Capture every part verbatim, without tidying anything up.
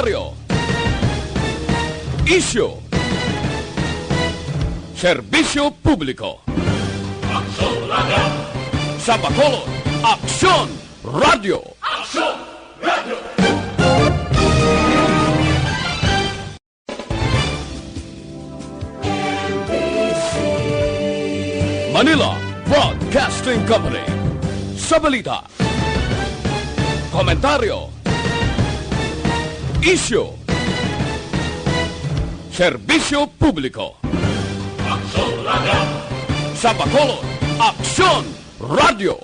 Komentario. Isyu. Serbisyo publiko. Sa Bacolod, Aksyon Radio. Manila Broadcasting Company. Sa balita, komentaryo, isyu, serbisyo publiko. Sa Bacolod, Aksyon Radio.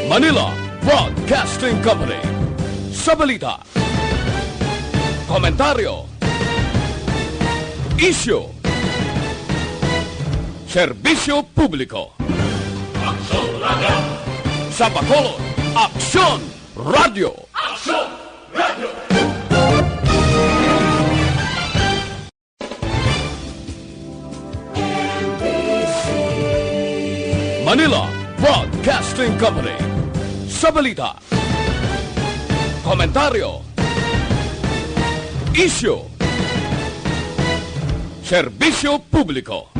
Manila Broadcasting Company. Sa balita, komentaryo, isyu, serbisyo publiko. Sa Bacolod, Aksyon Radio. Manila Broadcasting Company. Sa balita, komentaryo, isyu, serbisyo publiko.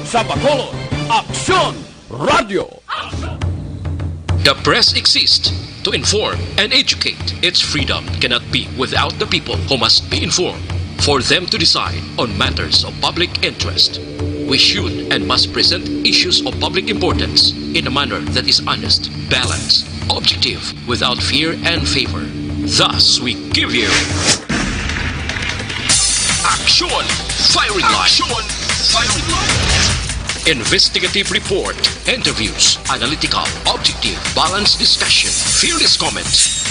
Sa Bacolod, Aksyon Radio. The press exists to inform and educate. Its freedom cannot be without the people, who must be informed for them to decide on matters of public interest. We should and must present issues of public importance in a manner that is honest, balanced, objective, without fear and favor. Thus, we give you Aksyon Firing Line. Aksyon Firing Line. Investigative report, interviews, analytical, objective, balanced discussion, fearless comments.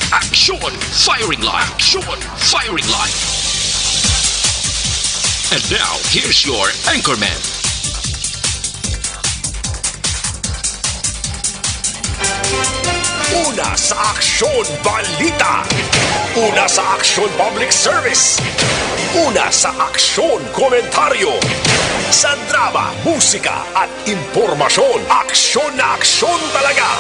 Aksyon Firing Line. Aksyon Firing Line. And now, here's your anchorman. Una sa Aksyon Balita. Una sa Aksyon Public Service. Una sa Aksyon Komentaryo. Sa drama, musika, at impormasyon, aksyon na aksyon talaga.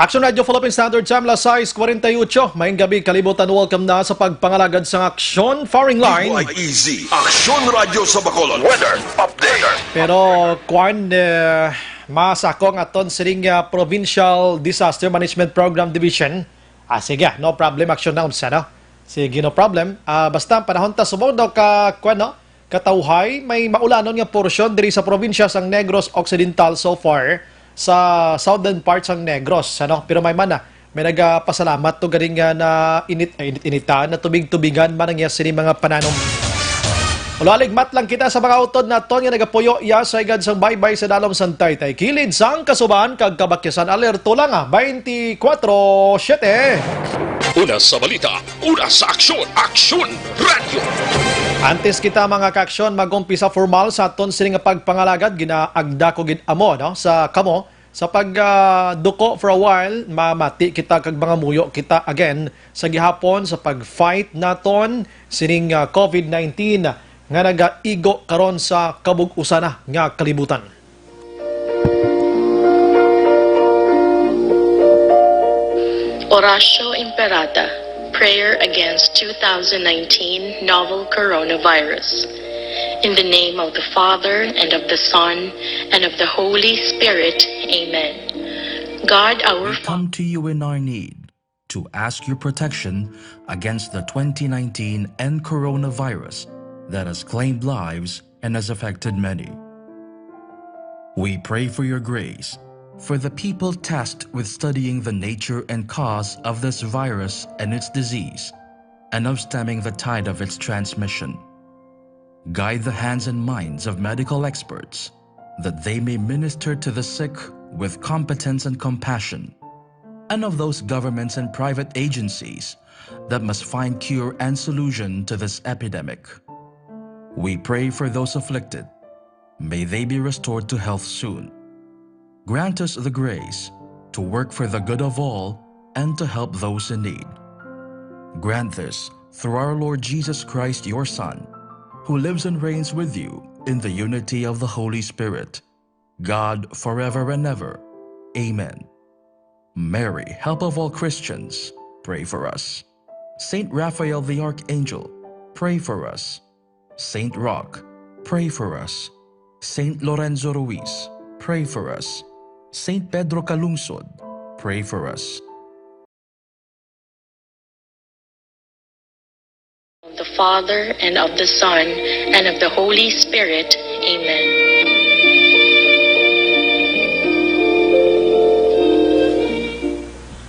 Aksyon Radio Philippine Standard Time, las sais cuarenta y ocho. Maayong gabi, kalibutan. Welcome na sa pagpangalagad sa Aksyon Firing Line. D Y E Z, Aksyon Radio sa Bacolod. Weather update. Pero, kwan, eh, mas ako ang aton sining, ah, Provincial Disaster Management Program Division. Ah, sige, no problem, aksyon na unsa, no? Sige, no problem. Ah, basta, panahon ta subong daw ka, kwan, no? Katawhay, may maulanon nga porsyon diri sa probinsya sang Negros Occidental so far, sa southern part sang Negros, ano? Pero may man na, may nagapasalamat to ganing nga na init, ay, init-initan, na tubig-tubigan man ang iya sini mga pananom. Ulo, aligmat lang kita sa mga utod naton nga nagapuyo iya sa higad sang baybay sa dalom sang taytay kilid sang kasuban kag kabakyasan. Alerto lang, ah, twenty-four seven. Una sa balita, una sa aksyon, Aksyon Radyo. Antes kita, mga kaaksyon, mag-umpisa formal sa aton sini nga pagpangalagad, ginaagda ko gid amo, no, sa kamo, sa pag, ah, duko for a while, mamati kita kag mangamuyo kita again sa gihapon sa pag-fight naton sining, ah, covid nineteen nga nagaigo karon sa kabug-usan na nga kalibutan. Oratio Imperata, prayer against two thousand nineteen novel coronavirus. In the name of the Father, and of the Son, and of the Holy Spirit. Amen. God, our We come to you in our need to ask your protection against the twenty nineteen N coronavirus that has claimed lives and has affected many. We pray for your grace for the people tasked with studying the nature and cause of this virus and its disease, and of stemming the tide of its transmission. Guide the hands and minds of medical experts, that they may minister to the sick with competence and compassion, and of those governments and private agencies that must find cure and solution to this epidemic. We pray for those afflicted. May they be restored to health soon. Grant us the grace to work for the good of all and to help those in need. Grant this through our Lord Jesus Christ, your Son, who lives and reigns with you in the unity of the Holy Spirit, God, forever and ever. Amen. Mary, help of all Christians, pray for us. Saint Raphael the Archangel, pray for us. Saint Roch, pray for us. Saint Lorenzo Ruiz, pray for us. Saint Pedro Calungsod, pray for us. Of the Father, and of the Son, and of the Holy Spirit. Amen.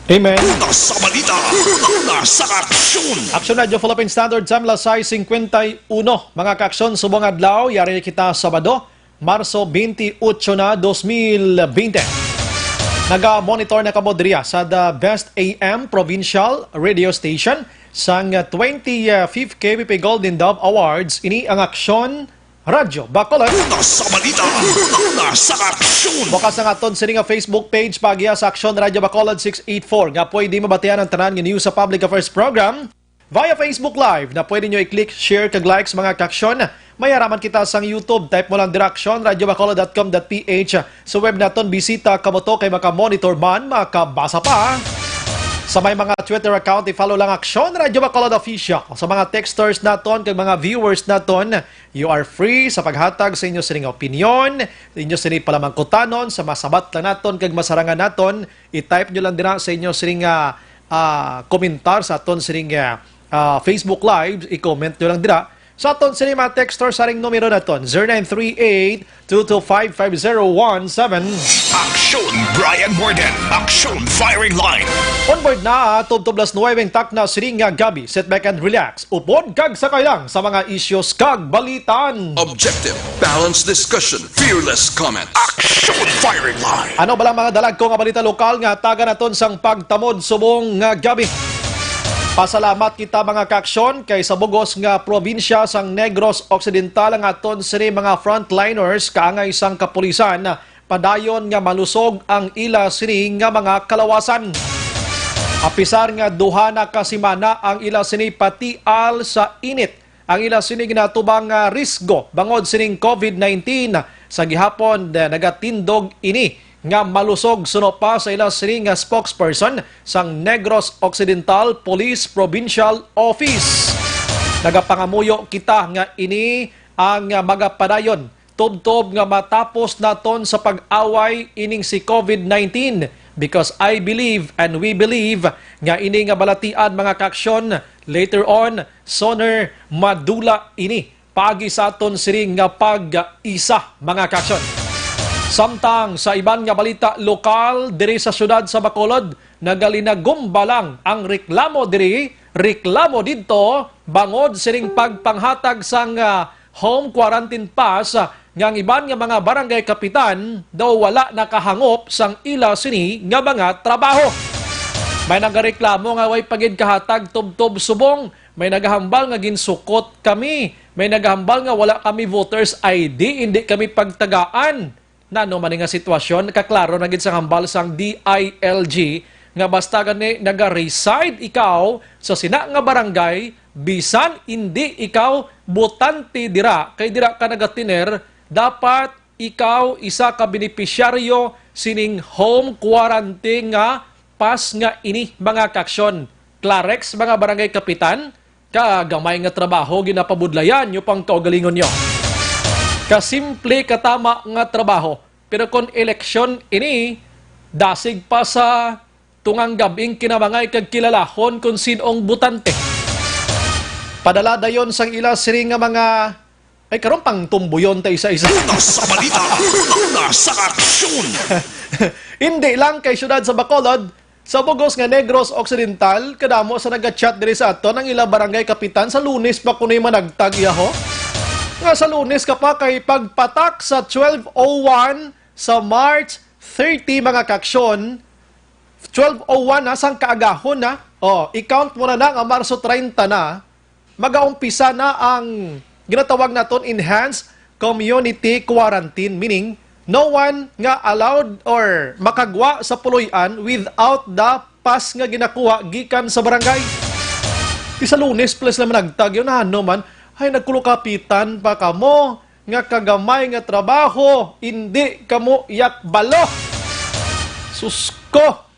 Amen. Una sa balita, una sa aksyon. Aksyon Radyo Philippine Standard Time, alas sais cincuenta y uno. Mga kaaksyon, subong adlaw, yari kita Sabado, Marso twenty-eight na, dos mil twenty. Naga-monitor na kamo diriya sa The Best A M Provincial Radio Station sang twenty-fifth K B P Golden Dove Awards. Ini ang Aksyon Radyo Bacolod. Una sa balita, una sa aksyon. Bukas ang aton sini nga Facebook page, paagiha sa Aksyon Radyo Bacolod six eight four, nga pwede mabatian ang tanan nga news sa Public Affairs Program via Facebook Live, na pwede nyo i-click, share, kag likes, mga kaaksyon. May haraman kita sang YouTube. Type mo lang dira, aksyon radyo bacolod dot com dot P H. Sa web naton, bisita kamo to kay makamonitor man, makabasa pa. Sa may mga Twitter account, i-follow lang Aksyon Radyo Bacolod Official. Sa mga texters naton kag mga viewers naton, you are free sa paghatag sa inyo sining opinyon, inyo sini palamangkutanon sa masabat lang naton kag masarangan naton. I-type nyo lang dira sa inyo sining, ah, ah, komentar sa aton sining, ah, ah, Facebook Live. I-comment nyo lang dira sa aton sini mga texter sa ring numero naton, zero nine three eight, two two five, five zero one seven. Aksyon Brian Morgan, Aksyon Firing Line. Onward na, tubtob las nuwebe ang takna sining nga gabi. Sit back and relax. Upod kag sakay lang sa mga issues kag balitan. Objective, balanced discussion, fearless comment. Aksyon Firing Line. Ano bala ang mga dalagko nga balita lokal nga hatagan naton sang pagtamod subong nga gabi? Pasalamat kita, mga kaaksyon, kay sa bugos nga probinsya sang Negros Occidental ang aton sini mga frontliners kaangay sang kapulisan padayon nga malusog ang ila sini nga mga kalawasan. Apisar nga duha na ka semana ang ila sini patial sa init, ang ila sini ginatubang nga risgo bangod sining COVID nineteen. Sa gihapon, eh, nagatindog ini nga malusog suno pa sa ila sini nga spokesperson sang Negros Occidental Police Provincial Office. Nagapangamuyo kita nga ini ang, ah, magapadayon tubtob nga matapos naton sa pag-away ining si COVID nineteen, because I believe and we believe nga ini nga balatian, mga kaaksyon, later on, sooner madula ini paagi sa aton siring nga pag-isa, mga kaaksyon. Samtang sa iban nga balita lokal diri sa siyudad sa Bacolod, nagalinagumba lang ang reklamo diri, reklamo didto, bangod siring pagpanghatag sang, ah, home quarantine pass, ah, nga ang iban nga mga barangay kapitan daw wala nakahangop sang ila sini nga mga trabaho. May nagareklamo nga way pa gid kahatag tubtob subong, may nagahambal nga ginsukot kami, may nagahambal nga wala kami voters I D, hindi kami pagtagaan. Nano man nga sitwasyon, kaklaro na gid sang hambal sang D I L G nga basta gani naga-reside ikaw sa sina nga barangay, bisan indi ikaw botante dira, kay dira ka nagatiner, dapat ikaw isa ka benepisyaryo sining home quarantine nga pass nga ini, mga kaaksyon. Klarex, mga barangay kapitan, ka gamay nga trabaho ginapabudlayan nyo pang kaugalingon nyo. Kasimple, katama nga trabaho. Pero kon eleksyon ini, dasig pa sa tungang gabing kinamangay kag kilalahon kon sin-ong botante. Padala dayon sang ila sini nga mga, ay, karon pang tumbuyon ta isa-isa. Una sa balita, una sa aksyon. Hindi lang kay siyudad sa Bacolod, sa bugos nga Negros Occidental, kadamo sa naga-chat diri sa aton ang ila barangay kapitan. Sa Lunes pa kuno'y managtag iya, ho. Nga sa Lunes ka pa, kay pagpatak sa twelve oh one sa March thirty, mga kaaksyon, twelve oh one na sang kaagahon na. Oh, i-count mo na na nga Marso treinta na. Magaumpisa na ang ginatawag naton enhanced community quarantine, meaning no one nga allowed or makagwa sa puloy-an without the pass nga ginakuha gikan sa barangay. Di sa Lunes pa sila managtag, yun, ano man, Ay, nagkulokapitan pa kamo nga kagamay nga trabaho, indi kamo iyakbalo. Sus ko,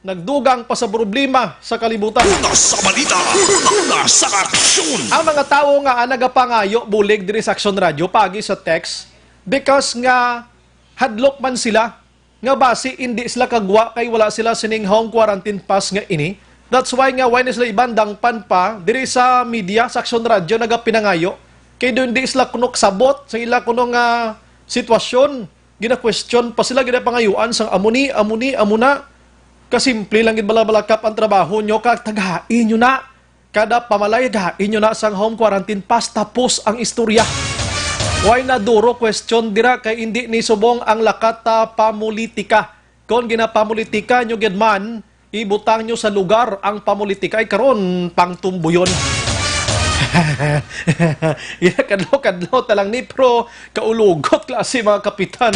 nagdugang pa sa problema sa kalibutan. Una sa balita, una sa aksyon. Ang mga tawo nga, ah, nagapangayo bulig diri sa Aksyon Radyo pagi sa text because nga hadlok man sila nga basi indi sila kagwa kay wala sila sining home quarantine pass nga ini. That's why nga wala na sila ibandang pan pa diri sa media, sa Aksyon Radyo, nagapinangayo kay do hindi sila kuno kasabot sa ila kuno nga sitwasyon. Gina-question pa sila, ginapangayuan sang amo ni, amo ni, amo na. Kasimple lang gid bala-balakap ang trabaho nyo, kag tagai nyo na. Kada pamalay, tagai nyo na sang home quarantine pass, tapos ang istorya. Why na duro question dira, kay indi ni subong ang lakat ta pamulitika. Kon ginapamulitika nyo gid man, ibutang nyo sa lugar ang pamulitika. Ay, karon pang tumbuyon. Ginakadlaw-kadlaw ta lang ni, pero kaulugot klase, mga kapitan.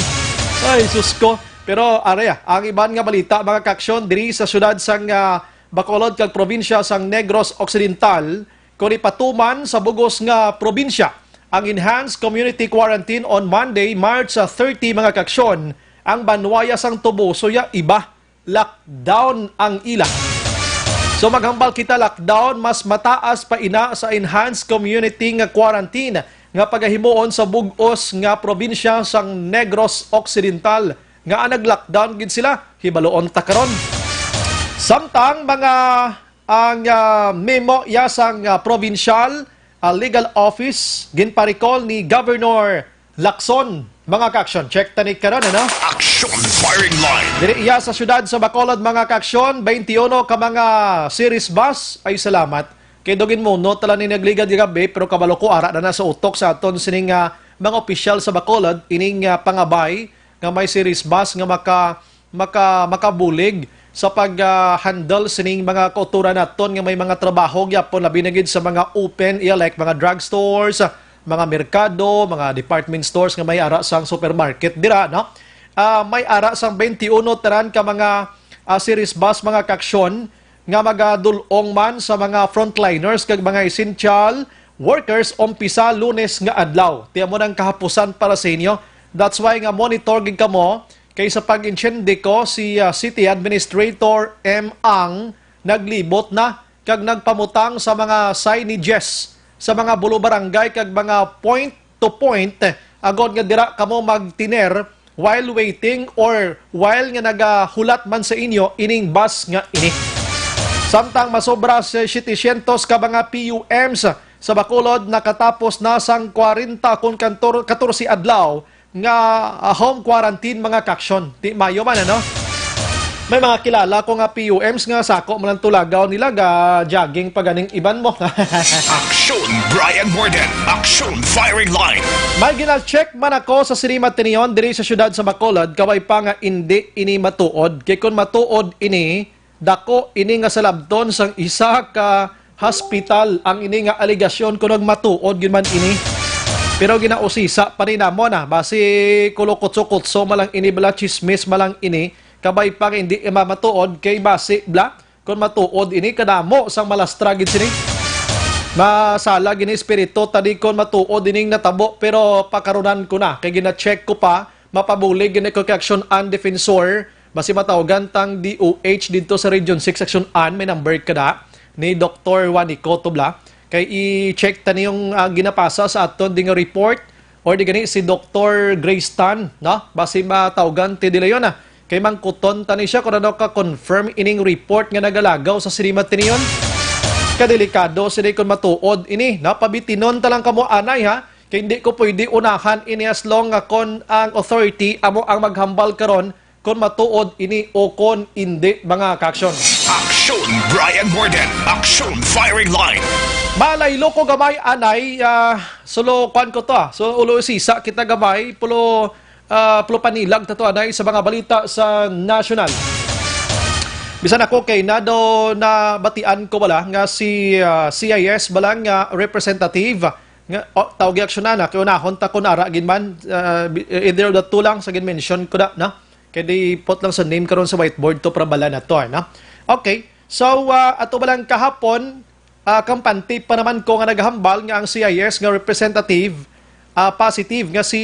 Ay, sus ko. Pero, aray, ah, ang iban nga balita, mga kaaksyon, diri sa syudad sang, ah, Bacolod kag probinsya sang Negros Occidental, kon ipatuman sa bug-os nga probinsya ang enhanced community quarantine on Monday, March, ah, thirty, mga kaaksyon. Ang banwaya sang Toboso ya iba, lockdown ang ila. So, maghambal kita, lockdown, mas mataas pa ina sa enhanced community nga quarantine nga pagahimuon sa bug-os nga probinsya sang Negros Occidental, nga nag-lockdown gid sila, hibaluon ta karon. Samtang mga, ang, ah, memo ya sang, ah, provincial, ah, legal office, ginparikol ni Governor Lacson. Mga kaaksyon, check ta ni karon, ano? Action firing line. Diri iya sa syudad sa Bacolod, mga kaaksyon, twenty-one ka mga series bus. Ay, salamat. Kay dugin mo, no, tala ni nagligad gabi, pero kabalo ko, ara na na sa utok sa aton sining, ah, mga opisyal sa Bacolod, ining, ah, pangabay nga may series bus nga maka, maka, makabulig sa pag, ah, handle sining mga kauturan naton nga may mga trabaho gyapon, labi na gid sa mga open, iya, like mga drugstores, mga merkado, mga department stores nga may ara sang supermarket dira, no? Ah, may ara sang twenty-one tanan ka mga, ah, series bus, mga kaaksyon, nga magadul-ong man sa mga frontliners kag mga essential workers umpisa Lunes nga adlaw. Ti amo nang kahapusan para sa inyo. That's why nga monitor gid kamo, kay sa pag-insyende ko, si, ah, City Administrator M. Ang naglibot na kag nagpamutang sa mga signages sa mga bulo barangay kag mga point to point, agod nga dira kamo magtiner while waiting or while nga nagahulat man sa inyo ining bus nga ini. Samtang masobra sa setecientos ka mga P U Ms sa Bacolod nakatapos na sang kwarenta kon kantor-, katorse adlaw nga, ah, home quarantine, mga kaaksyon. Ti mayo man, ano? May mga kilala ko nga P U Ms nga sako man ang tulagaw nila, ga-jogging pa ganing iban mo. Action, Brian Warden. Action, firing line. May gina-check man ako sa Cinema Tinion diri sa siyudad sa Bacolod, kabay pa nga indi ini matuod. Kay kun matuod ini, dako ini nga salabton sang isa ka hospital ang ini nga alegasyon, kun nagmatuod gyud man ini. Pero ginausisa pa ni namo na, basi kulukutso-kutso man lang ini, bala, chismis man lang ini, kabay pa nga hindi mamatuod kay basi, bla, kun matuod ini, kadamo sang malastra gid sini. Masala gini espiritu ta di kun matuod ining natabo, pero pakarunan ko na kay gina-check ko pa, mapabulig gid ni ko kay Action An Defensor, basi matawgan tang D O H didto sa Region six Action An, may number ka da ni Doktor Juanico Tubla. Kay i-check ta ni yung, ah, ginapasa sa aton ding report, or di gani si Doktor Grace Tan, no? Basi matawgan ti dila yun, ah. Kay mangkuton ta ni siya kung ano ka confirm ining report nga nagalagaw sa Cinema Tinion. Kadelikado sini kung matuod ini, no? Pabitinon ta lang kamo anay, ha? Kay hindi ko pwede unahan ini as long nga kon ang authority amo ang maghambal karon kon matuod ini o kon indi, mga kaaksyon. Action, Brian Warden. Action, firing line. Malaylo ko gamay anay, ah, sulo kwan ko to, ah. So, ulo sisa kita gamay, pulo, ah, pulo panilag ta to anay sa mga balita sa nasyonal. Bisan ako kay nado nabatian ko bala nga si, ah, C I S bala nga representative nga, oh, tawgi aksyonan na, kay unahon ta kun ara gid man, ah, bi-, either of the two lang sa gin-mention ko da, no? Kay di put lang sa name karon sa whiteboard to para bala na to, no? Okay. So, ah, ato ba lang kahapon, ah, kampante pa naman ko nga naghambal nga ang C I S nga representative, ah, positive nga si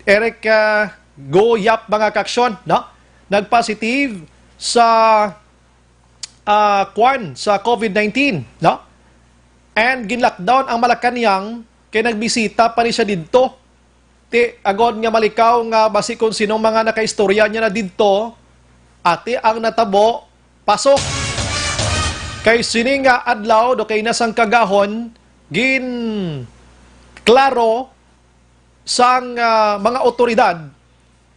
Eric, ah, Go Yap, mga kaaksyon, no? Nagpositive sa, ah, kwan, sa COVID nineteen, no? And ginlockdown ang Malacañang kay nagbisita pa ni siya didto. Ti, agod nga malikaw nga basi kon sinong mga nakaistorya niya na didto, ati ang natabo, pasok. Kay sini nga adlaw, do kay na sang kagahon, gin klaro sang, ah, mga otoridad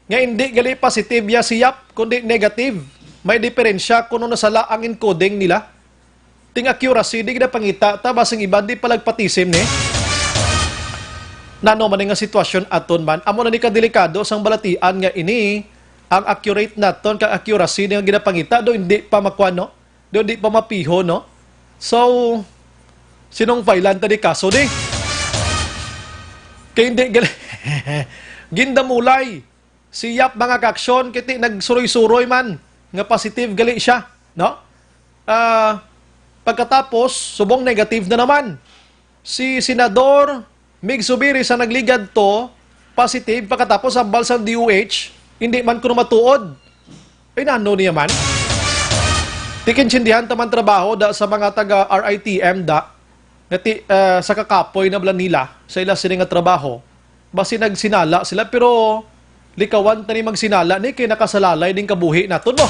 nga hindi gali positive ya si Yap, kundi negative. May diferensya kuno nasala ang encoding nila. Ting accuracy, di ginapangita ta, basing iban di palagpatisim ni. Nano man nga sitwasyon aton man, amo na ni kadelikado sang balatian nga ini, ang accurate naton kag accuracy nga ginapangita, do hindi pa makuan, no? Do hindi pa mapiho, no? So, sinong filean ta di kaso di? Kay hindi gal-, gindamulay si Yap, mga kaaksyon, kiti nagsuroy-suroy man nga positive gali siya, no? Ah, pagkatapos, subong negative na naman. Si Senador Mig Zubiri sa nagligad to, positive, pagkatapos hambal sang D O H, hindi man kuno matuod. Ay, nano niya man? Tikinsindihan ta man trabaho da sa mga taga R I T M da, nga ti-, ah, sa kakapoy na bala nila sa ila sini nga trabaho. Basi nagsinala sila, pero likawan ta ni magsinala ni kay nakasalalay ding kabuhi naton mo.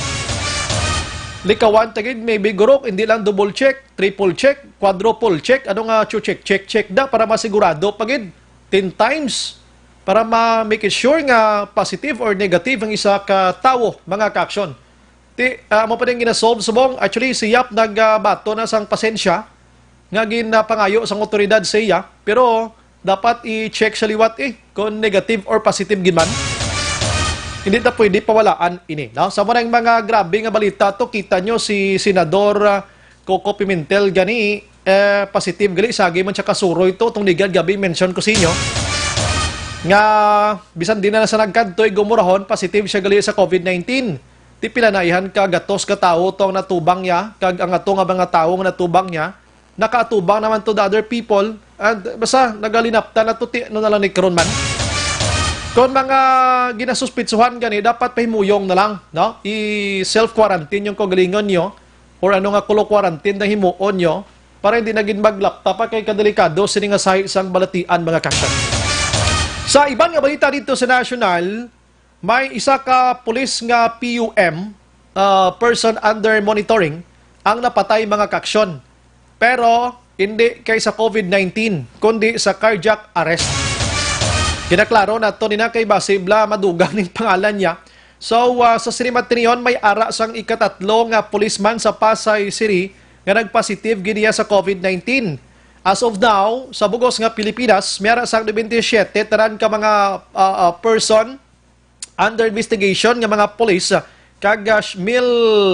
Likawan ta gid, maybe guro, hindi lang double check, triple check, quadruple check, ano nga chu-, check, check, check da para masigurado pa gid ten times para ma-make it sure nga positive or negative ang isa ka tawo, mga kaaksyon. Ti, ah, amo pa din ginasolve subong. Actually, si Yap nagbato na sang pasensya nga ginapangayo sang otoridad sa iya, pero dapat i-check siya liwat, eh, kung negative or positive gid man. Hindi ta pwede pawalaan ini, no? Sa mga, mga grabe nga balita to, kita nyo si Senador, ah, Coco Pimentel gani, eh, positive gali, sagi man siya kasuroy to, tong ligad gabi mention ko sa inyo nga bisan di na sa nagkadto, igumurahon, positive siya gali sa COVID nineteen. Ti pila na ihan ka gatos ka tawo to ang natubang niya, kag ang ato nga mga tawo nga natubang niya, nakaatubang naman to the other people, and basta nagalinaptan na to ti, ano na lang ni karon man. Kung mga ginasuspitsuhan gani, dapat pahimuyong na lang, no? I-self-quarantine yung kaugalingon nyo, or ano nga kulo quarantine na himuon nyo, para hindi na gid maglapta pa kay kadelikado sini nga sahi sang balatian, mga kaaksyon. Sa iban nga balita dito sa national, may isa ka pulis nga P U M, ah, person under monitoring, ang napatay, mga kaaksyon. Pero hindi kay sa COVID nineteen, kundi sa cardiac arrest. Ginaklaro nato ni na kay basi bala madugang ning pangalan niya. So, ah, sa sini matriyon, may ara sang ikatatlo nga policeman sa Pasay City nga nagpositive gid niya sa COVID nineteen. As of now, sa bugos nga Pilipinas, may ara sang nobenta y siyete tanan ka mga, ah, ah, person under investigation nga mga pulis, ah, kag, ah, mil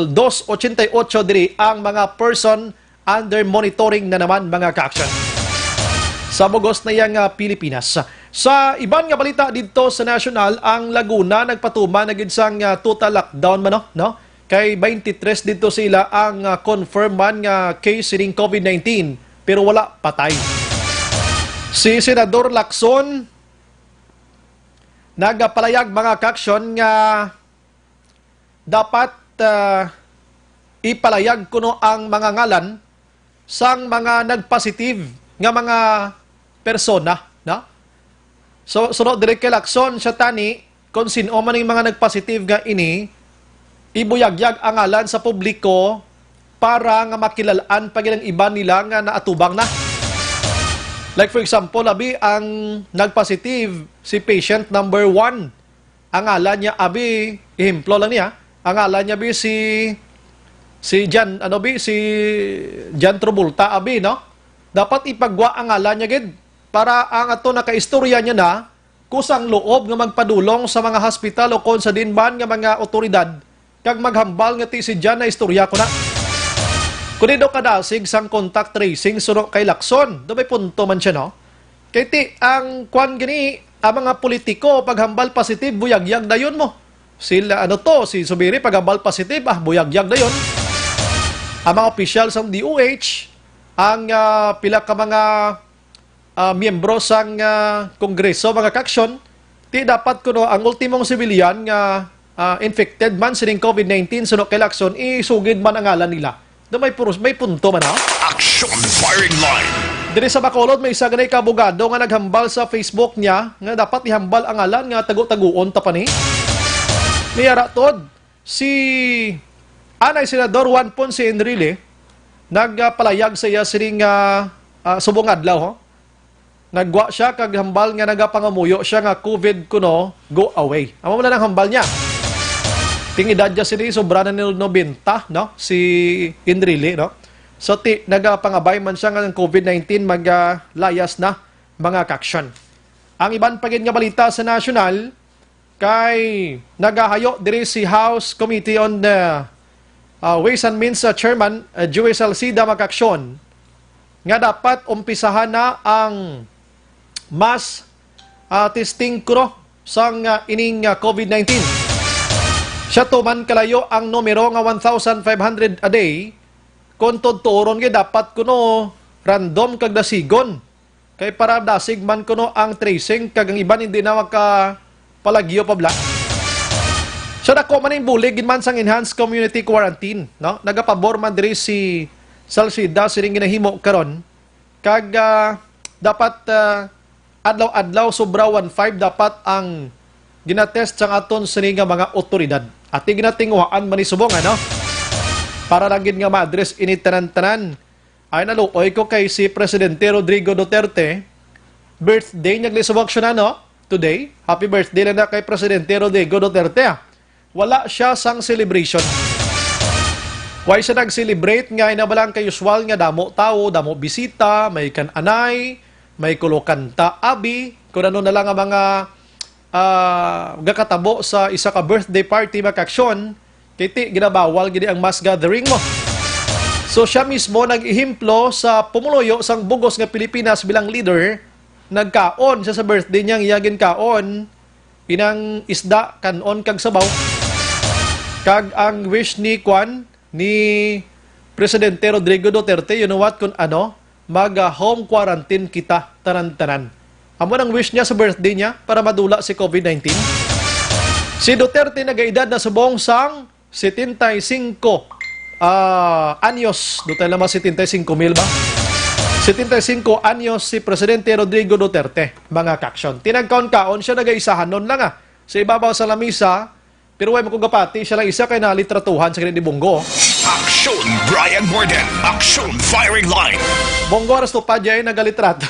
dos ochenta y ocho diri ang mga person under monitoring na naman, mga kaaksyon. Sa bugos na yang, ah, Pilipinas. Sa iban nga balita didto sa nasyonal, ang Laguna nagpatuman na gid sang, ah, total lockdown man, no? Kay twenty-three didto sila ang, ah, confirm man nga case sining COVID nineteen, pero wala patay. Si Senador Lacson nagapalayag, mga kaaksyon, nga dapat, ah, ipalayag kuno ang mga ngalan sang mga nagpositive nga mga persona, no? So, suno diri kay Lacson, siya tani, kung sin-o man ang mga nagpositive nga ini, ibuyagyag ang ngalan sa publiko para nga makilal-an pa gid ang iban nila nga naatubang na. Like, for example, abi, ang nagpositive, si patient number one, ang ngalan niya, abi, ehemplo lang niya, ang ngalan niya, bi, si, si Jan, ano, bi, si Jan Travolta, abi, no? Dapat ipagwa ang ngalan niya gid para ang ato nakaistorya niya na kusang loob nga magpadulong sa mga hospital o kon sa din man nga mga otoridad kag maghambal nga ti si Jan na istorya ko na. Kundi daw kadasig sang contact tracing suno kay Lacson. Do may punto man siya, no? Kay ti, ang kwan gani, ang mga politiko, paghambal positive, buyagyag dayon mo. Sila, ano to, si Subiri, paghambal positive, ah, buyagyag dayon. Ang mga opisyal sang D O H, ang, ah, pila ka mga, ah, miyembro sang, ah, Kongreso, mga kaaksyon, ti dapat kuno ang ultimong sibilyan nga, ah, infected man sining COVID nineteen, suno kay Lacson, isugid man ang ngalan nila. Do may purus-, may punto man, ha? Action Firing Line. Diri sa Bacolod, may isa gani ka abogado nga naghambal sa Facebook niya nga dapat ihambal ang ngalan nga tago-taguon ta pa ni. May ara tod, si anay Senador Juan Ponce Enrile nagpalayag sa iya sining, ah, ah, subong adlaw, ho? Nagwa siya kag hambal nga nagapangamuyo siya nga COVID kuno, go away. Amo man ang hambal niya. Ting edad niya sini, sobra na ni nobenta, no? Si Enrile, no? So, ti, nagapangabay man siya nga ang COVID nineteen magalayas na, mga kaaksyon. Ang iban pa gid nga balita sa nasyonal, kay nagahayo diri si House Committee on the, uh, Ways and Means, uh, Chairman, uh, Joey Salcida, mga kaaksyon, nga dapat umpisahan na ang mass, uh, testing kuno sang, uh, ining, uh, COVID nineteen. Siya tuman kalayo ang numero nga one thousand five hundred a day, kung tuturon gid dapat kuno random kag dasigon. Kay para dasig man kuno ang tracing kag ang iban hindi na makapalagyo pa bala. Sa dako man ning bulig gid man sang enhanced community quarantine, no? Nagapabor man diri si Salcida sining ginahimo karon kag, ah, dapat, ah, adlaw-adlaw sobra one five dapat ang ginatest sang aton sini nga mga otoridad. Ati ginatinguhaan man ni subong, ano? Para lang gid nga ma-address ini tanan-tanan. Ay, naluoy ko kay si Presidente Rodrigo Duterte. Birthday niya gali subong siya na, no? Today. Happy birthday lang na kay Presidente Rodrigo Duterte, ah. Wala siya sang celebration. Why siya nag-celebrate nga ina ba lang kay usual nga damo tawo, damo bisita, may kan-anay, may kulokanta, abi, kung ano na lang ang mga, ah, gakatabo sa isa ka birthday party, mga kaaksyon, kay ti ginabawal gid ang mass gathering mo. So siya mismo nag-ehemplo sa pumuluyo sang bugos nga Pilipinas bilang leader, nagkaon siya sa birthday niya, ang iya ginkaon, inang isda, kan-on kag sabaw. Kag ang wish ni kwan, ni Presidente Rodrigo Duterte, you know what, kung ano, mag, ah, home quarantine kita, tanan-tanan. Amo nang wish niya sa birthday niya para madula si COVID nineteen. Si Duterte nagaedad na subong sang setenta y cinco, ah, anyos. Duterte naman setenta y cinco mil ba? Setenta y cinco anyos si Presidente Rodrigo Duterte, mga kaaksyon. Tinagkaon-kaon siya, nagaisahanon lang, ah. Sa ibabaw sa lamisa, pero way mo kung gapati, siya lang isa kay nalitratuhan sa ni Bonggo. Action Brian Morden, Action Firing Line. Bonggo, aras to pa, Jay, nagalitrato.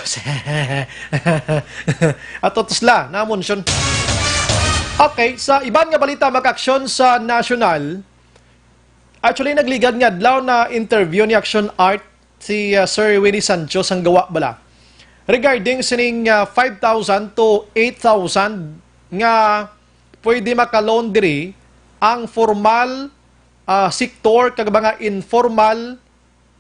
Ato to sila, na-mention. Okay, sa iban nga balita, mga kaaksyon sa national, actually, nagligad nga adlaw na interview ni Action Art si, uh, Sir Willie Sancho sang gawa bala regarding sining, uh, five thousand to eight thousand nga pwede maka-loan diri ang formal, ah, sektor kag mga informal,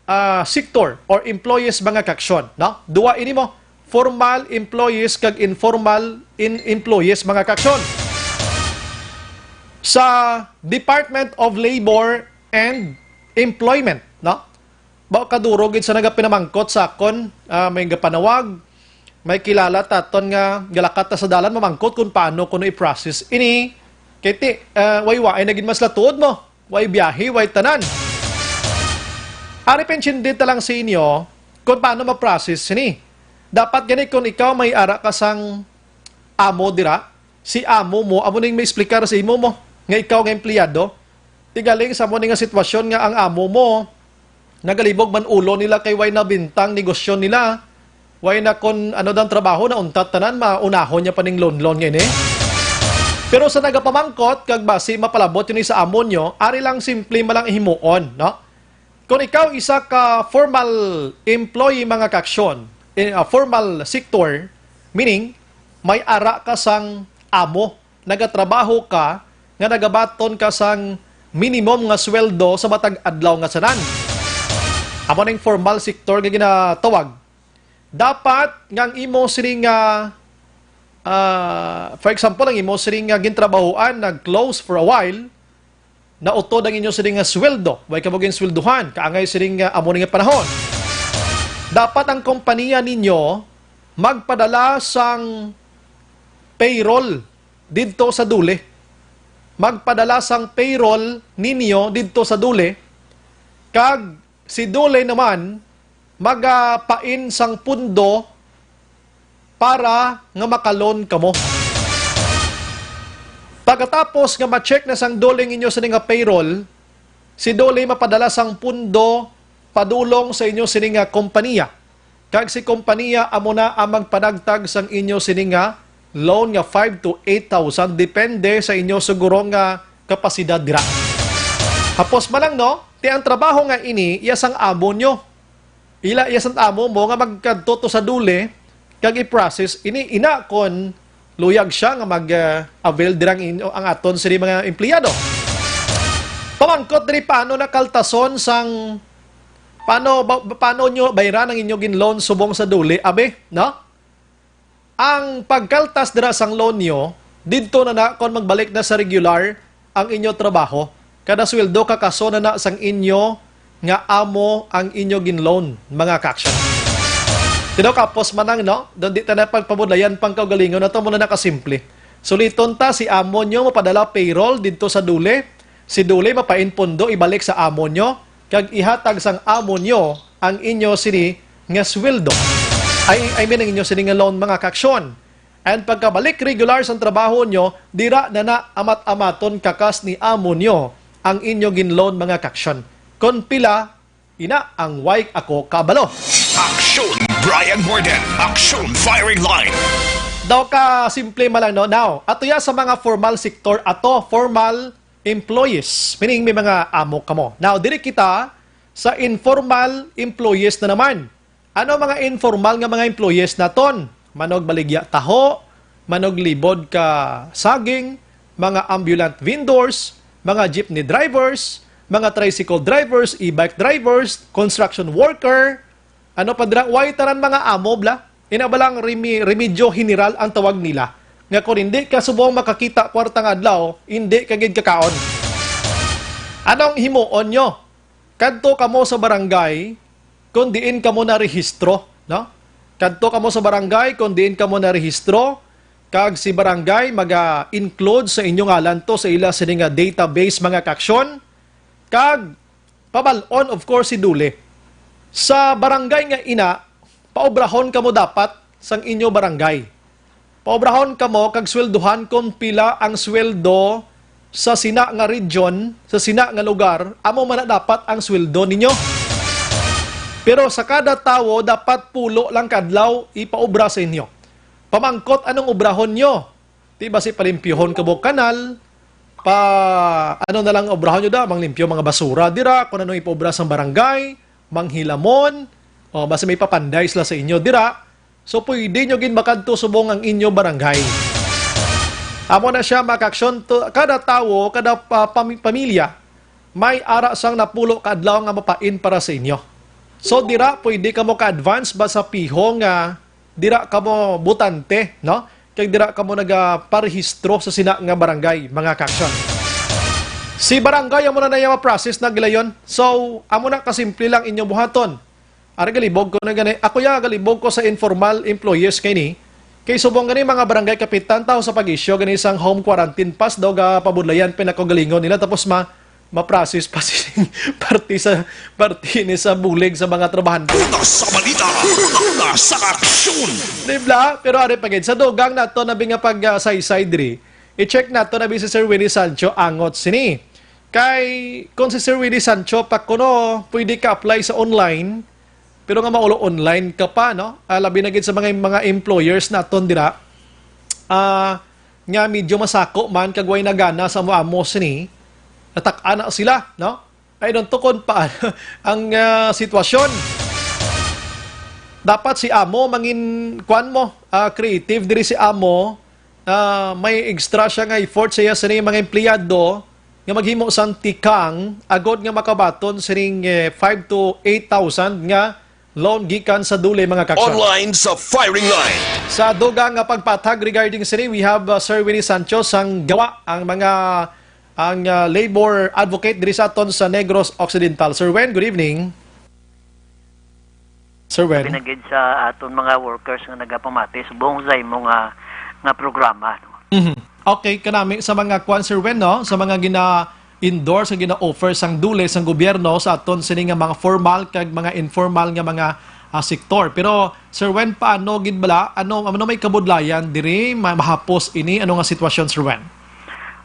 ah, sektor or employees, mga kaaksyon, no? Duwa ini mo, formal employees kag informal in employees, mga kaaksyon. Sa Department of Labor and Employment, no? Ba, kaduro gid sa nagapinamangkot sa akon, ah, may gapanawag, may kilala taton nga galakat ta sa dalan, mamangkot kung paano kuno i-process ini. Kay ti, ah, way waay na gid mas latuod mo. Way biyahe, way tanan. Ari, pintindi ta lang sa inyo kung paano ma-process ini. Dapat gani kung ikaw may ara ka sang amo dira, si amo mo, amo ning may explicar sa imo mo, nga ikaw nga empleyado, tigaling sa mo ni nga sitwasyon nga ang amo mo, nagalibog man ulo nila kay way na bintang negosyo nila, way na kon ano dang trabaho, nauntat tanan, maunahon niya pa ning loan-loan nga ini. Pero sa nagapamangkot, kag basi mapalabot yun sa amo nyo, ari lang simple man lang himuon, no? Kung ikaw isa ka formal employee, mga kaaksyon, eh, ah, formal sector, meaning, may ara ka sang amo, nagatrabaho ka, nga nagabaton ka sang minimum nga sweldo sa matag adlaw nga sanan. Amo ning formal sector nga ginatawag. Dapat nga ang imo sini nga, ah, for example, ang imo sini nga gintrabahoan nag-close for a while, nautod ang inyo sini nga sweldo, way ka mo ginsweldohan, kaangay sini nga amo ni nga panahon. Dapat ang kompanya ninyo magpadala sang payroll didto sa DOLE. Magpadala sang payroll ninyo didto sa DOLE, kag si DOLE naman magapain sang pundo para nga maka-loan kamo. Pagkatapos nga ma-check na sang DOLE ang inyo sini nga payroll, si DOLE mapadala sang pundo padulong sa inyo sini nga kompanya. Kag si kompanya amo na ang magpanagtag sang inyo sini nga loan nga five to eight thousand, depende sa inyo siguro nga kapasidad dira. Hapos man lang, no? Ti ang trabaho nga ini, iya sang amo nyo. Ila iya sang amo mo nga magkadto to sa DOLE, kag i-process ini, ina kon luyag siya nga mag-avail dirang inyo ang aton sini mga empleyado. Pamangkot diri, paano nakaltason sang, paano ba, paano nyo bayran ang inyo gin-loan subong sa DOLE, abi, no? Ang pagkaltas dira sang loan nyo, didto na na kon magbalik na sa regular ang inyo trabaho. Kada sweldo kakaso na na sang inyo nga amo ang inyo gin-loan, mga ka-action. Tino kapos manang, no? Doon di ta na pagpabudlayan pang kaugalingon na to, muna nakasimple. Suliton ta, si amo nyo mapadala payroll didto sa DOLE, si DOLE mapain pundo ibalik sa amo nyo, kag ihatag sang amo nyo ang inyo sini nga sweldo. I, I mean, ang inyo sini nga loan, mga ka-action. And pagkabalik regular sang trabaho nyo, dira na na amat-amaton kakas ni amo nyo ang inyo gin-loan, mga ka-action. Kon pila, ina ang way ako kabalo. Action Brian Gordon. Action Firing Line. Daw ka simple man lang, no? Now, ato ya sa mga formal sector, ato formal employees, meaning may mga amo kamo. Now, diri kita sa informal employees na naman. Ano mga informal nga mga employees naton? Manugbaligya taho, manuglibod ka saging, mga ambulant vendors, mga jeepney drivers, mga tricycle drivers, e-bike drivers, construction worker, ano pa dira, way tanan mga amo, bla? Ina ba lang remi-, remedyo general ang tawag nila? Nga kung hindi ka subong makakita kwarta nga adlaw, hindi ka gid kakaon. Anong himuon nyo? Kadto kamo sa barangay kung diin kamo narehistro, no? Kadto kamo sa barangay kung diin kamo narehistro, kag si barangay maga-include sa inyo ngalan to sa ila sini nga database, mga ka-action. Kag pabal-on, of course, si DOLE. Sa barangay nga ina, paobrahon kamo dapat sang inyo barangay. Paobrahon kamo kag sweldohan kon pila ang sweldo sa sina nga region, sa sina nga lugar, amo man na dapat ang sweldo ninyo. Pero sa kada tawo, dapat pulo lang ka adlaw ipaobra sa inyo. Pamangkot, anong obrahon nyo? Di ba si palimpyuhon kamo kanal, pa, ano na lang obrahon nyo da, manglimpyo mga basura dira, kung ano ipaobra sa barangay, manghilamon, o basta may papanday sila sa inyo dira. So, pwede nyo gid makadto subong ang inyo barangay. Amo na siya, mga ka-action, to, kada tawo, kada pa-, pami-, pamilya, may ara sang napulo ka adlaw nga mapain para sa inyo. So, dira pwede kamo ka-advance ba sa piho nga dira kamo botante, no? Kag dira kamo nagaparehistro sa sina nga barangay, mga ka-action. Si barangay amo na na iya ma-process na gilayon. So, amo na kasimple lang inyo buhaton. Ari, galibog ko na gani. Ako ya, galibog ko sa informal employees kay ni. Kay subong gani, mga barangay kapitan, tawo sa pag-issue gani sang home quarantine pass daw, ga pabudlayan pinakagalingon nila, tapos ma, ma-process pa si parte sa, parte ni sa bulig sa mga trabahante. Una sa balita, una sa aksyon. Di ba? Pero ari pa gid, sa dugang nato na bi nga pag, ah, saysay diri, i-check nato na bi si Sir Willie Sancho angot sini. Kay kung si Sir Willie Sancho pa kuno pwede ka apply sa online, pero nga maulo online ka pa, no? Ah, labi na gid sa mga, mga employers naton dira, ah, nga medyo masako man kag way nagana sa amo sini, natak-an na sila, no? I don't know kung paano ang, ah, sitwasyon. Dapat si amo mangin, kuan mo, ah, creative diri si amo, ah, may extra siya nga effort sa iya sini mga empleyado nga maghimo sang tikang agod nga makabaton sining, eh, five to eight thousand nga loan gikan sa DOLE, mga ka-action. Online sa firing line. Sa dugang nga pagpatag regarding sini, we have, uh, Sir Willie Sancho sang GAWA, ang mga, ang, uh, labor advocate diri sa aton sa Negros Occidental. Sir Wen, good evening. Sir Wen. Pinagid sa aton mga workers nga nagapamati subong sa imo nga, nga programa, no? Mhm. Okay, kanami sa mga kwan, Sir Wen, no? Sa mga gina-endorse, nga gina-offer sang dole, sang gobyerno sa aton sini nga mga formal kag mga informal nga mga, ah, sektor. Pero, Sir Wen, paano gid bala? Ano, ano may kabudlayan diri? Ma-, mahapos ini? Ano nga sitwasyon, Sir Wen?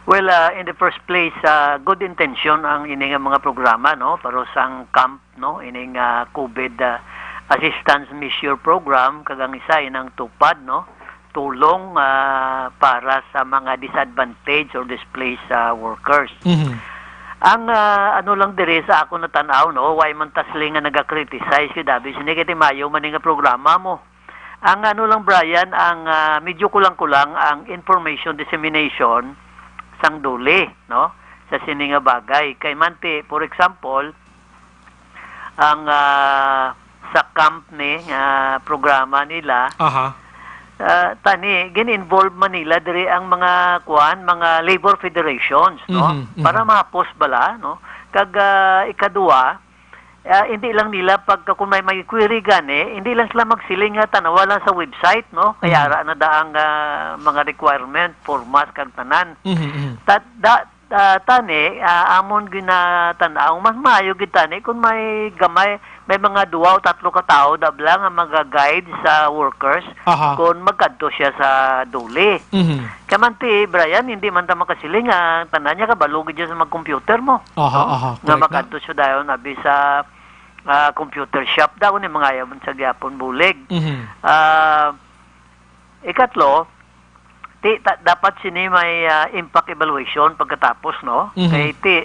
Well, ah, in the first place, ah, good intention ang ini nga mga programa, no? Pero sang camp, no, ining, ah, COVID, ah, Assistance Measure Program, kag ang isa inang TUPAD, no, tulong, ah, para sa mga disadvantaged or displaced, ah, workers. Mhm. Ang, ah, ano lang diri sa ako natan-aw, no, way man ta sila nga naga-criticize kay dabi sini kay timayo man ni nga programa mo. Ang ano lang, Brian, ang, ah, medyo kulang-kulang ang information dissemination sang dole, no, sa sini nga bagay. Kay manti, for example, ang, ah, sa camp ni nga programa nila, Aha. ah, tani gin-involve man nila diri ang mga kuan, mga labor federations, no? Mhm, mhm. Para mahapos bala, no? Kag, ah, ikaduha, ah, hindi lang nila pagka kung may, may query gani, hindi lang sila magsiling nga tanawa lang sa website, no? Kaya Mhm. ara na daang, ah, mga requirement, formas kag tanan. Mhm, mhm. Ta-, da-, Ah, tani, ah, amon ginatan-aw, mas maayo gid tani kung may gamay, may mga duha o tatlo ka tawo dabla nga maga-guide sa workers Aha. kung magkadto siya sa dole. Mhm. Kay man ti, Brian, hindi man ta makasiling nga tanan niya kabalo gid siya sa mag-computer mo, Aha, no? aha, Nga correct na. makadto siya dayon abi sa, ah, computer shop daw ni mga yaman sa gyapon bulig. Mhm. Ah, ikatlo, Ti, ta-, dapat sini may, ah, impact evaluation pagkatapos, no? Mhm. Kay ti,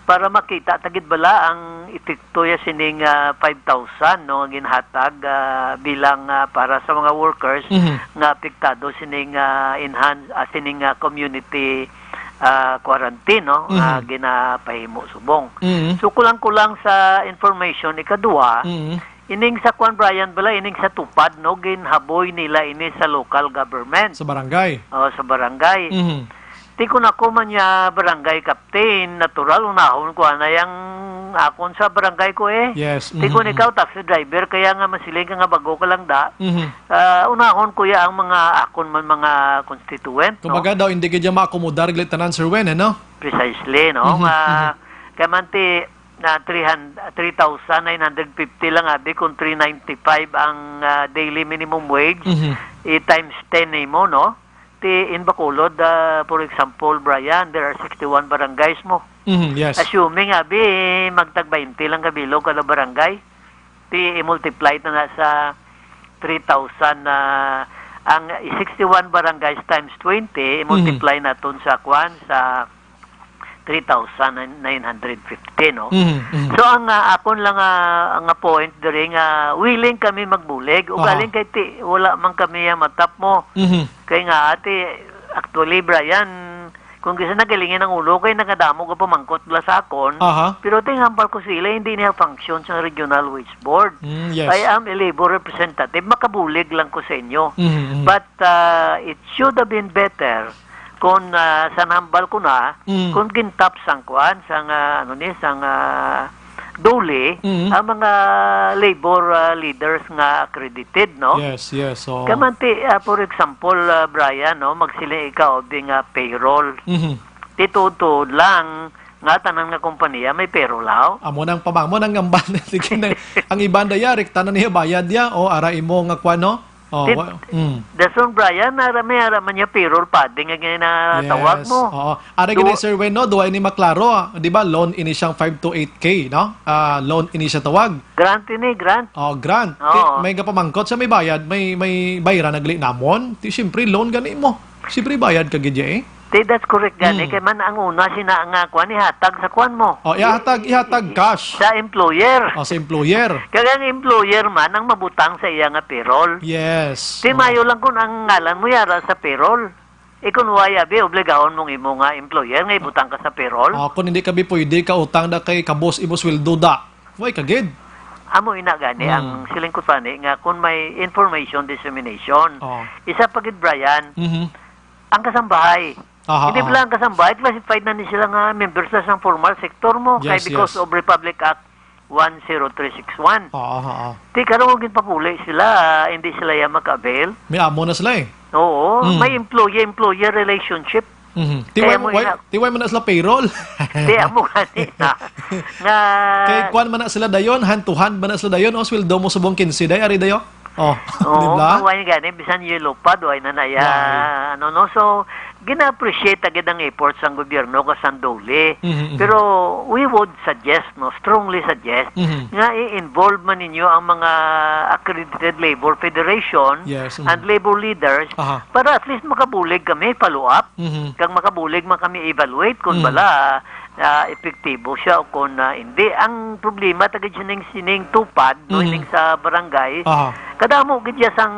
para makita ta gid bala ang epekto ya sining, ah, five thousand, no, nga ginhatag, ah, bilang, ah, para sa mga workers Mhm. nga apektado sining, ah, enhan-, ah, sining, ah, community, ah, quarantine, no, nga Mhm. ginapahimo subong. Mhm. So, kulang-kulang sa information, ikaduha, Mhm. Ining sa kwan, Brian, bala, ining sa TUPAD, no, ginhaboy nila ini sa local government. Sa barangay. O, sa barangay. Mhm. Ti kun ako man niya barangay captain, natural, unahon ko anay ang akon sa barangay ko, eh. Yes. Ti Mhm, kun mhm. ikaw, taxi driver, kaya nga masiling ka nga bago ka lang da, Mhm. ah, unahon ko ya ang mga akon man mga constituent, no? Kumbaga daw, hindi ka dyan maakomodar, gali tanan, Sir Wen, eh, no? Precisely, no? Mhm, Nga, mhm. kaya man ti, na three hundred, three thousand nine hundred fifty lang, abi, kung three ninety-five ang, ah, daily minimum wage, Mhm. i-times ten nimo, no? Ti in Bacolod, ah, for example, Brian, there are sixty-one barangays mo. Mhm, yes. Assuming, abi, magtag twenty lang ka bilog kada barangay, ti i-multiply na na sa three thousand na ang sixty-one barangays times twenty, Mhm. i-multiply naton sa kwan, sa three thousand nine hundred fifty, no? Mhm, mhm. So, ang, ah, akon lang, ah, nga point diri nga willing kami magbulig. Aha. Ugaling kay ti, wala man kami ang matap mo. Mhm. Kay nga, ati, actually, Brian, kung gisa nagalingin ang ulo kay nagadamo ka pamangkot bala sa akon, Aha. pero tinghambal ko sila, hindi niya function sa regional wage board. Mm, yes. I am a labor representative, makabulig lang ko sa inyo. Mhm, mhm. But, ah, it should have been better kung, ah, sa nahambal ko na, Mm. kung gintap sang kuan, sang, ah, ano ni, sang, ah, dole, Mm. ang mga labor, ah, leaders nga accredited, no? Yes, yes, oo. Kamanti, ah, for example, ah, Brian, no, magsiling ikaw, di nga payroll. Mhm. Ti tuod-tuod lang nga tanan nga kompanya may payroll, aw? Amo nang pamamo nang ngambal. Sige na. Ang iban daya, rekta na niya bayad niya. O, ara imo nga kwan, no? Oh, Ti-, wa-, mm. Dason, Brian, ara, may ara man niya payroll padding nga ginatawag Yes. mo. Oo. Ara gini, Do- Sir Wen, no? Duwa ini maklaro, ah. Di ba, loan ini siyang five to eight K, no? Ah, loan ini siya tawag. Grant ini, grant. Oh, grant. Oo. Ti-, may gapamangkot sa may bayad, may, may bayran nagli namon. Ti, siyempre, loan gani mo. Siyempre, bayad ka gid, eh. Ti, that's correct gani. Mm. Kay man ang una sina nga kuan, ihatag sa kuan mo. Oh, ihatag, ihatag cash. Sa employer. Oh, sa employer. Kag ang employer man ang mabutang sa iya nga payroll. Yes. Ti, Oh. mayo lang kung ang ngalan mo yara sa payroll. Ikon why, abi, obligahon mong imo nga employer nga ibutang ka sa payroll? Oh, kung hindi ka bi pwede, ka utang da kay kabos imo sweldo da. Why ka gid? Amo ina gani Hmm. ang siling ko tani nga kung may information dissemination. Oh. Isa pa gid, Brian, Mhm. ang kasambahay. Aha, Hindi aha. lang ang kasambahay, classified na ni sila nga members na sang formal sector mo. Kay Yes, because yes. of Republic Act one zero three six one. Oo, oo. Ti karon kung ginpapuli sila, hindi sila ya maka-avail. May amo na sila eh. Oo, Mm. may employee-employer relationship. Mhm. Ti Kaya way, mo way, ina- ti way man na sila payroll. Ti amo gani na. Nga Kay kuwan man na sila dayon, hand to hand man na sila dayon, o sweldo mo subong quince day, ari dayo. Oh, Oo, di ba? Nga way gani, bisan yellow pad, way na na ya, Way. ano, no? So, gina-appreciate ta gid ang efforts sang gobyerno kag sang DOLE. Mhm, mhm. Pero we would suggest, no, strongly suggest, Mhm. nga i-involve man ninyo ang mga accredited labor federation Yes, mhm. and labor leaders Aha. para at least makabulig kami, follow up, Mhm. kag makabulig man kami evaluate kung Mm. bala, ah, epektibo siya o kung, ah, hindi. Ang problema, ta gid sining, sining TUPAD, no, Mhm. ining sa barangay, Aha. kadamo gid siya sang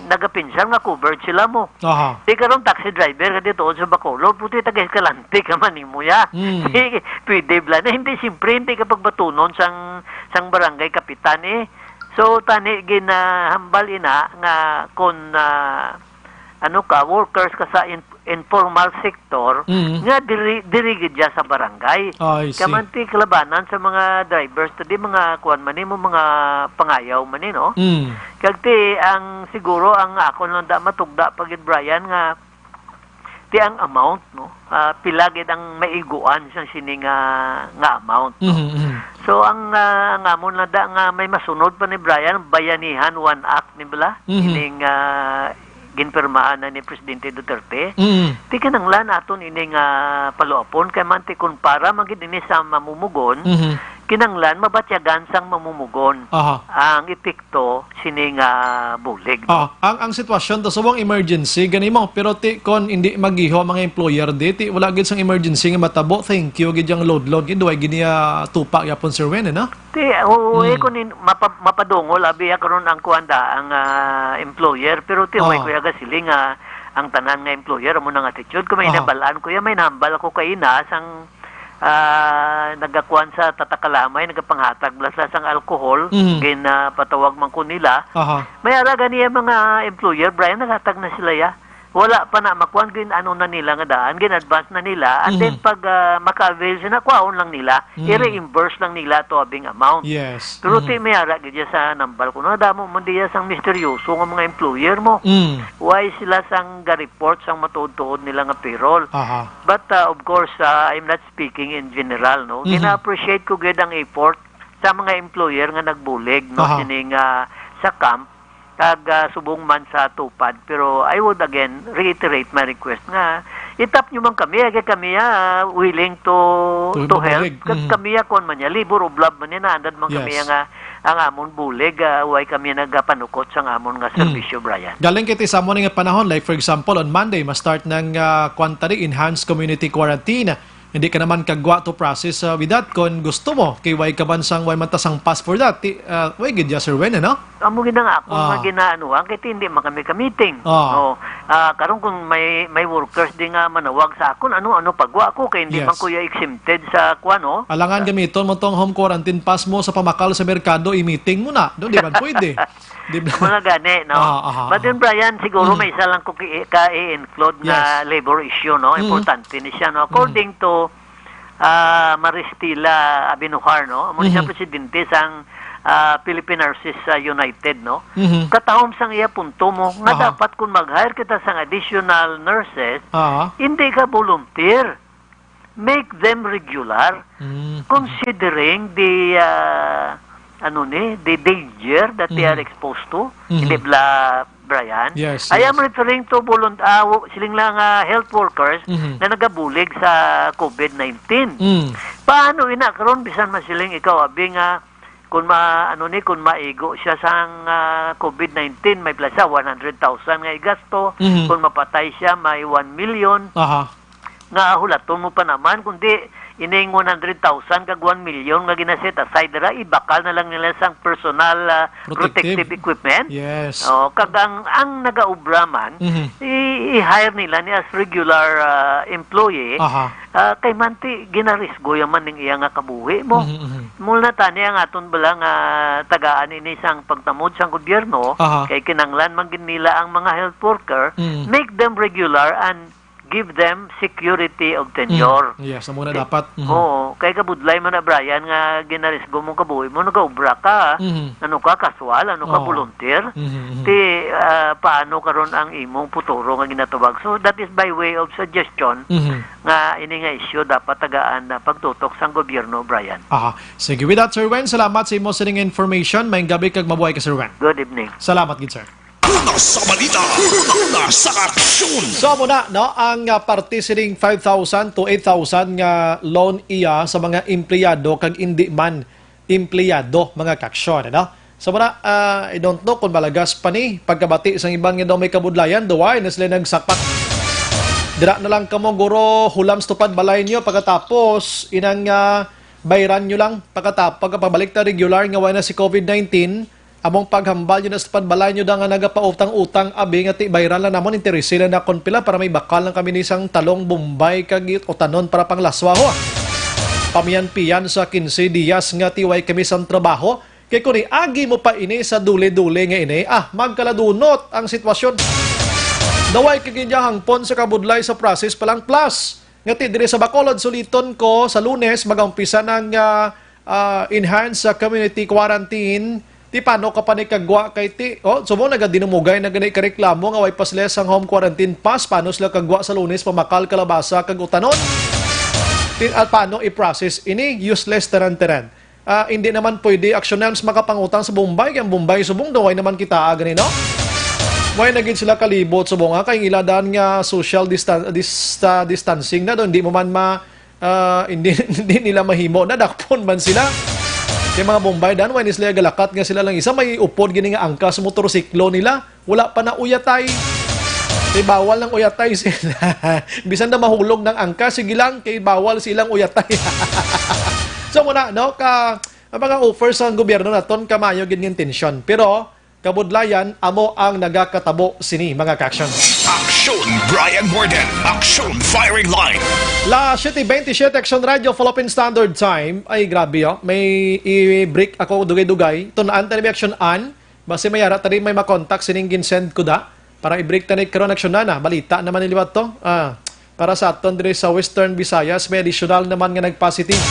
nagapinsar nga covered sila mo. Aha. Di karon taxi driver ka dito sa Bacolod, puti taga Escalante ka man nimo ya. Mm. Di, pwede bala na, hindi, siyempre, hindi ka pagbatunon sang, sang barangay kapitan eh. So, tani ginahambal ina nga kung, ah, ano ka, workers ka sa in-, informal sector, Mm. nga diri, diri gid siya sa barangay. I see. Kamanti kalabanan sa mga drivers, to di mga kuwan man ni mo, mga pangayaw man ni, no? Mm. Kag ti, ang siguro, ang akon lang da matugda pa gid, Brian, nga ti ang amount, no? Ah, pila gid ang maiguan sa sini nga, nga amount, no? Mhm, mhm. So, ang, ah, ang amon lang da nga may masunod pa ni Brian, Bayanihan One Act, ni bala? Mhm. Ining, ah, ginpirmahan na ni Presidente Duterte. Mhm. Ti kinahanglan aton ini nga paluapon kay man ti kun para man gid ini sa mamumugon, Mhm. kinahanglan mabatyagan sang mamumugon Aha. ang epekto sini nga bulig. Ah, ang, ang sitwasyon to, subong emergency gani mo, pero ti kon hindi magiho ang mga employer di, ti wala gid sang emergency nga matabo, thank you gid yang load-load gid, way gid niya tupa gyapon, Sir Wen, eh, no? Ti, oo, eh, Mm. kung in-, mapa-, mapadungol, abi, ya, karon ang kuwan da, ang, ah, employer, pero ti, way Ah. ko ya gasiling nga ang tanan nga employer, amo nang attitude. Kung may Aha. nabalaan ko ya, may nahambal ako kaina, sang, ah, nagakuwan sa tatakalamay, nagapanghatag bala sila sang alcohol, Mhm. gin, ah, patawag man ko nila. Aha. May ara gani ang mga employer, Brian, naghatag na sila ya. Wala pa na makuan, gin-ano na nila nga daan, gin-advance na nila, and Mhm. then pag, ah, maka-avail sila, kwaon lang nila, Mm. i-reimburse lang nila to abing amount. Yes. Pero Mhm. ti may ara gid ya sa nambal ko, nadamo man diya sang misteryoso nga mga employer mo. Mm. Why sila sang ga-report sang matuod-tuod nila nga payroll? Aha. But, ah, of course, ah, I'm not speaking in general, no? Mhm. Gina-appreciate ko gid ang effort sa mga employer nga nagbulig, no, Aha. sining, ah, sa camp, kag, ah, subong man sa TUPAD. Pero I would again reiterate my request nga itap nyo man kami, kay kami, ah, willing to, To to help. mabulig. Kag Mhm. kami, ah, kuwan man niya, labor of love man niya, naandad man kami Yes. nga ang amon bulig, ah, way kami nagapanukot sang amon nga Mm. serbisyo, Brian. Galing kay ti sa amo ni nga panahon, like for example, on Monday, ma-start ng, ah, kuwan ta di, enhanced community quarantine. Hindi ka naman kagwa to process, ah, with that. Kon gusto mo, kay way ka man sang, way man ta sang pass for that. Ti, ah, way gid ya, Sir Wen, ano? Amo gid ang ako nga Ah. ginaanuhan, kay ti hindi man kami ka-meeting. Ah. Oh, ah, karon kung may, may workers di nga manawag sa akon, ano, ano pagwa ko, kay hindi Yes. man ko ya exempted sa kuwan, no? Alangan gamiton mo tong home quarantine pass mo sa pamakal sa merkado, i-meeting mo na. No, di man pwede. Di ba? Mga gani, no? Ah, aha, But aha. then, Brian, siguro Mm. may isa lang ko ki-, ka i-include nga Yes. labor issue, no? Mm. Importante ni siya, no? Mm. According to, ah, Maristila Abinujar, no? Amo ni siya Mhm. presidente sang, ah, Philippine Nurses, ah, United, no? Mhm. Katahom sang iya punto mo, nga Aha. dapat kung mag-hire kita sang additional nurses, Aha. hindi ka volunteer. Make them regular, Mm. considering the, ah, ano ni, the danger that they Mm. are exposed to. Mm-hmm. Hindi bala, Brian? Yes, I am yes. referring to volunt-, ah, wo-, siling lang, ah, health workers Mm-hmm. na nagabulig sa covid nineteen. Mm. Paano ina karon bisan masiling ikaw, abi nga, kung ma-, ano ni, kung maigo siya sang, ah, covid nineteen, may plasa one hundred thousand nga igasto. Mm-hmm. Kung mapatay siya, may one million. Aha. Nga hulaton mo pa naman, kundi ining one hundred thousand kag one million nga gina-set aside dira, ibakal na lang nila sang personal, ah, Protective. protective equipment. Yes. Oh, kag ang, ang nagaobra man, Mhm. i-, i-hire nila ni as regular, ah, employee. Aha. Ah, kay manti ginarisgo yaman ning iya nga kabuhi mo. Mhm, mhm. Muna tani ang aton bala nga tagaan ini sang pagtamod sang gobyerno, Aha. kay kinanglan man gid nila ang mga health worker, Mm. make them regular and give them security of tenure. Mm. Yes, amo na dapat. Mhm. Oo, kay kabudlay man na, Brian, nga ginarisgo mo kabuhi mo, nagaobra ka. Mhm. Ano ka, kaswal? Ano ka, Oo. volunteer? Mhm, mhm. Ti, ah, paano karon ang imong futuro nga ginatubag? So, that is by way of suggestion Mhm. nga ini nga issue dapat tagaan na pagtutok sang gobyerno, Brian. Aha. Sige, with that, Sir Wen, salamat sa imo sining information. Maayong gabi kag mabuhay ka, Sir Wen. Good evening. Salamat gid, sir. Una sa balita, una sa aksyon. So, amo na, no, ang, ah, parte sining five thousand to eight thousand nga loan iya sa mga empleyado kag indi man empleyado, mga kaaksyon, ano? So, amo na, ah, I don't know kung malagas pa ni pagkabati sang iban nga daw may kabudlayan, daw wala na sila nagsakpak. Dira na lang kamo, guro, hulam sa tupad balay niyo, pagkatapos, inang, ah, bayran niyo lang, pagkatapos, pagkapabalik ta regular nga wala na si covid nineteen, among paghambal yun sa tupad balay niyo da nga nagapautang-utang, abi nga ti bayran lang namon, interest sila na kon pila para may bakal lang kami ni sang talong, bombay, kag utanon para panglaswa, ho. Pamiyan-piyan sa quince dias nga ti way kami sang trabaho, kay kung iagi mo pa ini sa duli-duli nga ini, ah, magkaladunot ang sitwasyon. Daway kag inya hangpon sa kabudlay sa process pa lang. Plus, nga ti diri sa Bacolod, suliton ko sa Lunes, mag-umpisa ng, ah, ah, enhanced, ah, community quarantine. Ti paano ka pa ni kagwa kay ti, oh, subong nagadinumugay na gani ka reklamo nga way pa sila sang home quarantine pass, paano sila kagwa sa Lunes, pamakal, kalabasa, kag utanon? Ti, at paano i-process ini? Useless tanan-tanan. Ah, hindi naman pwede aksyonan sa makapangutang sa Bombay, kay ang Bombay subong daw way naman kita, ah, gani, no? Way na gid sila kalibot subong, ah, kay ang ila daan nga social distan-, dis-, ah, distancing na do, hindi mo man ma-, ah, hindi, hindi nila mahimo na, dakpon man sila. Kay mga Bombay daan, way ni sila galakat nga sila lang isa, may upod gini nga angkas motorsiklo nila. Wala pa na uyatay. Kay bawal nang uyatay sila. Bisan na mahulog nang angkas, sige lang, kay bawal silang uyatay. So, muna, no, ka, ang mga offers sa gobyerno naton, kamayo gid nga intensyon. Pero, kabudlayan, amo ang nagakatabo sini, mga ka-action. Action Brian Morden, Action Firing Line. Las siete veintisiete, Action Radio, Philippine Standard Time. Ay, grabe, oh. May i-break ako, dugay-dugay. Tunaan tayo may action an. Basi may ara tadi may makontak sining ginsend ko da. Para i-break ta ni karon, action na na. Balita naman ni liwat to. Ah, para sa aton diri sa Western Visayas, may additional naman nga nag-positive.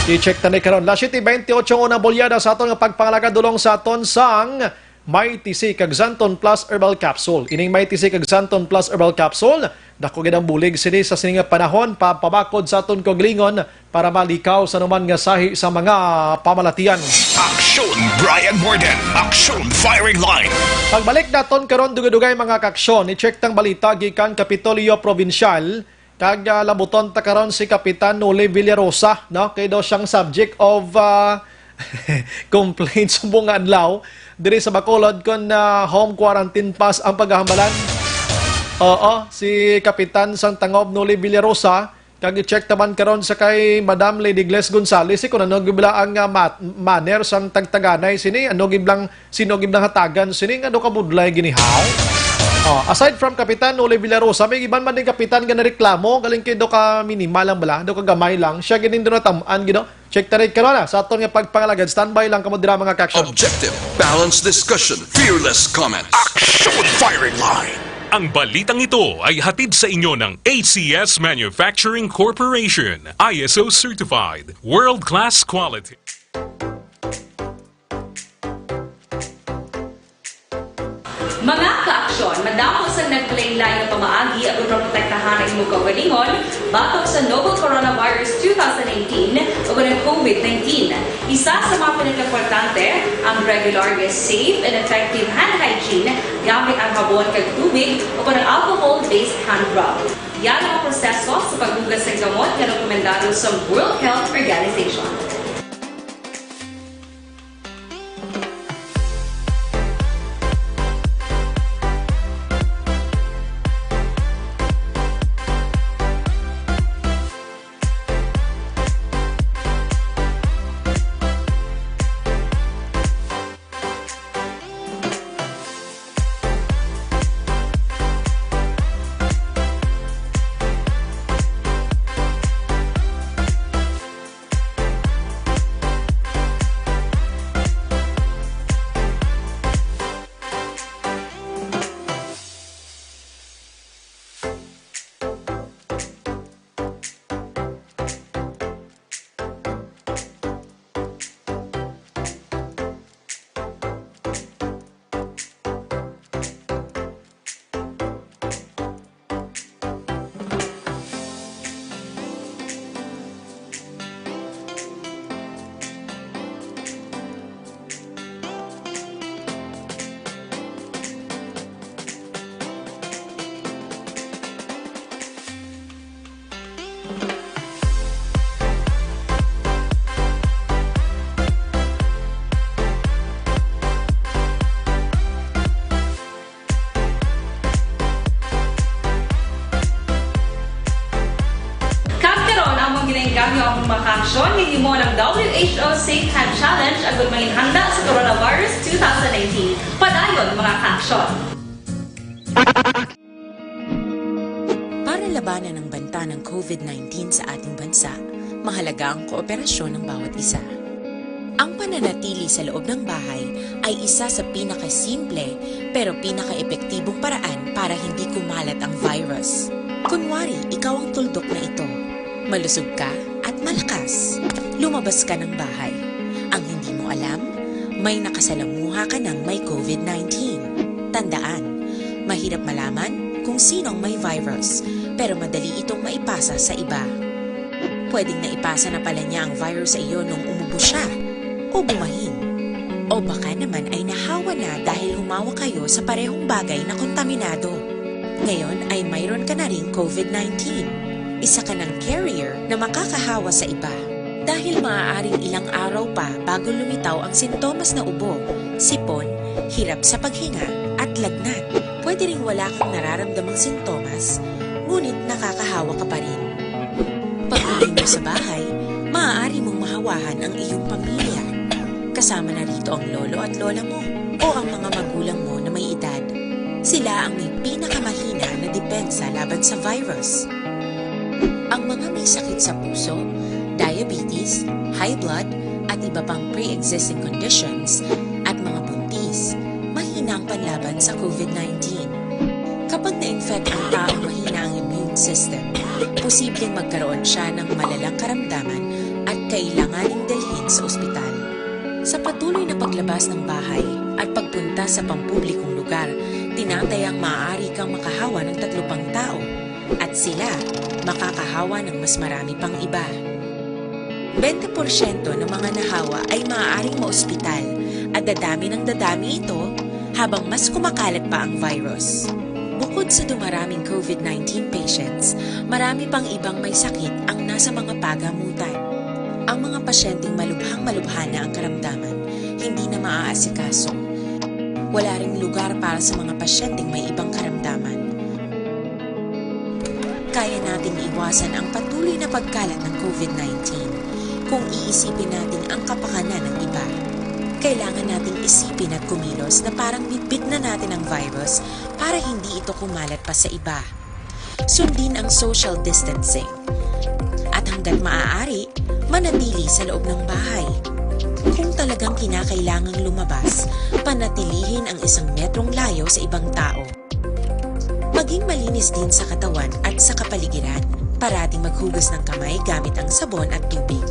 I-check ta ni karon. Las siete veintiocho ang unang bulyada sa aton nga pagpangalagad, dulong sa aton sang Mighty C kag Xanthone Plus Herbal Capsule. Ining Mighty C kag Xanthone Plus Herbal Capsule, dako gid ang bulig sini sa sini nga panahon, pa-, pabakod sa aton kaugalingon, para malikaw sa anuman nga sahi sa mga pamalatian. Action Brian Morden, Action Firing Line. Pagbalik naton karon, dugay-dugay, mga kaaksyon, i-check tang balita gikan Kapitolyo Provincial, kag, ah, labuton ta karon si Kapitan Noli Villarosa, no? Kay daw siyang subject of, ah, complaints subong nga adlaw diri sa Bacolod kon, ah, home quarantine pass ang paghahambalan. Oo, si Kapitan sang Tangob Noli Villarosa, kag i-check ta man karon sa kay Madam Lady Gles Gonzales, kung ano gid bala ang, ah, mat-, manner sang tagtaganay sini, ano gid bala, sino gid bala hatagan sini, nga ano kabudlay ginihaw. Oh, aside from Kapitan Noli Villarosa, may iban man din kapitan nga nareklamo, galing kay do ka minimal lang bala, do ka gamay lang. Siya gid ning do natam-an gid, no? Check ta rin karon, ah, sa aton nga pagpangalagad. Standby lang kamo dira, mga kaaksyon. Objective, balanced discussion, fearless comments. Action Firing Line. Ang balitang ito ay hatid sa inyo ng A C S Manufacturing Corporation, I S O certified, world-class quality. Mga kaaksyon, madamo sang nagpalain-lain nga pamaagi aron maprotektahan ang imong kaugalingon batok sa novel coronavirus two thousand nineteen ug ang covid nineteen. Isa sa mga pinakaimportante, ang regular nga safe and effective hand hygiene gamit ang habon kag tubig ug ang alcohol-based hand rub. Yan ang proseso sa paghugas sa gamot nga rekomendado sa World Health Organization. Ang mga kaaksyon, hinimo ng W H O Safe Hand Challenge agud manginhanda sa Coronavirus two thousand nineteen. Padayon, mga kaaksyon. Para labanan ang banta ng COVID nineteen sa ating bansa, mahalaga ang kooperasyon ng bawat isa. Ang pananatili sa loob ng bahay ay isa sa pinakasimple pero pinakaepektibong paraan para hindi kumalat ang virus. Kunwari, ikaw ang tuldok na ito. Malusog ka at malakas. Lumabas ka ng bahay. Ang hindi mo alam, may nakasalamuha ka ng may COVID nineteen. Tandaan, mahirap malaman kung sino ang may virus, pero madali itong maipasa sa iba. Pwedeng naipasa na pala niya ang virus sa iyo nung umubo siya o bumahin. O baka naman ay nahawa na dahil humawa kayo sa parehong bagay na kontaminado. Ngayon ay mayroon ka na ring COVID nineteen. Isa ka ng carrier na makakahawa sa iba. Dahil maaaring ilang araw pa bago lumitaw ang sintomas na ubo, sipon, hirap sa paghinga, at lagnat. Pwede ring wala kang nararamdamang sintomas, ngunit nakakahawa ka pa rin. Pag-uwi mo sa bahay, maaari mong mahawahan ang iyong pamilya. Kasama na rito ang lolo at lola mo o ang mga magulang mo na may edad. Sila ang may pinakamahina na depensa laban sa virus. Ang mga may sakit sa puso, diabetes, high blood, at iba pang pre-existing conditions, at mga buntis, mahina ang panlaban sa COVID nineteen. Kapag na-infect ang taong mahina ang immune system, posibleng magkaroon siya ng malalang karamdaman at kailanganing dalhin sa ospital. Sa patuloy na paglabas ng bahay at pagpunta sa pampublikong lugar, tinatayang maaari kang makahawa ng tatlo pang tao at sila makakahawa ng mas marami pang iba. Bente porsyento ng mga nahawa ay maaaring maospital at dadami ng dadami ito habang mas kumakalat pa ang virus. Bukod sa dumaraming COVID nineteen patients, marami pang ibang may sakit ang nasa mga pagamutan. Ang mga pasyenteng malubhang-malubha na ang karamdaman, hindi na maaasikaso. Wala ring lugar para sa mga pasyenteng may ibang karamdaman. Kaya nating iwasan ang patuloy na pagkalat ng COVID nineteen kung iisipin natin ang kapakanan ng iba. Kailangan nating isipin at kumilos na parang bitbit na natin ang virus para hindi ito kumalat pa sa iba. Sundin ang social distancing. At hanggat maaari, manatili sa loob ng bahay. Kung talagang kinakailangang lumabas, panatilihin ang isang metrong layo sa ibang tao. Maging malinis din sa katawan at sa kapaligiran. Parating maghugas ng kamay gamit ang sabon at tubig.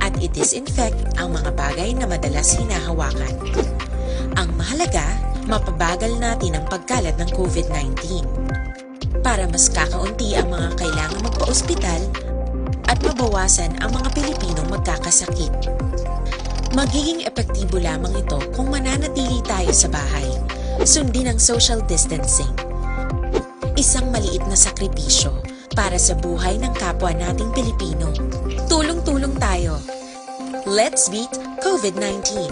At i-disinfect ang mga bagay na madalas hinahawakan. Ang mahalaga, mapabagal natin ang pagkalat ng COVID nineteen. Para mas kakaunti ang mga kailangang magpa-ospital at mabawasan ang mga Pilipinong magkakasakit. Magiging epektibo lamang ito kung mananatili tayo sa bahay. Sundin ang social distancing. Isang maliit na sakripisyo para sa buhay ng kapwa nating Pilipino. Tulong-tulong tayo. Let's beat COVID nineteen.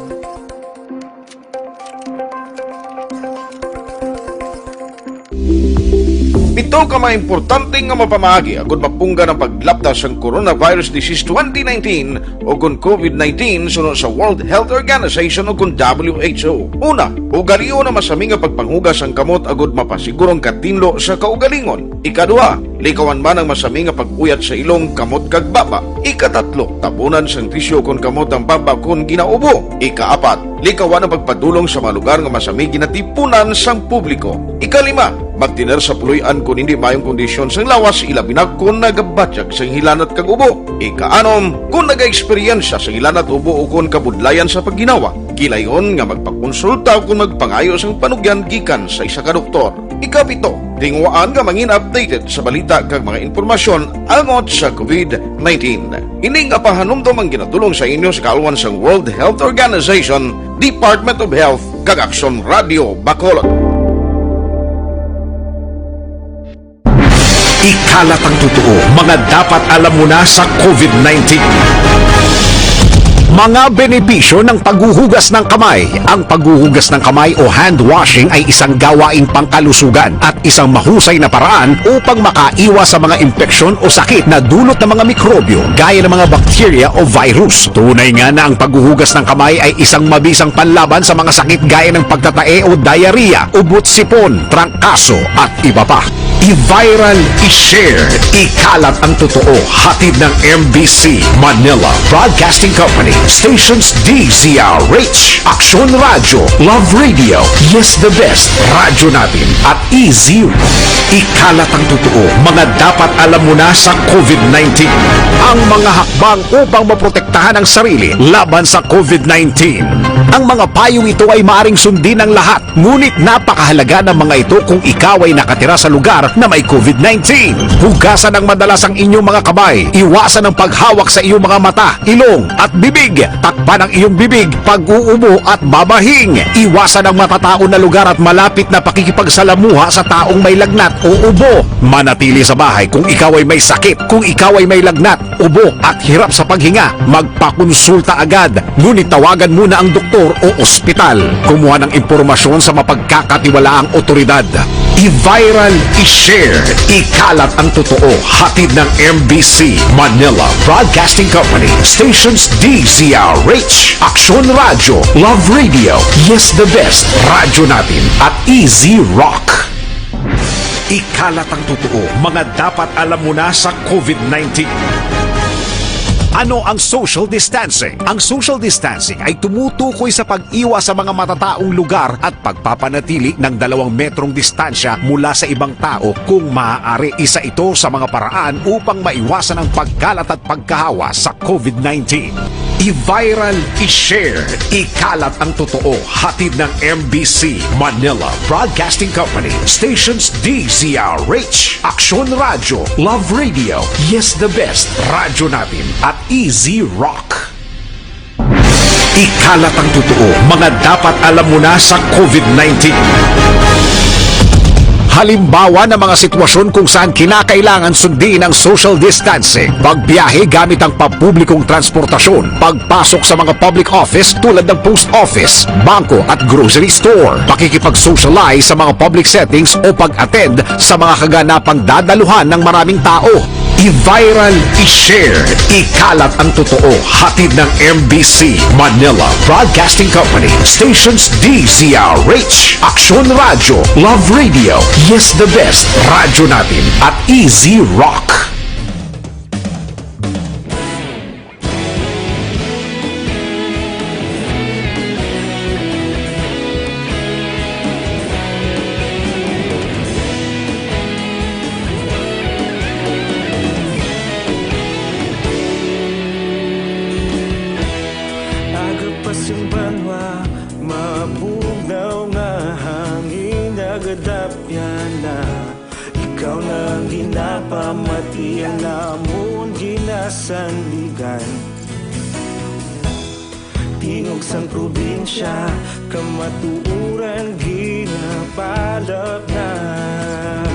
Pito ka mga importante nga mapamaagi agud mapunggan ang paglapta sang coronavirus disease twenty nineteen o kon COVID nineteen suno sa World Health Organization o kon W H O. Una, ugalion ang masami nga pagpanghugas sang kamot agud mapasiguro ang katinlo sa kaugalingon. Ikaduha, likawan man ang masami nga pag-uyat sa ilong, kamot kag baba. Ikatatlo, tabunan sang tisyu kon kamot ang baba kon ginaubo. Ikaapat, likawan ang pagpadulong sa mga lugar nga masami ginatipunan sang publiko. Ikalima, magtener sa puloy-an kon hindi maayong kondisyon sang lawas, ilabi na kon nagabatyag sang hilanat kag ubo. Ikaanom, kon nagaeksperyensya sang hilanat, ubo ukon kabudlayan sa pagginawa, gilayon nga magpakonsulta ukon magpangayo sang panugyan gikan sa isa ka doktor. Ikapito, tinguhaan nga mangin updated sa balita kag mga impormasyon angot sa COVID nineteen. Ini nga pahanumdom ang ginatulong sa inyo sa kaalwan sang World Health Organization, Department of Health, kag Aksyon Radio Bacolod. Ikalat ang totoo, mga dapat alam mo na sa COVID nineteen. Mga benepisyo ng paghuhugas ng kamay. Ang paghuhugas ng kamay o hand washing ay isang gawaing pangkalusugan at isang mahusay na paraan upang makaiwas sa mga impeksyon o sakit na dulot ng mga mikrobyo gaya ng mga bakterya o virus. Tunay nga na ang paghuhugas ng kamay ay isang mabisang panlaban sa mga sakit gaya ng pagtatae o diarrhea, ubot-sipon, trangkaso, at iba pa. I-viral, i-share, ikalat ang totoo. Hatid ng M B C Manila Broadcasting Company, stations D Z R H, Aksyon Radyo, Love Radio, Yes the Best, Radyo Natin, at Easy. Ikalat ang totoo, mga dapat alam mo na sa COVID nineteen. Ang mga hakbang upang maprotektahan ang sarili laban sa COVID nineteen. Ang mga payong ito ay maaring sundin ng lahat, ngunit napakahalaga ng mga ito kung ikaw ay nakatira sa lugar na may COVID nineteen. Hugasan ng madalas ang inyong mga kamay. Iwasan ang paghawak sa iyong mga mata, ilong, at bibig. Takpan ang iyong bibig, pag-uubo, at babahing. Iwasan ang matataon na lugar at malapit na pakikipagsalamuha sa taong may lagnat o ubo. Manatili sa bahay kung ikaw ay may sakit, kung ikaw ay may lagnat, ubo, at hirap sa paghinga. Magpakonsulta agad. Ngunit tawagan muna ang doktor o ospital. Kumuha ng impormasyon sa mapagkakatiwalaang otoridad. I-viral, i-share, ikalat ang totoo. Hatid ng M B C Manila Broadcasting Company. Stations D Z R H, Aksyon Radyo, Love Radio, Yes the Best, Radyo Natin, at Easy Rock. Ikalat ang totoo, mga dapat alam mo na sa COVID nineteen. Ano ang social distancing? Ang social distancing ay tumutukoy sa pag-iwas sa mga matataong lugar at pagpapanatili ng dalawang metrong distansya mula sa ibang tao kung maaari. Isa ito sa mga paraan upang maiwasan ang pagkalat at pagkahawa sa COVID nineteen. I-viral, i-share, ikalat ang totoo. Hatid ng M B C Manila Broadcasting Company, stations D Z R H, Aksyon Radyo, Love Radio, Yes the Best, Radyo Natin, at Easy Rock. Ikalat ang totoo, mga dapat alam mo na sa COVID nineteen. Halimbawa ng mga sitwasyon kung saan kinakailangan sundin ang social distancing: pagbiyahe gamit ang pampublikong transportasyon, pagpasok sa mga public office tulad ng post office, bangko, at grocery store, pakikipag-socialize sa mga public settings, o pag-attend sa mga kaganapang dadaluhan ng maraming tao. I-viral, i-share, ikalat ang totoo. Hatid ng M B C Manila Broadcasting Company, stations D Z R H, Aksyon Radyo, Love Radio, Yes the Best, Radyo Natin, at Easy Rock. Agapas ang banwa, mabugnaw nga hangin, nagadapyan na. Ikaw na ang ginapamati, ang amon ginasandigan. Tingog sang probinsya, kamatuoran ginapalapnag.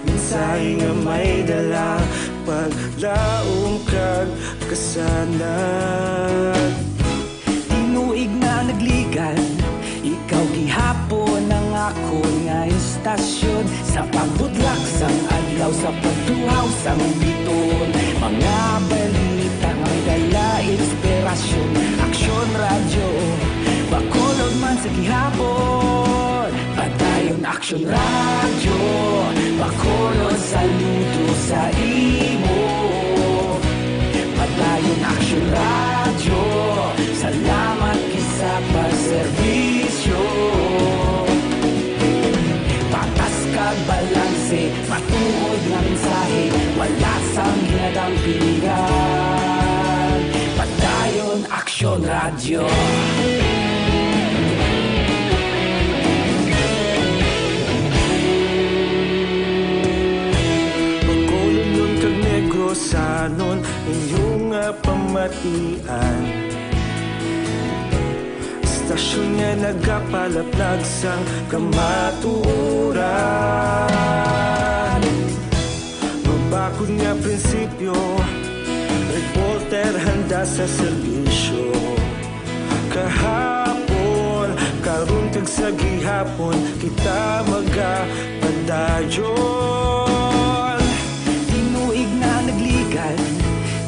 Mensahe nga may dala, paglaom kag kasanag. Tinuig na nagligan, ikaw gihapon ang akon nga istasyon. Sa pagbutlak sang adlaw, sa pagtuhaw sang biton, mga balita nga may dala inspirasyon. Aksyon Radyo, Bacolod man sa gihapon. Padayon Aksyon Radyo, Bacolod, saludo sa imo. Padayon Aksyon Radyo, salamat gid sa pagserbisyo. Patas kag balanse, matuod nga mensahe, wala sang ginadampingan. Padayon Aksyon Radyo. Bacolodnon kag Negrosanon, inyo nga pamatian. Istasyon nga nagapalapnag sang kamatuoran. Mabakod nga prinsipyo, reporter handa sa serbisyo. Kahapon, karon kag sa gihapon, kita magapadayon. Tinuig na nagligan,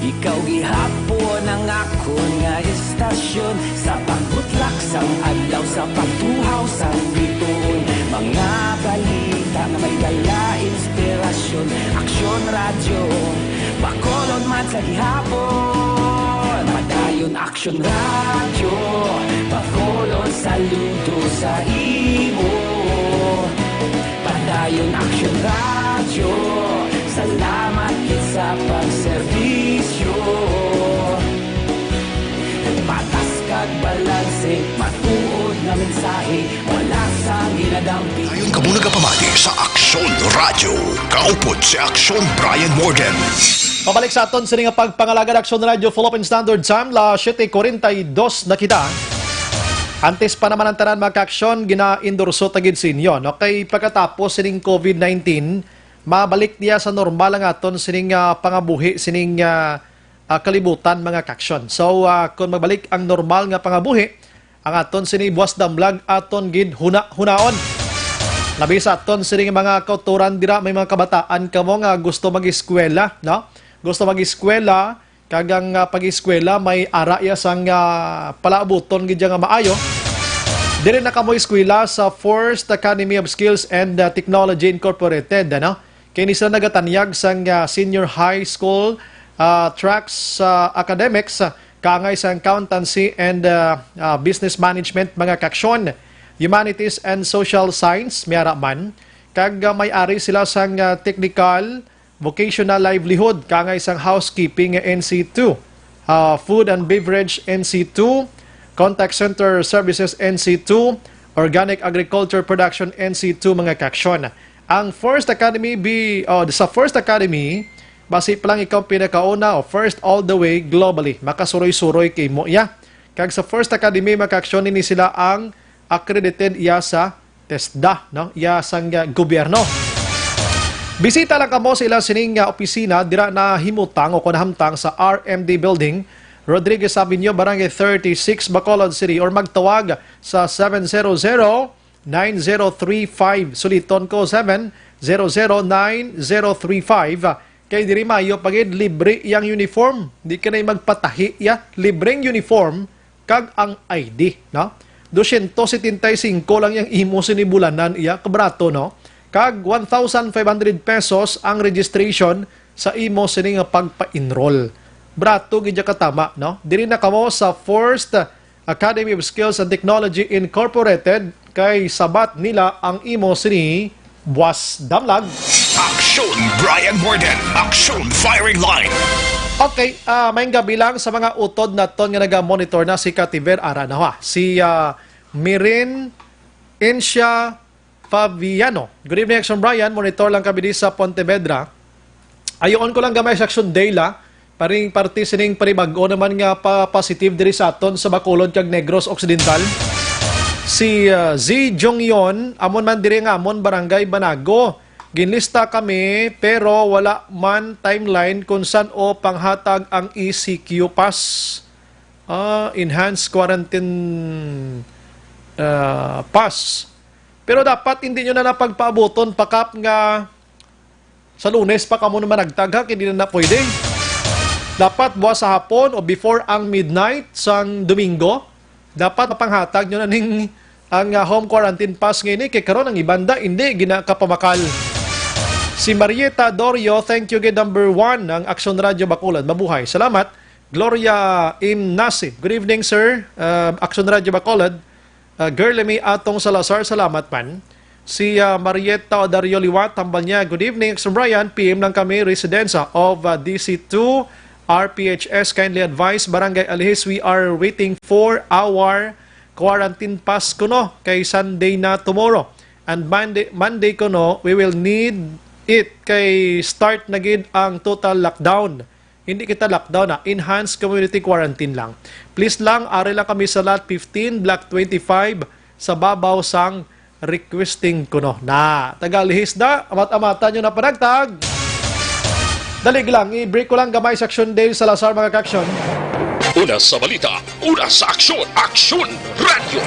ikaw gihapon ang akon nga estasyon. Sa pagbutlak sang adlaw, sa pagtuhaw sang bituon, mga balita nga may dala inspirasyon. Aksyon Radyo, Bacolod man sa gihapon. Padayon Aksyon Radyo, Bacolod, saludo sa imo. Padayon Aksyon Radyo, salamat gid sa pagserbisyo. Patas kag balanse, matuod nga mensahe, wala sang ginadampi. Ayon kamo nagapamati sa Aksyon Radyo. Kaupod si Aksyon Brian Morgan. Pabalik sa aton sini nga pagpangalagad, Aksyon Radyo, Philippine Standard Time, las siete cuarenta y dos na kita. Antes pa naman ang tanan, mga kaaksyon, gina-endorso ta gid sa inyo, no? Kay pagkatapos sining COVID nineteen, mabalik niya sa normal ang aton sining, ah, pangabuhi, sining, ah, ah, kalibutan, mga kaaksyon. So, ah, kung magbalik ang normal nga pangabuhi, ang aton sini buwas damlag aton gid huna-hunaon. Labi sa aton sini nga mga kauturan dira, may mga kabataan kamo nga gusto mag-eskwela, no? Gusto mag-eskwela, kag ang, ah, pag-eskwela may ara iya sang, ah, palaabuton gid iya nga maayo. Diri na kamo eskwela sa First Academy of Skills and, ah, Technology Incorporated, ano? Kay ini sila nagatanyag sang, ah, senior high school, ah, tracks sa academics, ah, kaangay sa accountancy and, ah, ah, business management, mga kaaksyon, humanities and social science, may ara man, kag, ah, may ari sila sang, ah, technical, vocational livelihood, kaangay sang housekeeping nga N C two, ah, food and beverage N C two, contact center services N C two, organic agriculture production N C two, mga kaaksyon. Ang First Academy be, oh, sa First Academy, basi pa lang ikaw pinakauna, o first all the way globally, makasuroy-suroy kay mo iya. Kag sa First Academy, mga kaaksyon, ini sila ang accredited iya sa TESDA, no? Iya sang, ah, gobyerno. Bisita lang kamo sa ila sining, ah, opisina dira nahimutang o kon nahamtang sa R M D Building, Rodriguez Avenue, Barangay thirty-six, Bacolod City, or magtawag sa seven zero zero, nine zero three five. Suliton ko, seven zero zero, nine zero three five. Kay diri maayo pa gid, libre iyang uniform. Di ka na magpatahi iya. Libreng uniform kag ang I D, no? Dosyentos setenta y cinco lang yang imo sini bulanan iya, kabrato, no? Kag one thousand five hundred pesos ang registration sa imo sini nga pagpa-enroll. Brato gid ya katama, no? Diri na kamo sa First Academy of Skills and Technology Incorporated, kay sabat nila ang imo sini buwas damlag. Aksyon Brian Morgan, Aksyon Firing Line. Okay, ah, maayong gabi lang sa mga utod naton nga naga-monitor na si Kativer Ara na, ha. Si, ah, Mirin Encia Fabiano. Good evening, Aksyon Brian. Monitor lang kami di sa Pontevedra. Ayoon ko lang gamay sa Aksyon Dela. Paring parte sining panibag-o naman nga pa positive diri sa aton sa Bacolod kag Negros Occidental. Si, ah, Z Jongyon, amon man diri nga amon Barangay Banago. Ginlista kami pero wala man timeline kung san-o panghatag ang E C Q pass. Ah, enhanced quarantine, ah, pass. Pero dapat hindi nyo na napagpaabuton pa, Kap, nga sa Lunes pa kamo naman nagtag, ha, kay di na, na pwede. Dapat buwas sa hapon o before ang midnight sang Domingo, dapat mapanghatag nyo na ning ang, ah, home quarantine pass nga ini, kay karon ang iban da hindi ginakapamakal. Si Marieta Dorio, thank you gid, number one, ang Aksyon Radyo Bacolod. Mabuhay. Salamat. Gloria Imnasi. Good evening, sir. Uh, Aksyon Radyo Bacolod. Uh, Girl May Atong Salazar, salamat man. Si, uh, Marieta Odario Liwat, tambal niya, "Good evening, Aksyon Brian. P M lang kami, residents, uh, of, uh, D C two, R P H S. Kindly advise, Barangay Alihis, we are waiting for our quarantine pass kuno kay Sunday na tomorrow. And Monday, Monday kuno, we will need it kay start na gid ang total lockdown." Hindi kita lockdown, ha. Enhanced community quarantine lang. Please lang, ari lang kami sa lot fifteen, block twenty-five, sa babaw sang requesting kuno. Na, taga Alihis da, amat-amatan nyo na panagtag. Dali lang, i-break ko lang gamay sa Aksyon Dale Salazar, mga kaaksyon. Una sa balita, Una sa aksyon, Aksyon Radyo.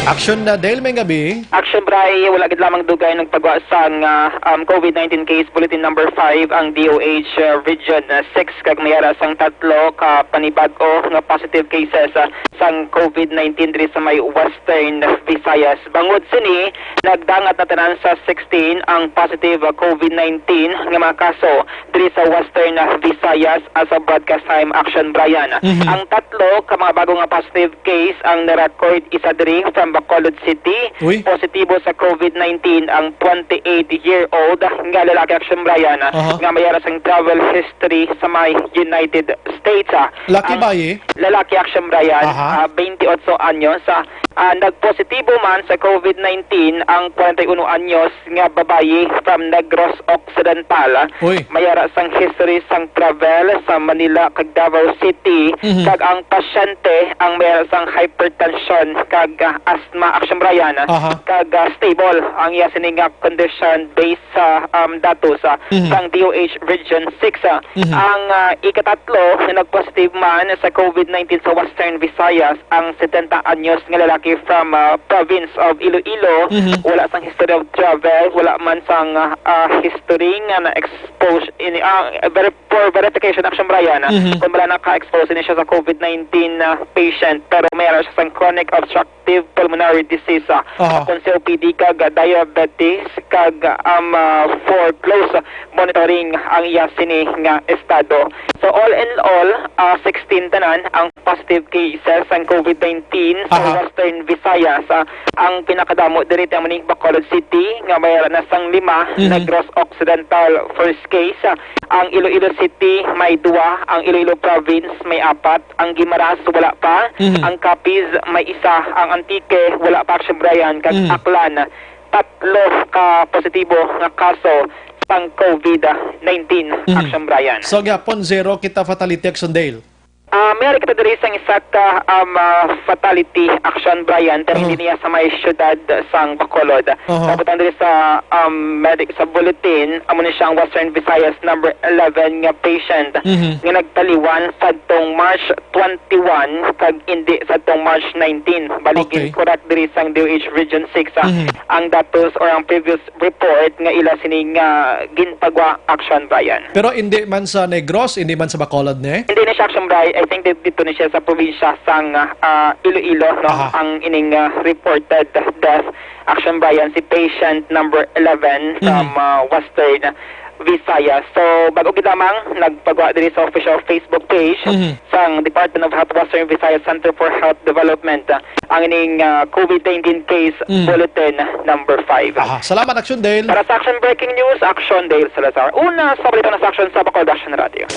Aksyon na, Dale, may gabi. Action Bray, wala gid lamang dugay nagpagwa sang ah, um, COVID nineteen case bulletin number five ang D O H uh, Region uh, six, kag may ara sang tatlo ka panibag-o nga positive cases uh, sang COVID nineteen diri sa may Western Visayas. Bangod sini, nagdangat na tanan sa sixteen ang positive uh, COVID nineteen nga mga kaso diri sa Western uh, Visayas as a broadcast time, Action Brian. Mhm. Ang tatlo ka mga bago nga positive case ang na-record, isa diri from Bacolod City. Uy. Positibo sa COVID nineteen ang twenty-eight-year-old nga lalaki, Action Brian, Aha. nga may ara sang travel history sa may United States. Ah. Laki Ang ba, eh? Lalaki, Action Brian, Aha. ah, twenty-eight anyos. Ah, ah, nagpositibo man sa COVID nineteen ang forty-one anyos nga babayi from Negros Occidental. Uy. May ara sang history sang travel sa Manila kag Davao City, Mhm. kag ang pasyente ang may ara sang hypertension kag ah, asthma, Action Brian, Aha. kag ah, stable ang iya sini nga condition based sa um, datos ah, Mhm. sang D O H Region six. Ah. Mhm. Ang ah, ikatatlo nga nagpositive man sa COVID nineteen sa Western Visayas ang setenta anyos nga lalaki from ah, province of Iloilo. Mhm. Wala sang history of travel, wala man sang ah, ah, history nga na-expose ini ah, veri- for verification, Action Brian, ah, Mhm. kung wala naka-expose ini siya sa COVID nineteen ah, patient, pero may ara siya sang chronic obstructive pulmonary disease, ah, Aha. kung C O P D kag ah, diabetes kag um, ah, for close monitoring ang iya sini nga estado. So all in all, ah, sixteen tanan ang positive cases sang COVID nineteen sa Aha. Western Visayas. Ah, ang pinakadamo diri amo ni Bacolod City nga may ara na sang lima, Mhm. Negros Occidental first case. Ah, ang Iloilo City may duwa, ang Iloilo Province may apat, ang Guimaras wala pa, Mhm. ang Capiz may isa, ang Antique wala pa, Action Brian, kag Mhm. Aklan tatlo ka positibo nga kaso sang COVID nineteen, Mhm. Action Brian. So, gyapon, zero kita fatality, Action Dale. Ah, may ari kita diri sang isa ka, um, ah, fatality, Action Brian, pero Oh. hindi niya sa may siyudad sang Bacolod. Uh-huh. Dapat ang diri sa um, medic sa bulletin, amo ni siya ang Western Visayas number eleven nga patient Mhm. nga nagtaliwan sadtong March twenty-one kag indi sadtong March nineteen. Bali, Okay. Correct diri sang D O H Region six, ah, Mhm. ang datos or ang previous report nga ila sini nga ginpagwa, Action Brian. Pero hindi man sa Negros, hindi man sa Bacolod, ne? Hindi ni siya, Action Brian. I think di- dito ni siya sa probinsya sang ah, Iloilo, no? Aha. Ang ining ah, reported death, Action Brian, si patient number eleven from Mhm. ah, Western Visayas. So, bago gid lamang nagpagwa diri sa official Facebook page Mhm. sang Department of Health Western Visayas Center for Health Development, ah, ang ining ah, COVID nineteen case Mm. bulletin number five. Aha. Salamat, Action Dale. Para sa Action Breaking News, Action Dale Salazar. Una sa balita na sa Action sa Bacolod Action Radio.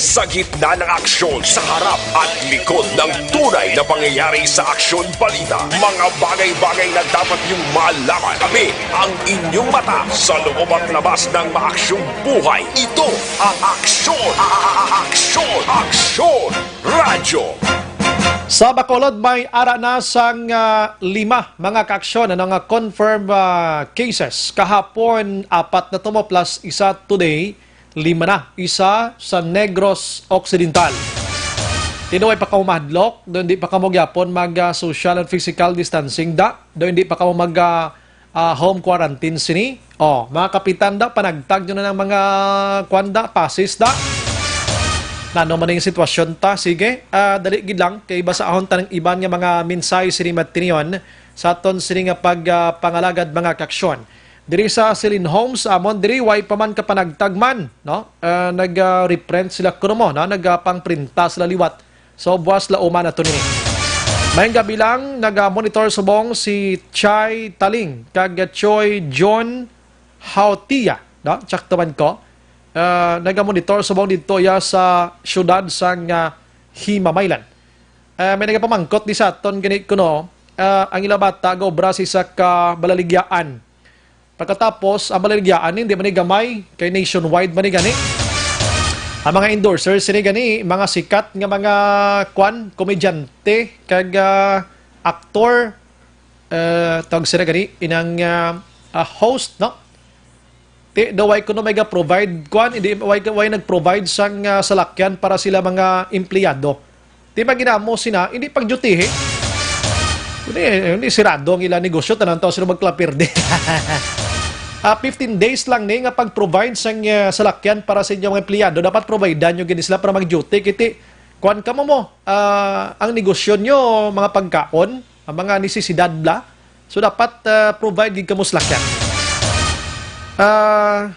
Sa gitna ng aksyon, sa harap at likod ng tunay na pangyayari sa Aksyon Balita, mga bagay-bagay na dapat niyong malaman. Kami ang inyong mata sa loob at labas ng maaksyong buhay. Ito ang Aksyon, a- a- a- Aksyon, Aksyon Radyo. Sa Bacolod, may ara na sang ah, lima mga kaaksyon, ano, nga confirm ah, cases. Kahapon, apat na to mo, plus isa today, lima na, isa sa Negros Occidental. Tinuoy pa kamo mahadlok, daw hindi pa kamo gyapon mag ah, social and physical distancing da, daw hindi pa kamo mag ah, ah, home quarantine sini. Oh, mga kapitan da, panagtag nyo na ng mga kwan da, passes da. Nano man yung sitwasyon ta? Sige, ah, dali gid lang, kay basahon ta ng iban nga mga mensahe sini matinion sa aton sini nga pag ah, pangalagad, mga kaaksyon. Diri sa Celine Homes, amon diri, way pa man kapanagtag man, no? Ah, nag ah, reprint sila kuno mo, no? Nag ah, pangprinta sila liwat. So, buwas la uma na to nini. Mayong gabi lang, naga-monitor subong si Chai Taling kag Choi John Hautia, no? Chaktaman ko. Ah, naga-monitor subong dito ya sa siyudad sang ah, Himamaylan. Ah, may nagapamangkot di sa aton gani kuno, ah, ang ila bata gaobra sa isa ka balaligyaan. Pagkatapos, ang balaligyaan, hindi man ni gamay, kay nationwide man ni gani. Ang mga endorsers sini gani, mga sikat nga mga, kwan, komedyante, kag ah, aktor, eh, tawag sila gani, inang ah, ah, host, no? Ti, daw way kuno may ga-provide, kwan, hindi, way, way nag-provide sang ah, salakyan para sila mga empleyado. Di ba ginamo sina, hindi pagdutihi? Hindi, hindi sirado ang ilang negosyo, tanan tao sila magklapirde. Ah, fifteen days lang ni nga pag-provide sang, ah, salakyan para sa inyong mga empleyado. Dapat provide nyo gini sila para mag-duty. Kiti, kuan ka mo mo, ah, ang negosyo nyo, mga pagkaon, ang mga nisisidad bla. So, dapat, ah, provide gid kamo salakyan. Ah,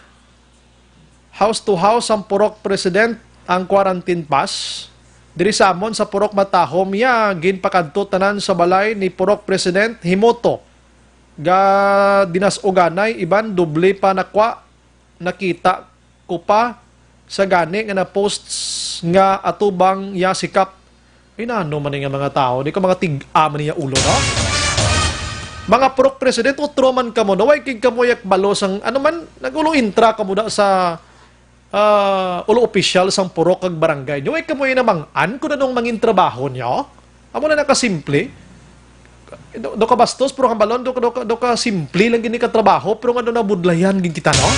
house to house ang Purok President ang quarantine pass. Diri sa amon sa Purok Matahom ya, ginpakadto tanan sa balay ni Purok President Himoto. Ga dinas-uganay, iban doble pa nakwa, nakita ko pa sa gani nga na-posts nga atubang ya si Kap. Inano man ni nga mga tao, di ko mga tig-a man niya ulo, no? Mga purok president, utro man kamo, no? Way kig kamo yak balo sang, ano man, nag-ulo intra kamo na sa, ah, ulo opisyal sang purok kag barangay. Nyo, way kamo yung namang-an kung anong mangin trabaho nyo? Amo na nakasimple. Do, do ka bastos, pero hambalon, do, do, do ka simple lang gini ka trabaho, pero nga do nabudlayan gin kita, no?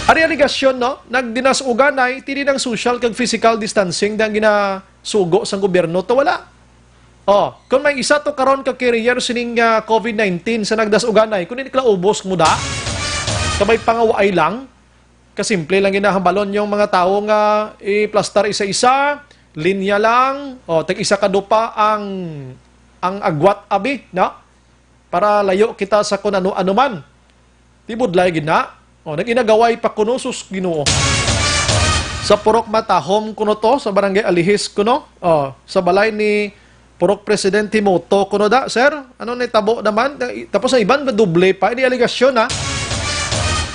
Ari aligasyon, no? Nagdinas-uganay, tini ng social kag physical distancing, dang gina sugo sang gobyerno to wala. Oh, kung may isa to karon ka carrier sining, ah, covid nineteen sa nagdas-uganay, kung hindi ka ubos mo da, kabay pangawaay lang, kasimple lang ginahambalon yung mga tao nga iplastar isa-isa, linya lang, o tag isa ka dupa ang ang agwat abi, no? Para layo kita sa kun ano-ano man. Di budlay gid na. O, nag-inagaway pa kuno, sus, Ginoo. Sa Purok Matahom kuno to, sa Barangay Alihis kuno. O, sa balay ni Purok Presidente Moto kuno da, sir. Ano ni tabo naman? Tapos ang iban, madoble pa. Ini aligasyon, ha?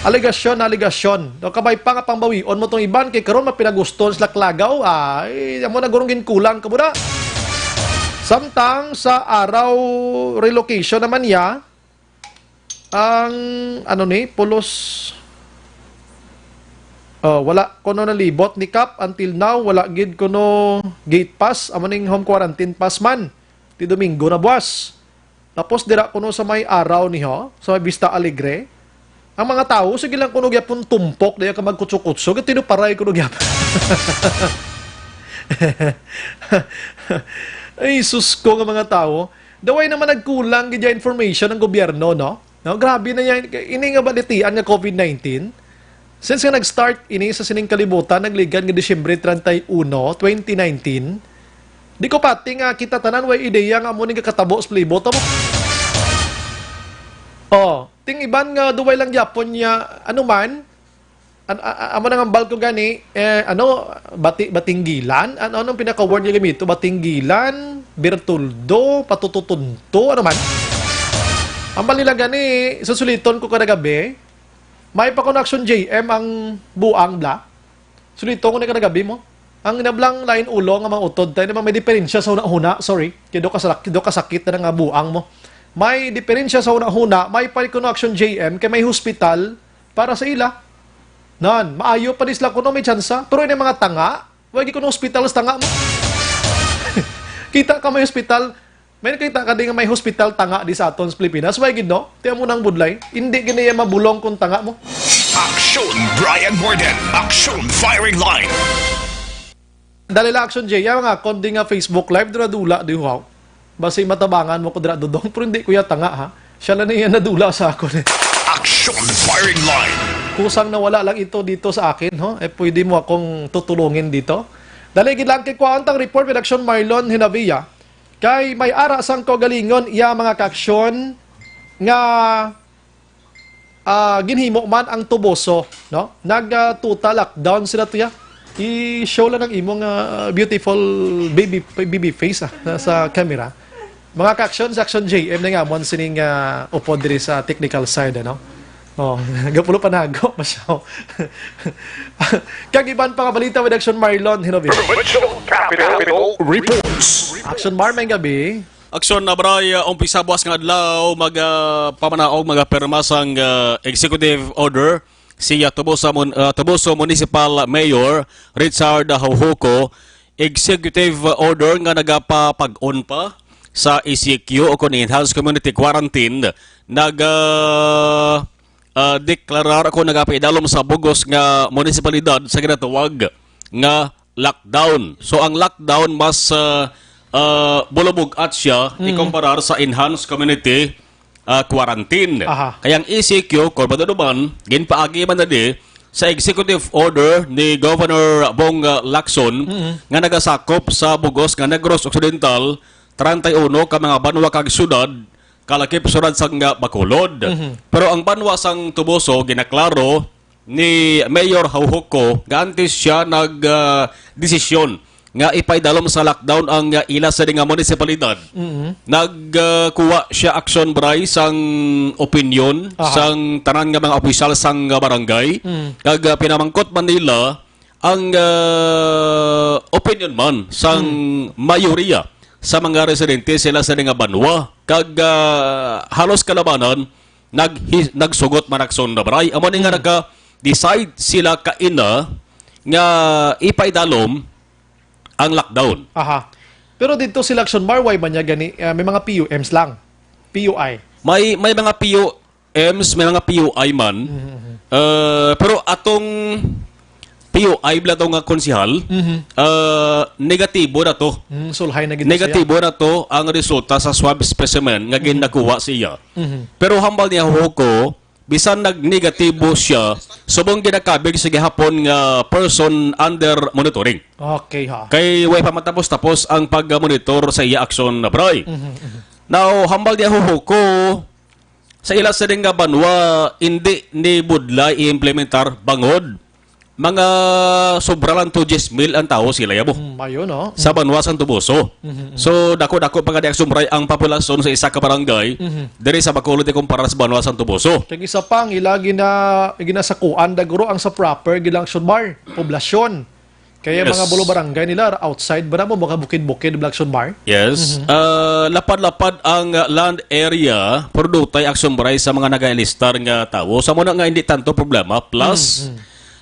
Aligasyon, aligasyon. Do kabay pa nga pangbawion mo tong iban, kay karon mapinaguston sila klagaw. Ay, amo na gurong ginkulang ka mo da. Samtang sa araw relocation naman niya, ang, ano ni, pulos, oh, wala kuno nalibot ni Kap until now, wala gid kuno gate pass, amo ning home quarantine pass man. Ti Domingo na buwas. Tapos dira kuno sa may araw ni ho, sa may Vista Alegre, ang mga tawo, sige lang kuno gyapon tumpok, daya ka magkutso-kutso, tinuparay kuno gyapon. Ay, sus ko nga mga tawo. Daway naman nagkulang gid ya information ang gobyerno, no? No, grabe na yan. Ini nga balitian nga covid nineteen, since nga nag-start ini sa sining kalibutan, nagligad nga Disyembre treinta y uno, twenty nineteen, di ko pati nga kita tanan way ideya nga amo ning kakatabo sa palibot mo. Oh, ting iban nga duway lang gyapon niya, ano man, An-, a-, a-, amo nang hambal ko gani, eh, ano, bati-, batinggilan? Ano, anong pinaka-word nga gamito? Batinggilan, birtuldo, patututunto, ano man? Hambal nila gani, susuliton ko kada gabi, may pa connection J M ang buang bla. Suliton ko na kada gabi mo. Ang inablang lain ulo nga mga utod tayo, may diferensya sa huna-huna, sorry. Kaya do kasakit, do kasakit na nga buang mo. May diferensya sa huna-huna, may pa connection J M, kay may hospital, para sa ila. Nan, maayo pa di sila kuno may tsansa. Pero ini mga tanga, wagi kuno hospital sa tanga mo. Kita ka may hospital, may nakita ka di nga may hospital tanga di sa aton sa Pilipinas. Wagi gid, no? Tiyan mo nang budlay. Hindi gini yan mabulong kung tanga mo. Action Brian Morden. Action Firing Line. Dali lang, Action J, yan nga, kundi nga Facebook Live, dula-dula, di, wow. Basi matabangan mo ko dira, Dodong, pero hindi ko yata nga, ha? Siya lang niya nadula sa akon, eh. Action Firing Line. Kusang nawala lang ito dito sa akin, ho? Eh, pwede mo akong tutulungin dito? Dali, gid lang kay kuhaan tang report with Action Marlon Hinabia. Kay may ara sang kaugalingon iya mga kaaksyon nga ah, ginhimo man ang Toboso, no? Nag, ah, total lockdown sila, tuya. I-show lang ang imong, ah, beautiful baby, baby face, ah, sa, sa camera. Mga ka-action, sa Action J M na nga, mon sining, ah, upod diri sa technical side, ano? Oh, gapulo pa nago, masyaw. Kag iban pa nga balita with Action Marlon Hinovich. Provincial Capital Reports. Action Mar, may gabi. Aksyon na, Bray, uh, umpisa buwas nga adlaw, mag, uh, pamanaog, magapirma sang, uh, executive order si, uh, Toboso Mun-, uh, Toboso Municipal Mayor Richard Haujuco. Executive order nga nagapapag-on pa sa E C Q o kon Enhanced Community Quarantine, nag, uh, uh, deklarar o kon nagapaidalom sa bugos nga munisipalidad sa ginatawag nga lockdown. So, ang lockdown mas, ah, ah, bulubog-at siya Mm. ikumparar sa enhanced community, ah, quarantine. Aha. Kaya ang E C Q, Corbato Duman, ginpaagi man na di sa executive order ni Governor Bong, ah, Lacson Mm. nga nagasakop sa bugos nga Negros Occidental, treinta y uno ka mga banwa kag syudad, kalakip syudad sang, ah, Bacolod. Mhm. Pero ang banwa sang Toboso ginaklaro ni Mayor Jaujoco nga antes siya nag, ah, desisyon nga ipaidalom sa lockdown ang, ah, ila sa nga munisipalidad. Mhm. Nagkuha siya aksyon, Bray, sang opinyon Aha. sang tanan nga mga opisyal sang, ah, barangay. Mhm. Kag, ah, pinamangkot man nila ang, ah, opinyon man sang Hmm. mayoriya sa mga residente sila sa nga banwa. Kag, ah, halos kalabanan naghi-, nagsugot man aksyon na, Bray. Amo ni nga Hmm. naka-decide sila kaina nga ipaidalom ang lockdown. Aha. Pero dito sila aksyon, Mar, why man niya gani, ah, may mga P U Ms lang. P U I. May, may mga P U Ms, may mga P U I man. Mhm, mhm. Ah, pero atong P U I bala to nga konsehal, Mhm. ah, negatibo na to. Mm, sulhay na gid siya. Negatibo na to ang resulta sa swab specimen nga Mhm. ginakuha siya. Mhm. Pero hambal ni Jaujoco, bisan nag-negatibo siya, subong ginakabig sa gihapon nga person under monitoring. Okay, ha. Kay way pa matapos-tapos ang pag-monitor sa iya aksyon na, Bray. Mhm, mhm. Now, hambal ni Jaujoco, sa ila sini nga banwa, hindi ni budlay i-implementar bangod mga sobra lang to diyes mil ang tawo sila yabo. Mm, mayo, no? Sa banwa sang Toboso. Mhm, mhm. So, dako-dako pa gani aksyon, Bray, ang populasyon sa isa ka barangay Mhm. diri sa Bacolod ikumpara sa banwa sang Toboso. Kag isa pa, ang ila gina-, ginasakuan, daguro ang sa proper gid lang aksyon, Mar, poblasyon. Kaya Yes. mga bulo barangay nila, outside ba na mo, mga bukid-bukid, Black Sunmar? Yes. Mhm. Ah, lapad-lapad ang, ah, land area, pero dutay aksyon, Bray, sa mga nagailistar nga tawo. Sa muna nga hindi tanto problema. Plus, Mhm.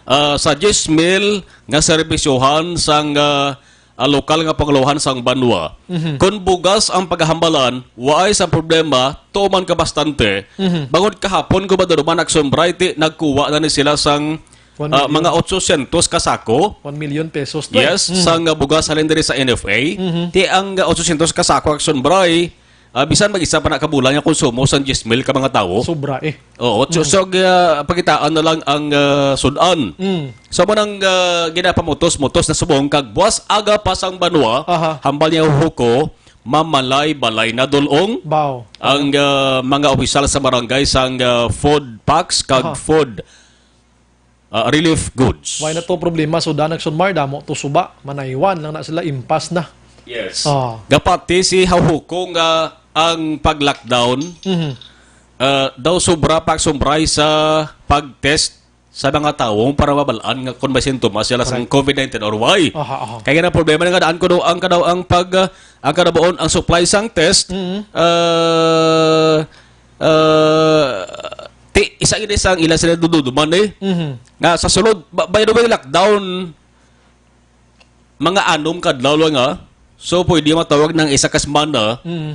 ah, sa diyes mil nga serbisyohan sang, ah, ah, lokal nga panguluhan sang banwa, Mhm. kung bugas ang paghambalan, waay sang problema, tuman ka bastante. Mhm. Bangod kahapon, Gobernador Man Action Bright, nagkuha na ni sila sang One ah, million. Mga otsosyentos ka sako. One million pesos to, eh. Yes, Mm. sang, ah, bugas halin diri sa N F A. Mhm. Ti ang, ah, otsosyentos ka sako, Action Bray, ah, bisan mag-isa pa na ka bulan nga konsumo sang diyes mil ka mga tawo. Sobra, eh. Oo, so, Mm. so, ah, pakitaan na lang ang, ah, sud-an. Mm. So, mo nang, ah, ginapamutos-mutos na subong kag buwas aga pa sang banwa, Aha. hambal niya huko, mamalay-balay na dulong Baw. ang, ah, mga opisyal sa barangay sang, ah, food packs kag Aha. food ah, relief goods. Why na to problema? So, dan Action Mar, damo to suba. Manaywan lang na sila, impas na. Yes. Ah. Gapati si Hauhuko nga ang pag-lockdown, Mhm. ah, daw sobra pa, sobra sa pag-test sa mga tawo para mabalaan nga kung may sintomas sila sang Correct. covid nineteen or why. Aha, aha. Kaya nga problema na nga daan ko daw ang kadaw ang pag, ah, ang kadabuon ang supply sang test. Mhm. Ah, ah, ti, isa gid sa ang ila sila dududuman, eh. Mhm. Nga sa sulod, ba-, by the way, lockdown, mga anom ka adlaw lang, ah. So, pwede matawag ng isa ka semana Mhm.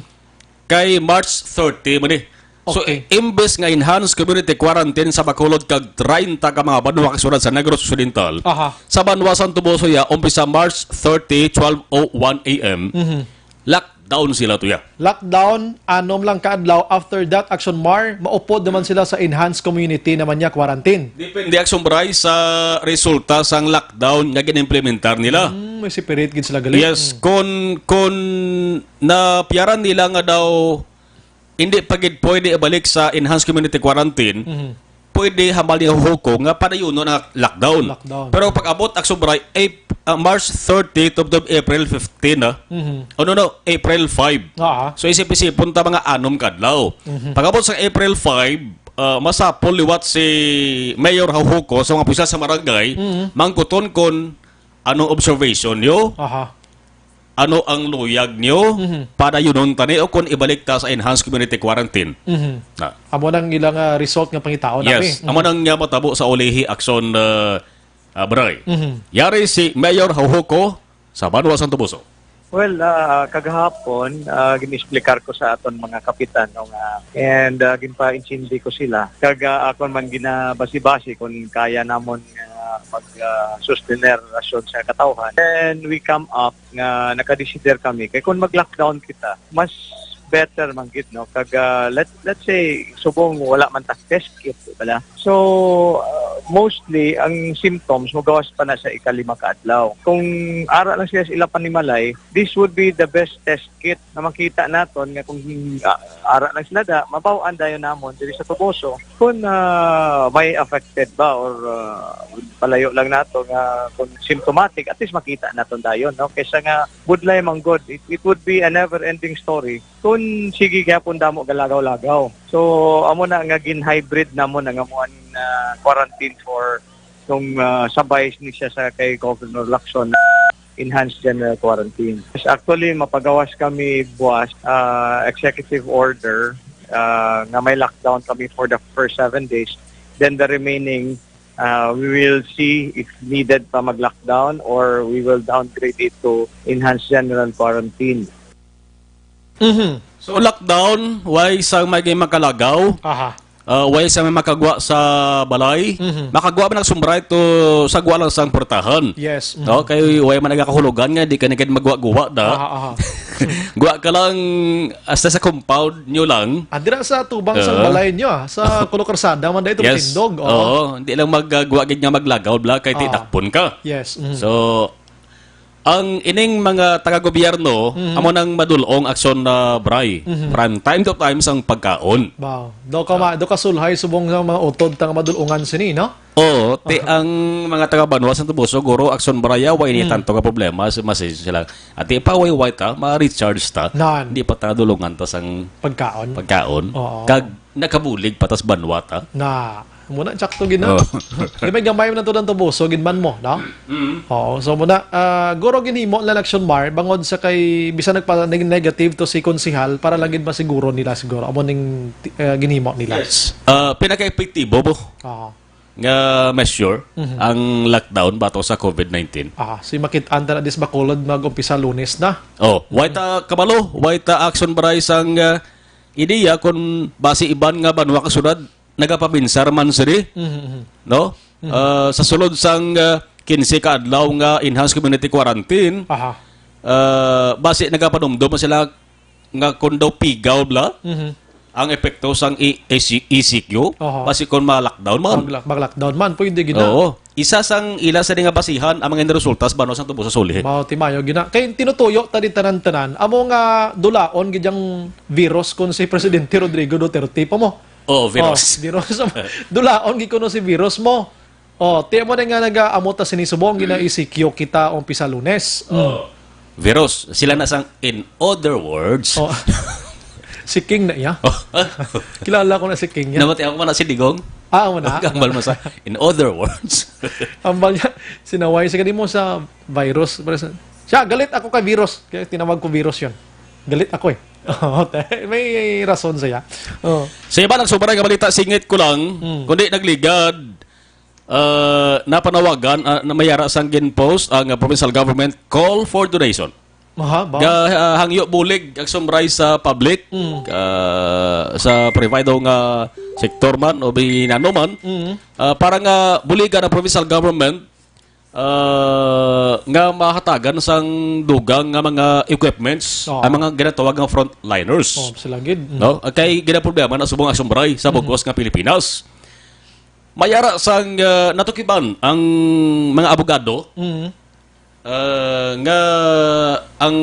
kay March thirty man, eh. So, Okay. imbes nga enhanced community quarantine sa Bacolod kag treinta ka mga banwa kasulod sa Negros Occidental, Aha. sa banwa sang Toboso ya, umpisa March thirty, twelve oh one A M, Mhm. lockdown sila to ya. Lockdown, anom lang ka adlaw. After that, Action Mar, maupod naman sila sa enhanced community naman niya quarantine. Depende, Action Bray, sa resulta sang lockdown nga ginimplementar nila. Hmm, may separate gid sila gali. Yes, Mm. kun, kun napiyaran nila nga daw hindi pa gid pwede ibalik sa enhanced community quarantine, Mhm. pwede hambal ni Huko nga padayunon ang lockdown. Lockdown. Pero pag abot, Action Bray, Ap-, ah, March thirty to, to April fifteen, ah. Mhm. Oh, no, no, April five. Ah. So, isip-isipon ta mga anom ka adlaw. Mhm. Pag abot sa April five, ah, masapol liwat si Mayor Huko sa mga opisyal sa barangay, Mhm. mangkuton kon anong observation niyo. Aha. Ano ang luyag niyo Mhm. para yunon tani o kung ibalik ta sa enhanced community quarantine? Mhm. Na. Amo nang ilang, ah, result nga pangitaon, Api. Yes. Mhm. Amo nang nga matabo sa ulihi aksyon, ah, ah, Bray. Mhm. Yari si Mayor Hauhuko sa Banwa Santo Buso. Well, ah, kagahapon, ah, gin-explicar ko sa aton mga kapitan, no, nga, and, ah, ginpa-intindi ko sila. Kag, ah, akon man ginabasi-basi kung kaya namon nga ah, mag, ah, sustener rasyon sa katawhan. Then we come up nga nakadesider kami kay kung mag-lockdown kita, mas better man gid, no? Kag, ah, let, let's say, subong wala man ta test kit, wala. So, ah, mostly, ang symptoms, mugawas pa na sa ikalima ka adlaw. Kung ara lang sila sa ilang panimalay, this would be the best test kit na makita naton nga kung, ah, ara lang sila da, mabaw-an dayon namon diri sa Toboso kung, ah, may affected ba or, ah, palayo lang nato nga kung symptomatic, at least makita naton dayon, no? Kaysa nga budlay man gud, it, it would be a never-ending story kung sige gyapon damo galagaw-lagaw. So, amo na nga gin-hybrid namon ang amuan, ah, quarantine for kung, ah, sabay ni siya sa kay Governor Lacson na enhanced general quarantine. Yes, actually, mapagawas kami buwas, ah, executive order, ah, nga may lockdown kami for the first seven days. Then the remaining, ah, we will see if needed pa mag-lockdown or we will downgrade it to enhanced general quarantine. Mhm. So, lockdown, way sang may makalagaw, Aha. ah, way sang may makagwa sa balay, Mhm. makagwa man nagsumbray to sa gwa lang sang portahan. Yes. Mhm. No, kay way man nagakahulugan nga di ka na gid magwa-guwa da. Aha, aha. Gwa ka lang hasta sa compound nyo lang. Ah, dira sa tubang sang Oo. balay nyo, ah. Sa Kulo Karsada man dahil Yes. tindog. Oo. Oo, hindi lang magagwa gid nga maglagaw bla kay Ah. tidakpon ka. Yes. Mhm. So, ang ining mga taga-gobyerno, Mhm. amo nang madulong aksyon na bray. Mhm. From time to time sang pagkaon. Wow. Do ka, ma, do ka sulhay subong sa mga utod ta nga madulungan sini, no? Oo, ti ang mga taga-banwa sa Toboso, guro, aksyon baraya, way ni Hmm. tanto nga problema, si masi sila. At di pa way way ta, ma-recharge ta. Nan. Di pa ta dulungan ta sang Pagkaon. pagkaon. Oo. Kag nakabulig pa tas banwa ta. Na, muna, tsakto gina. Oh. Di may gamay na to ng Toboso, ginman mo, no? Mm. Oo, so muna, ah, guro ginhimo lang action mar, bangod sa kay, bisa nagpa neg- negative to si konsihal, para lang gid masiguro nila siguro. Amo ning, ah, ginhimo nila. Yes. Ah, pinaka-epektibo po Oo. nga measure Mhm. ang lockdown bato sa covid nineteen. Ah, si makit-an ta na dis Bacolod mag-umpisa Lunes na. Oh, way ta kabalo, way ta action baray sang, ah, ideya kung basi iban nga banwa ka syudad nagapabinsar man sini, Mhm, mhm. no? Mhm. Ah, sa sulod sang, ah, quince ka adlaw nga enhanced community quarantine, Aha. ah, basi nagapanumdom man sila nga kung daw pigaw bla Mhm. ang epekto sang E- E C- E C Q, Aha. basi kung ma-lockdown man. Mag-lock- mag-lockdown man, pwede gina. Oo. Isa sang ila sa nga basihan ang mga resulta sa banwa sang Toboso sa sulihit. Mao ti mayo gina. Kay tinutuyo ta di tanan-tanan, amo nga dulaon gid ang virus kun si Presidente Rodrigo Duterte pa mo. Oh, virus. Oh, virus. Dulaon gid kuno si virus mo. Oh, ti mo na nga nagaamo ta sini subong gina E C Q kita umpisa Lunes. Mm. Oh. Virus, sila na sang in other words. Oh. Si King na iya. Oh. Kilala ko na si King niya. Namati ako man na si Digong. Ah, wala. Kambal mo sa, in other words. Ambal niya, sinaway sa kanimo sa virus. Pero sa, siya, galit ako kay virus. Kaya tinawag ko virus yun. Galit ako eh. Oo, te- may rason siya. Oh. Sa iba, nagsobra nga balita, singit ko lang, Hmm. kundi nagligad, ah, napanawagan, ah, na mayara sang ginpost ang, ah, provincial government call for donation. Aha, ba? Ga, ah, hangyo bulig, ag sumray sa public, Mm. ah, sa privado nga sektor man o binano man, Mm. ah, para nga buligan ang provincial government, ah, nga mahatagan sang dugang nga mga equipments Oo. ang mga ginatawag nga frontliners. Oh, sila gid. Mm. No? Kay ginaproblema na subong ang sumray sa Mm. bugos nga Pilipinas. Mayara sang, ah, natukiban ang mga abogado, Mm. ah, nga ang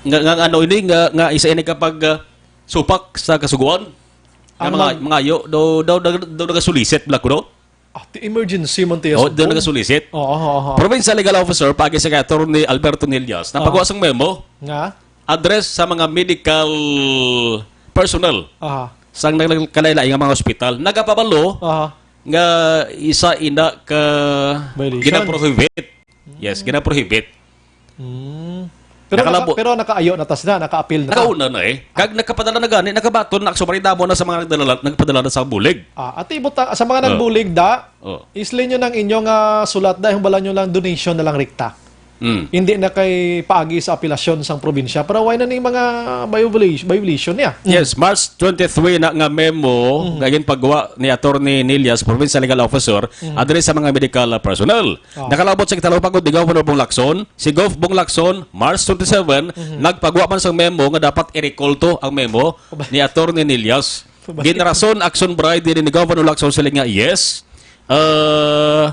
nga, nga ano ini nga, nga isa ini kapag, ah, supak sa kasugoan. Nga Ang mga mag- mga ayo do do do, do nagasulisit bla kuno. Ah, ti emergency man tiya Oh, subong. Do nagasulisit. Oo, oo, oo. Provincial Legal Officer pagi sa kay Attorney Alberto Nillas, Oo. napagawa sang memo. Nga? Address sa mga medical personnel Aha. sang nag- nagkalain-lain nga mga ospital. Nagapabalo Aha. nga isa ina ka Violation. Ginaprohibit. Yes, ginaprohibit. Mm. Pero, Nakalabo- naka, pero nakaayo na tas na, nakaapil na ta. Nakauna na eh. Kag nakapadala na gani, nakabaton na, actually, damo na sa mga nagdala, nagpadala na sa bulig. Ah, ati buta, sa mga Oh. nagbulig da, Oh. isli nyo nang inyo nga sulat da, yung bala nyo lang donation na lang rikta. Mm. Hindi na kay paagi sa apelasyon sang probinsya. Pero why na ning mga violation, violation niya? Mm. Yes, March twenty-three na nga memo Mhm. nga ginpagawa ni Attorney Nillas, Provincial Legal Officer, Mhm. adre sa mga medical personnel. Oh. Nakalabot sa Kitalo Pagod ni Governor Bong Lacson, si Gov Bong Lacson, March twenty-seven, Mhm. nagpagawa man sang memo nga dapat i-recall to ang memo Ba- ni Attorney Nillas. Ba- Ginrason, Action Bright, diri ni Governor Lacson, sila nga, yes, uh,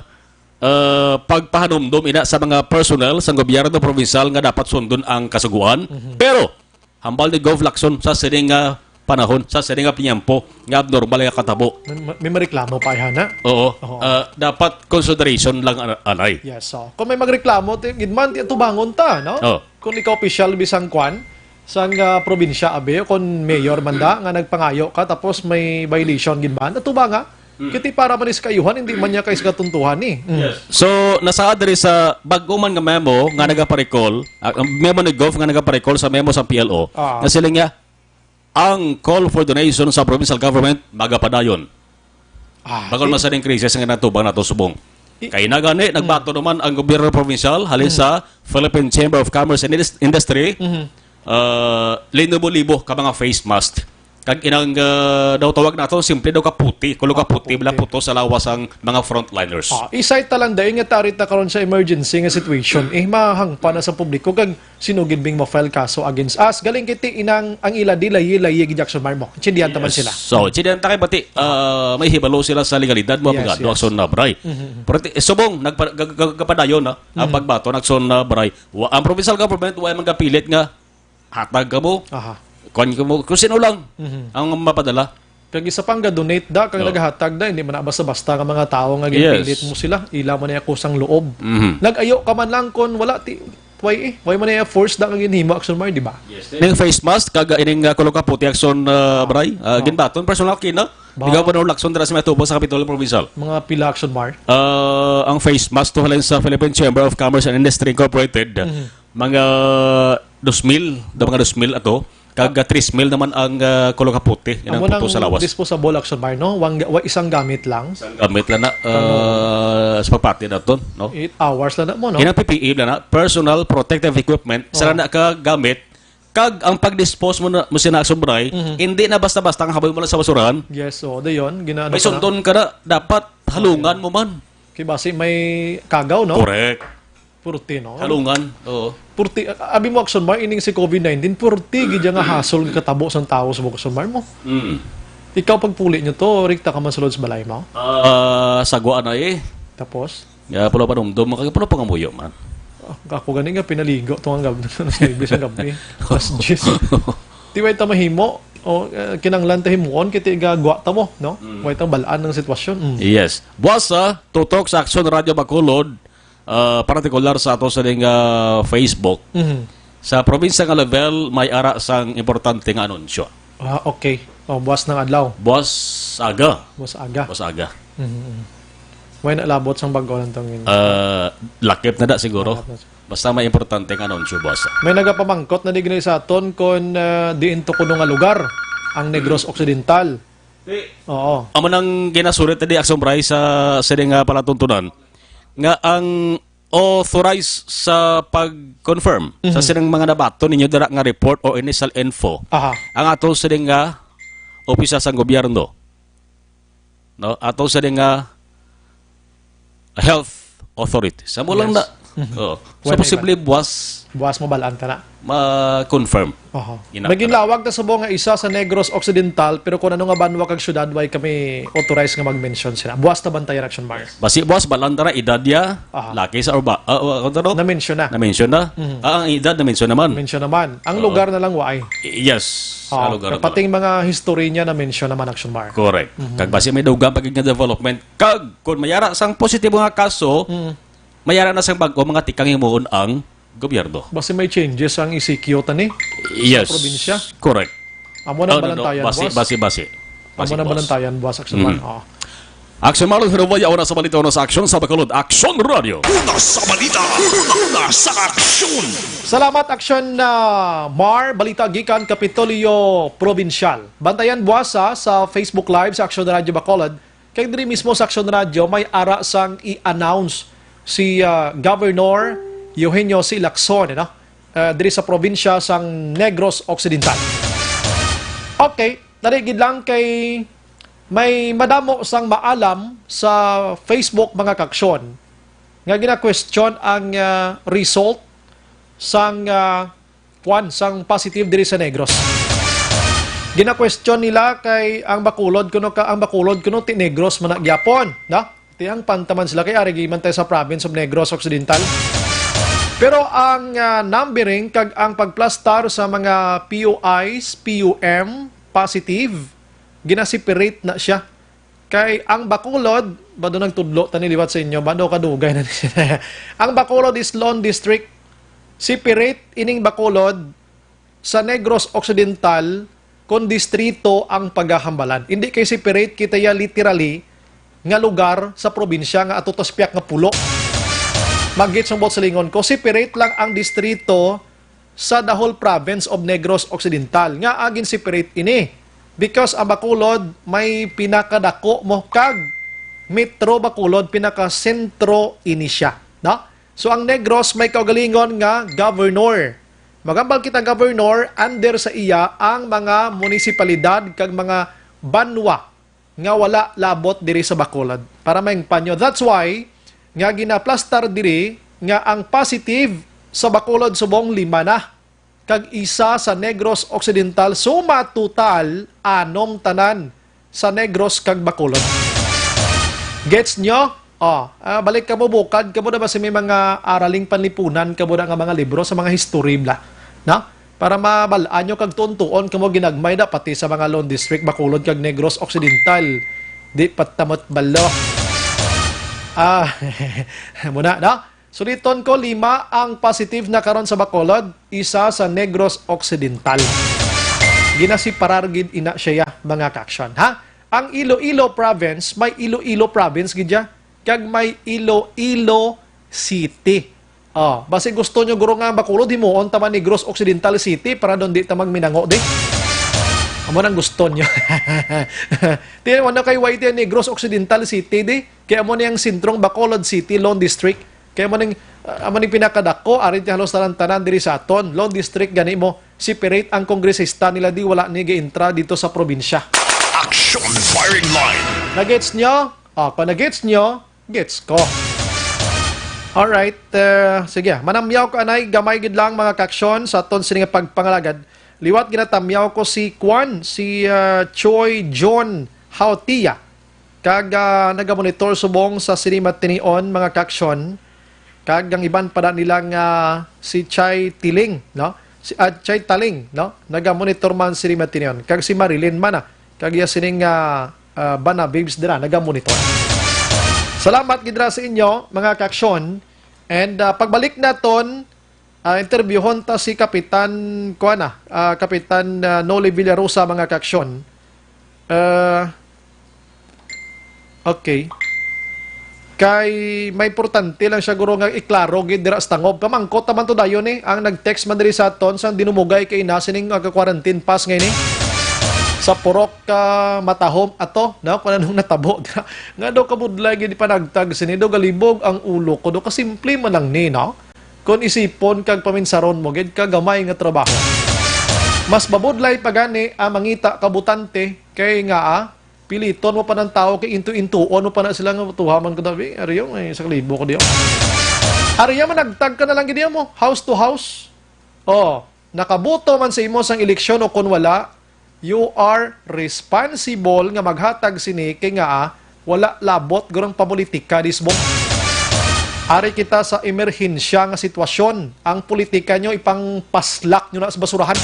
uh, pagpahanumdom ina sa mga personnel sa gobyerno provincial nga dapat sundon ang kasugoan. Mhm. Pero, hambal ni Gov Lacson sa sining nga panahon, sa sining nga tiyempo nga abnormal nga katabo. May, may mareklamo pa, ihana? Oo. Oo. Ah, dapat consideration lang, an-, anay. Yes, so, kung may magreklamo, ti-, gid man, ti-, tubangon ta, no? Oh. Kung ikaw opisyal, bisang kwan, sang, ah, probinsya, abi, o kung mayor man da, nga nagpangayo ka, tapos may violation, gid man, atubanga. Mm. Kiti para man is kaayuhan, hindi man niya kay sa katuntuhan ni. Mm. Yes. So, nasaad diri sa bag-o man nga memo nga Mm. nagaparecall, ah, ang memo ni Gov nga nagaparecall sa memo sa P L O, Ah. nga sila nga, ang call for donation sa provincial government magapadayon. Ah, Bakal di- masaning krisis nga natubang nato subong. I- Kay na gani, Mm. nagbato naman ang gobyerno provincial halin Mm. sa Philippine Chamber of Commerce and Indus-, Industry, Mhm. ah, linubo-libo ka mga face mask. Kag inang, ah, daw tawag nato, simple daw kaputi. Kulo Ah, kaputi, kaputi. bala puto sa lawas ang mga frontliners. Ah, i-cite ta lang dahil nga tarit na karon sa emergency nga situation. Eh, mahangpa na sa publiko kag sino gid bing ma-file kaso against us. Galing kiti inang ang ila di layi-layi gid, Jackson Marmo. Intindihan ta man Yes. sila. So, intindihan ta kay bati, ah, may hibalo sila sa legalidad mo, Yes, abogado, yes. Action na, Bray. Mhm, mhm. Pero ti-, subong, nagpa-, gag-, gag-, gagapadayon, ah, ang Mhm. pagbaton, Action na, Bray. Wa-, ang provincial government, wa man gapilit nga hatag ka mo. Aha. Kuwan ka mo. Kung sino lang Mhm. ang mapadala. Kag isa pang ga-donate da, kag Oo. nagahatag da, hindi man na basta-basta nga mga tao nga Yes. ginpilit mo sila. Ila man na ako sang loob. Mhm. Nag-ayo ka man lang kung wala, ti-, why eh? Why man na force da nga ginhimo, Action Mar, di ba? Yes, ning face mask, kag ining, ah, kulog kaputi, Action, ah, Bray. Ah, Oh. ginbaton, personal kina. Ba? Ikaw pa nung Lacson dira sa may tubo sa Kapitolyo Provincial. Mga pila, Action Mar? Ah, ang face mask to halin sa Philippine Chamber of Commerce and Industry Incorporated. Mhm. Mga dos mil, da mga dos mil ato, kag, ah, tres mil naman ang, ah, kulog kaputi, yan ang Amo puto nang sa lawas. Disposable, Action Mar, no? Wang, wa-, isang gamit lang. Isang gamit lang na, Ano? ah, sa pagpati naton, no? Eight hours lang na mo, no? Kinang P P E lang na, personal protective equipment, Oo. sila na ka gamit, kag ang pag-dispose mo na, mo sina, Action Bray, Mhm. hindi na basta-basta ang haboy mo lang sa basurahan. Yes, so, dayon, gina-, May ano ka na? sundon ka na, dapat halungan mo man. Kay basi may kagaw, no? Correct. Purti, no? Halungan, oo. Purti, a-, abi mo, Action Mar, ining si covid nineteen, purti gid nga hasol nga katabo sang tawo sa Action Mar mo. Mm. Ikaw, pagpuli nyo to, rikta ka man sulod sa balay mo? Ah, sagwa na eh. Tapos? Ya, pula pa dumdum, makagapula pa nga muyo man. Ah, ako gani nga pinaligo to ang gab-, alas nuebe sa gabi. Alas diyes. Di way ta mahimo, o, eh, kinanglan ta himuon, kiti gagwa ta mo, no? Mm. Way ta balaan ang sitwasyon. Mm. Yes. Buwas, ah, tutok sa Action Radio Bacolod, ah, partikular sa ato sa ding, ah, Facebook. Mhm. Sa probinsya nga level, may ara sang importante nga anunsyo. Ah, okay. Oh, buwas ng adlaw. Buwas aga. Buwas aga. Buwas aga. Mhm, mhm. Way na labot sang bag-o lang tong in- Ah, lakip na da siguro. Lakip na siya. Basta may importante nga anunsyo, buwas. May nagapamangkot na di gani sa aton kung, ah, diin to kuno nga lugar ang Negros Occidental. Di. Oo. Amo nang ginasulit na di, Action Bray, sa sining nga palatuntunan nga ang authorized sa pag-confirm sa Mhm. sining mga nabaton ninyo dira nga report o initial info, Aha. ang ato sining nga opisya sang gobyerno, no? Ato sining nga health authority. Sa mo lang Yes. na. Mhm. Oo. So, Wala iba. posible buwas Buwas mo balaan ta na. ma-confirm. Oho. Ina-, May ginlawag ta subong nga isa sa Negros Occidental, pero kung ano nga banwa kag syudad, way kami authorized nga mag-mention sila. Buwas ta bantayan, Action Mar. Basi, buwas, balaan ta na, edad ya, Aha. laki sa, or ba, ah, ah, ano to? Na-mention na. Na-mention na? Mhm. Ah, ang edad, na-mention naman. Mention naman. Ang Oo. lugar na lang, waay. I-, yes. Sa Oh, lugar na kapating lang. mga history niya, na-mention naman, Action Mar. Correct. Mhm. Kag basi may dugang pa gid nga development. Kag, kung mayara sang positibo nga kaso, Mhm. mayara na sang bag-o mga tikang himuon ang gobyerno. Basi may changes ang E C Q tani Yes. sa probinsya. Correct. Amo na No, no, no. balantayan, Basi, boss. basi, basi. Amo Basi, na boss. balantayan, boss, Action Mm. Man. Oh. Action Marlon Herubay, una sa balita, una sa aksyon sa Bacolod. Action Radio. Una sa balita, una sa aksyon. Salamat, Action, ah, Mar. Balita gikan Kapitolyo Provincial. Bantayan buwasa sa Facebook Live sa Action Radio Bacolod. Kay diri mismo sa Action Radio, may ara sang i-announce si, ah, Governor Eugenio C. Lacson, ano? Ah, diri sa probinsya sang Negros Occidental. Okay, nari gid lang kay may madamo sang maalam sa Facebook, mga kaaksyon, nga gina-question ang, ah, result sang, ah, kwan, sang positive diri sa Negros. Gina-question nila kay ang Bacolod kuno ka, ang Bacolod kuno ti Negros man na gyapon, no? Ti ang pantaman sila kay ari man tayo sa province of Negros Occidental. Pero ang, ah, numbering kag ang pagplastar sa mga P U Is, P U M positive, gina-separate na siya. Kay ang Bacolod, bado nagtudlo tani liwat sa inyo, bado kadugay na ni siya. Ang Bacolod is Lone District. Separate ining Bacolod sa Negros Occidental kon distrito ang pagahambalan. Hindi kay separate kita ya literally nga lugar sa probinsya nga ato to sa piyak nga pulo. Mag-gets ang buot silingon ko, separate lang ang distrito sa the whole province of Negros Occidental. Nga agin separate ini? Because ang Bacolod may pinakadako mo kag Metro Bacolod, pinakasentro ini siya, no? So ang Negros may kaugalingon nga governor. Magambal kita governor, under sa iya ang mga munisipalidad kag mga banwa nga wala labot diri sa Bacolod. Para maingpan nyo. That's why nga ginaplastar diri nga ang positive sa Bacolod subong lima na, kag isa sa Negros Occidental, suma total anom tanan sa Negros kag Bacolod. Gets nyo? Oh, ah, balik kamo bukad, kamo na ba si may mga araling panlipunan, kamo na nga mga libro sa mga history bla, no? Para mabal-an nyo kag tuon-tuon kamo ginagmay na pati sa mga Lone District, Bacolod kag Negros Occidental. Di patamot balo. Ah, muna, no? Suliton ko, lima ang positive na karon sa Bacolod, isa sa Negros Occidental. Ginasiparar gid ina siya, mga kaaksyon, ha? Ang Iloilo province, may Iloilo province gid ya, kag may Iloilo City. Oh, basi gusto nyo guro nga Bacolod himuon ta man Negros Occidental City para doon di ta magminango di. Amo nang gusto nyo. Tiyan mo na kay Y T Negros Occidental City di. Kaya mo na yung sentrong Bacolod City, Lone District. Kaya mo ning, ah, amo ning pinakadako, arin ti halos tanan-tanan diri sa aton. Lone District gani mo, separate ang kongresista nila di wala ni ga-intra dito sa probinsya. Action Firing Line. Nagets nyo? Ah, kung nagets nyo, gets ko. Alright, eh, sige. Manamyaw ko anay, gamay gid lang mga kaaksyon sa aton sini nga pagpangalagad. Liwat ginatamyaw ko si Kwan, si, ah, Choi John Hautia. Kag, ah, nagamonitor subong sa sini matinion mga kaaksyon. Kag ang iban pa na nila nga si Chai Tiling, no? Si, ah, Chai Taling, no? Nagamonitor man sini matinion. Kag si Marilyn man, ah. Kag iya sining, ah, ah, Bana Babes dira, nagamonitor. Salamat gid ra sa inyo, mga kaaksyon. And, ah, pagbalik naton, ah, interviewon ta si Kapitan, kuan na, ah, Kapitan, ah, Noli Villarosa, mga kaaksyon. Ah, okay. Kay may importante lang siya, guro, nga iklaro gid dira sa tangob. Kamangkot naman to dayon, eh. Ang nag-text man diri sa aton, sang dinumugay kay ina sining, ah, quarantine pass ngayon, eh. Sa purok, ah, matahom ato, no? Kung anong natabo dira. Nga daw kabudlay gid panagtag sini, daw galibog ang ulo ko, daw kasimple man lang ni, no? Kon isipon kag paminsaron mo gid ka, gamay nga trabaho. Mas mabudlay pa gani ang mangita ka botante kay nga, ah, piliton mo pa ng tao kay into-intuon mo pa na sila nga tuhaman ko dabi. Ariyo, ay, sa kalibo ko diyo. Ariya, managtag ka na lang gid mo, house to house. Oh, nakaboto man sa imo sang eleksyon o kon wala, you are responsible nga maghatag sini kay nga, ah, wala labot gurang pamulitika, disbo. Ari kita sa emerhensya nga sitwasyon. Ang politika nyo, ipangpaslak nyo na sa basurahan.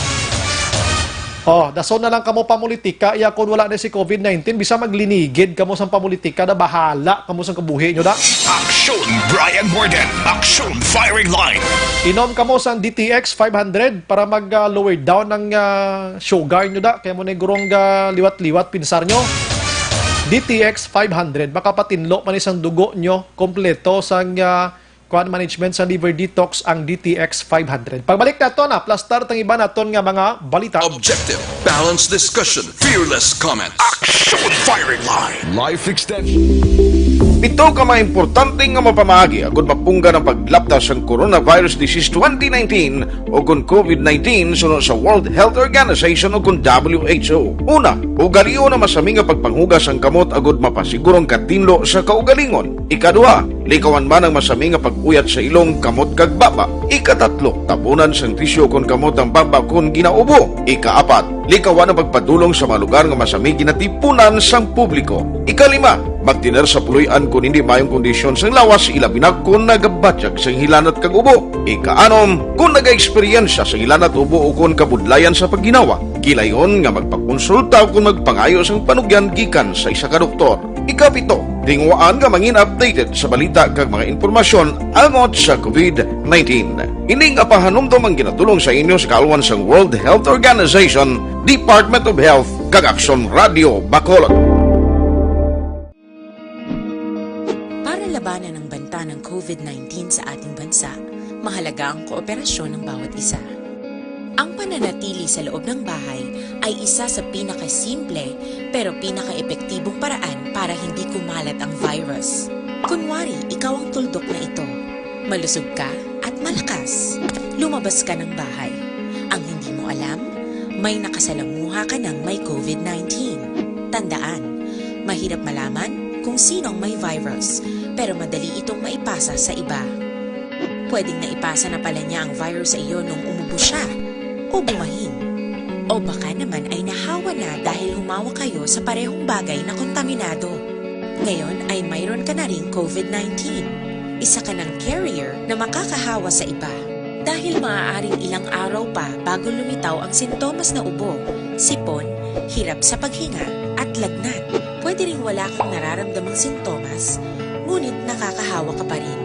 Oh, dason na lang kamo pamulitika, iya kon wala na si covid nineteen, bisa maglinigid kamo sang pamulitika, da bahala kamo sang kabuhi nyo, da. Action Brian Morden, Action Firing Line. Inom kamo sang D T X five hundred para mag, ah, lower down ang, ah, sugar nyo, da. Kaya mo na gurong, ah, liwat-liwat pinsar nyo. D T X five hundred, makapatinlo man isang dugo nyo, kompleto sang, ah, kuan management sa liver detox ang D T X five hundred. Pagbalik naton, aplastar tang iba naton nga mga balita. Objective, balanced discussion, fearless comment. Action Firing Line. Life extension. Pito ka mga importante nga mga pamaagi agud mapunggan ang paglapda sang coronavirus disease twenty nineteen o kon COVID nineteen suno sa World Health Organization o kon W H O. Una, ugalion ang masami nga pagpanghugas sang kamot agud mapasiguro ang katinlo sa kaugalingon. Ikaduha, likawan man ang masami nga pag-uyat sa ilong, kamot kag baba. Ikatatlo, tabunan sang tisyu kon kamot ang baba kon ginaubo. Ikaapat, likawan ang pagpadulong sa mga lugar nga masami ginatipunan sang publiko. Ikalima, magtener sa puloy-an kon hindi maayong kondisyon sang lawas, ilabi na kon nagabatyag sang hilanat kag ubo. Ikaanom, kon nagaeksperyensya sang hilanat, ubo o kon kabudlayan sa pagginawa, gilayon nga magpakonsulta kon magpangayo sang panugyan gikan sa isa ka doktor. Ikapito, tinguhaan nga mangin updated sa balita kag mga impormasyon angot sa COVID nineteen. Ini nga pahanumdom ang ginatulong sa inyo sa kaalwan sang World Health Organization, Department of Health, kag Aksyon Radio Bacolod. Para labanan ang banta ng COVID nineteen sa ating bansa, mahalaga ang kooperasyon ng bawat isa. Ang pananatili sa loob ng bahay ay isa sa pinakasimple pero pinakaepektibong paraan para hindi kumalat ang virus. Kunwari, ikaw ang tuldok na ito. Malusog ka at malakas. Lumabas ka ng bahay. Ang hindi mo alam, may nakasalamuha ka ng may COVID nineteen. Tandaan, mahirap malaman kung sino ang may virus, pero madali itong maipasa sa iba. Pwedeng naipasa na pala niya ang virus sa iyo nung umubo siya o bumahin. O baka naman ay nahawa na dahil humawak kayo sa parehong bagay na kontaminado. Ngayon ay mayroon ka na ring COVID nineteen. Isa ka ng carrier na makakahawa sa iba. Dahil maaaring ilang araw pa bago lumitaw ang sintomas na ubo, sipon, hirap sa paghinga, at lagnat. Pwede ring wala kang nararamdamang sintomas, ngunit nakakahawa ka pa rin.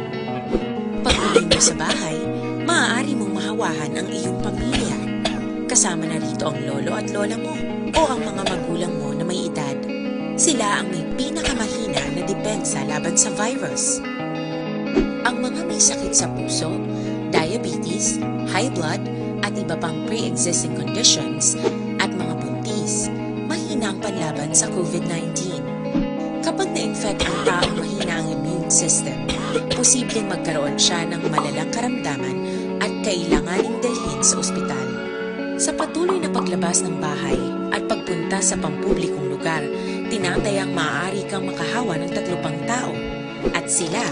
Pag-uwi mo sa bahay, maaari mong mahawahan ang iyong pamilya. Kasama na rito ang lolo at lola mo o ang mga magulang mo na may edad. Sila ang may pinakamahina na depensa laban sa virus. Ang mga may sakit sa puso, diabetes, high blood, at iba pang pre-existing conditions, at mga buntis, mahina ang panlaban sa COVID nineteen. Kapag na-infect ang taong mahina ang immune system, posibleng magkaroon siya ng malalang karamdaman at kailanganing dalhin sa ospital. Sa patuloy na paglabas ng bahay at pagpunta sa pampublikong lugar, tinatayang maaari kang makahawa ng tatlo pang tao, at sila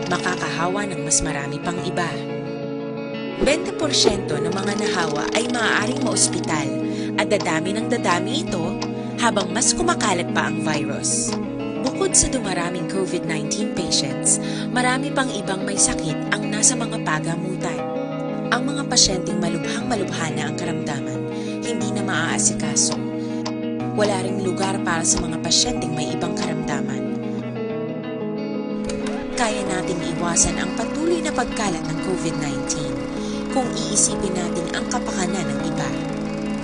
makakahawa ng mas marami pang iba. Bente porsyento ng mga nahawa ay maaaring maospital, at dadami ng dadami ito habang mas kumakalat pa ang virus. Bukod sa dumaraming COVID nineteen patients, marami pang ibang may sakit ang nasa mga pagamutan. Ang mga pasyenteng malubhang-malubha na ang karamdaman, hindi na maaasikaso. Wala ring lugar para sa mga pasyenteng may ibang karamdaman. Kaya nating iwasan ang patuloy na pagkalat ng COVID nineteen kung iisipin natin ang kapakanan ng iba.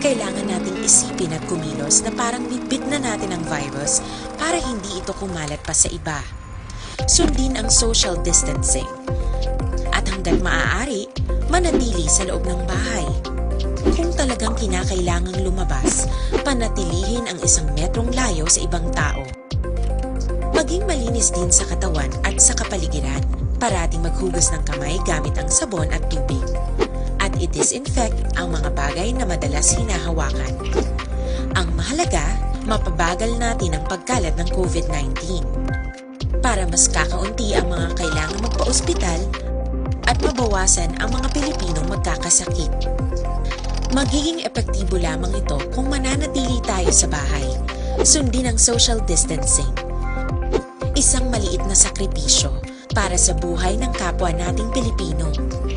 Kailangan nating isipin at kumilos na parang bitbit na natin ang virus para hindi ito kumalat pa sa iba. Sundin ang social distancing. At hanggat maaari, manatili sa loob ng bahay. Kung talagang kinakailangang lumabas, panatilihin ang isang metrong layo sa ibang tao. Maging malinis din sa katawan at sa kapaligiran. Parating maghugas ng kamay gamit ang sabon at tubig. At i-disinfect ang mga bagay na madalas hinahawakan. Ang mahalaga, mapabagal natin ang pagkalat ng COVID nineteen. Para mas kakaunti ang mga kailangang magpaospital at mabawasan ang mga Pilipinong magkakasakit. Magiging epektibo lamang ito kung mananatili tayo sa bahay. Sundin ang social distancing. Isang maliit na sakripisyo para sa buhay ng kapwa nating Pilipino.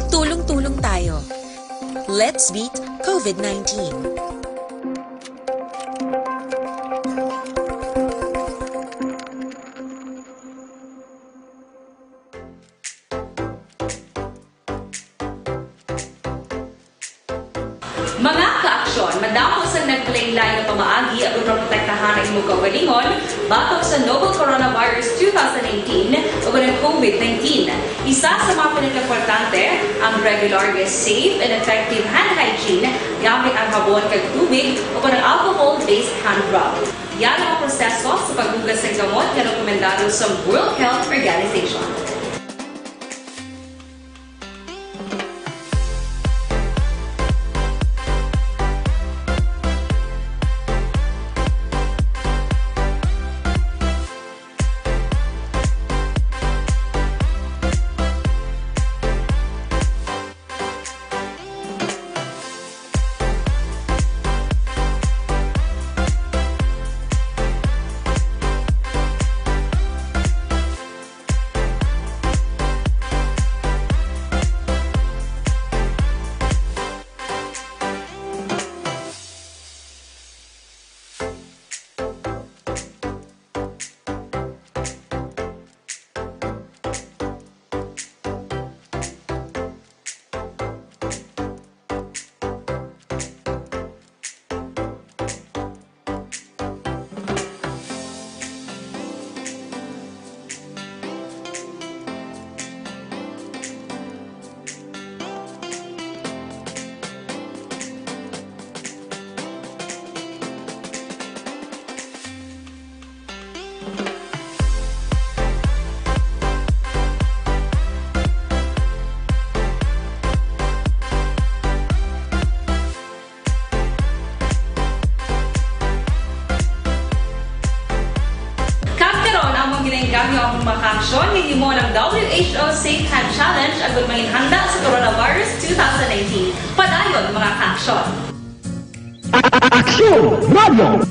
Tulong-tulong tayo. Let's beat COVID nineteen. Mga ka-aksyon, madamo sang naglain-lain nga pamaagi aron maprotektahan ang imong kaugalingon batok sa novel coronavirus two thousand nineteen o ang COVID nineteen. Isa sa mga pinakaimportante ang regular nga safe and effective hand hygiene gamit ang habon kag tubig o ang alcohol-based hand rub. Yan ang proseso sa paghugas ng gamot nga rekomendado sa World Health Organization. Kag karon, among ginaengganyo ang mga kaaksyon nga himo ng W H O Safe Hand Challenge agud manginhanda sa coronavirus two thousand nineteen. Padayon, mga kaaksyon. Aksyon Radio!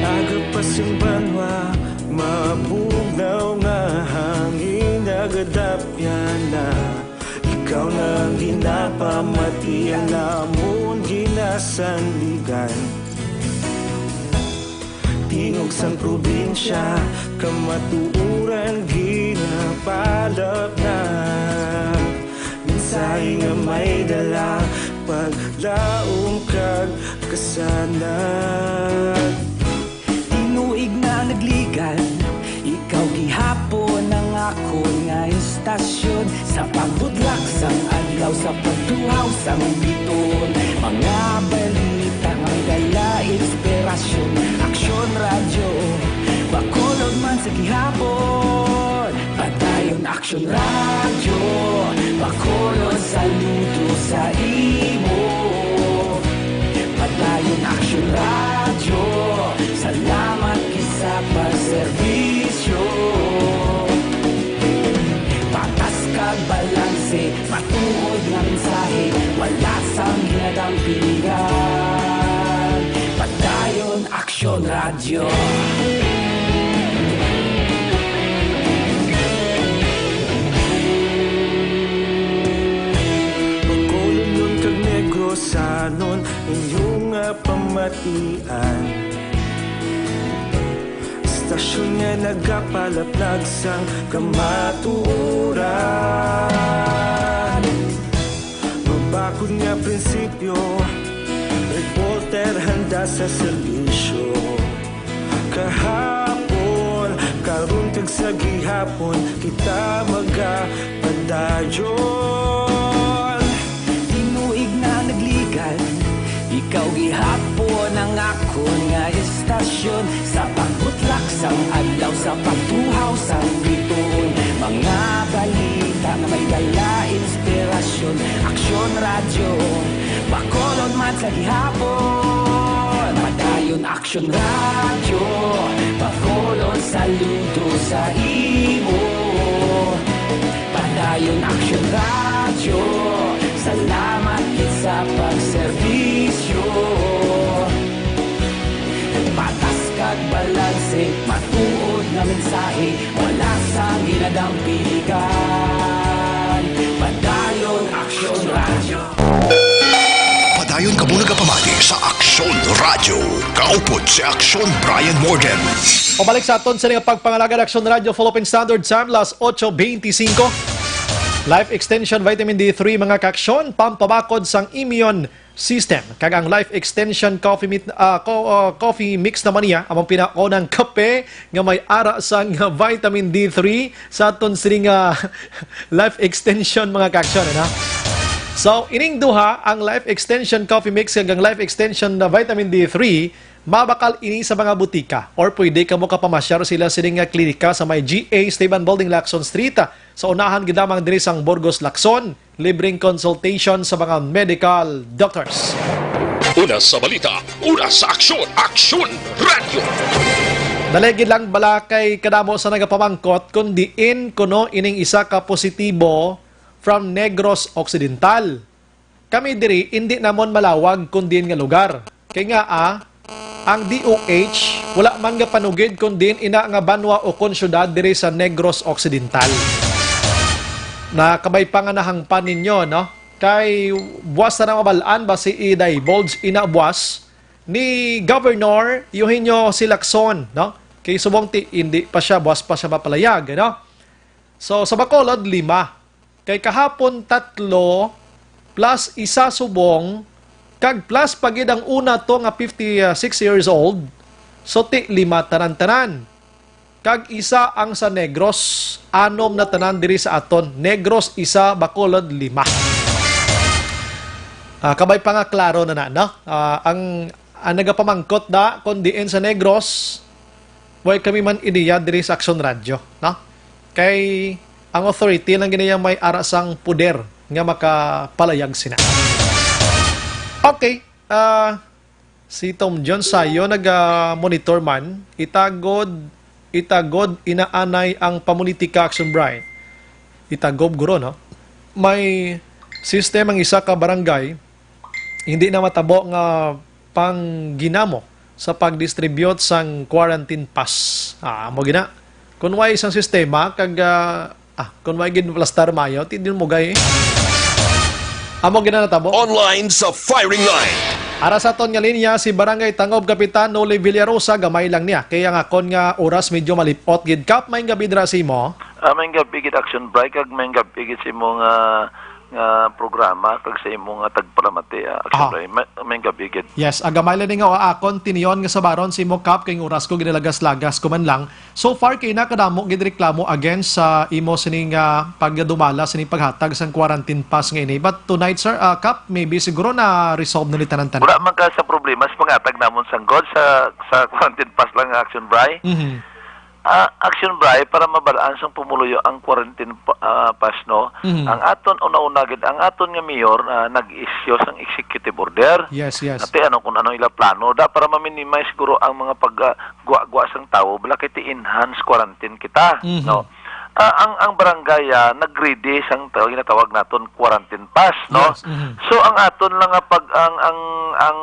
Aga pa sing banwa, mabugnaw nga hangin nagadapyan na. Ikaw na ang ginapamati, ang amon ginasandigan. Tingog sang probinsya, kamatuoran ginapalapnag. Mensahe nga may dala, paglaom kag kasanag. Tinuig na nagligan, ikaw gihapon ang akon nga istasyon. Sa pagbudlak sang adlaw, sa pagtuhaw sang bituon, mga balita nga may dala inspirasyon. Aksyon Radyo, Bacolod man sa gihapon. Padayon Aksyon Radyo, Bacolod, saludo sa imo. Padayon Aksyon Radyo, salamat gid sa pagserbisyo. Patas kag balanse, matuod nga mensahe, wala sang ginadampigan. Padayon Aksyon Radyo. Bacolodnon kag Negrosanon, inyo nga pamatian. Istasyon nga nagapalaplag sang kamatuoran. Mabakod nga prinsipyo, reporter handa sa serbisyo. Kahapon, karon kag sa gihapon, kita magapadayon. Tinuig na nagligan, ikaw gihapon ang akon nga istasyon. Sa pagbutlak sang adlaw, sa pagtuhaw sang bituon, mga balita nga may dala inspirasyon. Aksyon Radyo, Bacolod man sa gihapon. Padayon Aksyon Radyo, Bacolod, saludo sa imo. Padayon Aksyon Radyo, salamat gid sa pagserbisyo. Patas kag balanse, matuod nga mensahe, wala sang ginadampigan. Padayon Aksyon Radyo. Padayon kamo nagapamati sa Aksyon Radyo. Kaupod si Aksyon Brian Morgan. Pabalik sa aton sa nga pagpangalagad, Aksyon Radyo, Philippine Standard Time, las ocho veinticinco. Life Extension Vitamin D three, mga kaaksyon, pampabakod sang immune system. Kag ang Life Extension Coffee, Mit- ah, co- ah, Coffee Mix naman niya, among pinaunang kape nga may ara sang vitamin D three sa aton sining, ah, Life Extension, mga kaaksyon, ano? So, ining duha, ang Life Extension Coffee Mix kag ang Life Extension na Vitamin D three, mabakal ini sa mga butika or pwede kamo kapamasyar sila sining nga klinika sa may G A Esteban Building, Lacson Street, sa unahan gid lamang diri sang Burgos, Lacson. Libreng consultation sa mga medical doctors. Una sa balita, una sa aksyon, Aksyon Radyo. Dali gid lang bala kay kadamo sa nagapamangkot kung diin kuno ining isa ka positibo from Negros Occidental. Kami diri indi namon malawag kun diin nga lugar. Kay nga, ah, ang D O H wala man nga panugid kun diin ina nga banwa o kon syudad diri sa Negros Occidental. Na kabay pa nga nahangpan ninyo, no? Kay buwas na mabal-an ba si i-divulge ina buwas ni Governor Eugenio Silacson, no? Kay subong ti hindi pa siya, buwas pa siya mapalayag, no? So, sa Bacolod, lima. Kay kahapon, tatlo, plus isa subong, kag plus pa gid ang una to nga fifty-six years old. So, ti lima tanan-tanan. Kag isa ang sa Negros, anom na tanan diri sa aton. Negros, isa, Bacolod, lima. Ah, kabay pa nga klaro na na, no? Ah, ang, ang nagapamangkot da, kung diin sa Negros, way kami man ideya diri sa Aksyon Radyo, no? Kay ang authority lang gid niya may ara sang poder nga makapalayag sina. Okay, ah, si Tom John Sayo naga-monitor man, itagod, itagod inaanay ang pamulitika, Action Bright. Itagod guro, no? May system ang isa ka barangay, hindi na matabo nga pangginamo sa pag-distribute sang quarantine pass. Ah, amo gina. Kung way isang sistema, kag, ah, ah, kung way gid plastar mayo, ti din mugay eh. Amo gina natabo. Online sa firing line. Ara sa aton nga linya, si Barangay Tangob Kapitan Noli Villarosa, gamay lang niya. Kaya nga, kon nga oras medyo malipot gid. Kap, may gabi dira sa imo. Ah, may gabi gid Action Bright, kag may gabi gid sa imo nga, nga programa, kag sa imo nga tagpalamati, ah, Action Aha. Bright. May, may gabi gid. Yes, agamay lang ni nga akon tiniyon nga sabaron si mo, Kap, kay oras ko ginalagas-lagas ko man lang. So far kay nakadamo gid reklamo against sa imo sining, ah, pagdumala sining paghatag sang quarantine pass nga ini. But tonight, sir, ah, Kap, maybe siguro na resolve na ni tanan-tanan. Wala man ka sa problema sa paghatag namon sang god sa sa quarantine pass lang nga Action Bright. Mhm. Ah, Action Bright, para mabalaan sang pumuluyo ang quarantine pa- ah, pass, no? Mhm. Ang aton una-una gid, ang aton nga mayor, ah, nag-issue sang executive order. Yes, yes. Ate, ano kung ano ila plano da para ma-minimize siguro ang mga pag ah, gwa-gwa sang tawo, bala kay ti enhanced quarantine kita, Mhm. no? Ah, ang ang barangay, ah, nag-ready sang taw- ginatawag naton quarantine pass, no? Yes, mhm. So ang aton lang nga pag ang ang ang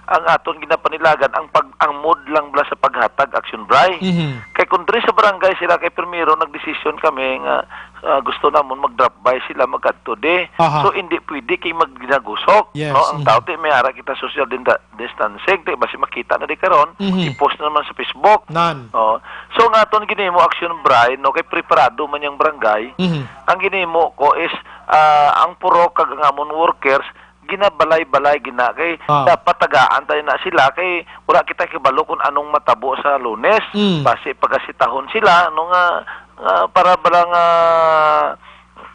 ang aton ginapanilagan ang pag ang mood lang bala sa paghatag, Action Bright. Mhm. Kay kung diri sa barangay sila, kay primero nagdesisyon kami nga ah, gusto namon mag-drop by sila magkadto di. Aha. So hindi pwede kay magdinagusok, Yes, no? Ang mhm. tao ti may ara kita social din- distancing, ti basi makita na di karon, Mhm. i-post na naman sa Facebook. Nan. Oh. So ang aton ginimo, Action Bright, no, kay preparado man yang barangay. Mhm. Ang ginimo ko is ah, ang purok kag ang amon workers ginabalay-balay gina kay Ah. dapat tagaan tayo na sila kay wala kita kibalo kung anong matabo sa Lunes. Mm. Basi pagasitahon sila, no, nga, nga para bala nga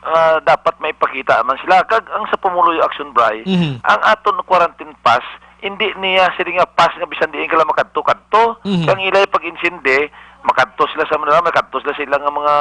ah, dapat maipakita man sila. Kag ang sa Pumuluyo Action Bright, Mhm. ang aton quarantine pass, hindi niya sila nga pass nga bisan diin ka lang makadto-kadto. Mhm. Kang ilay pag-insindi, makadto sila sa Manila, makadto sila sa ilang mga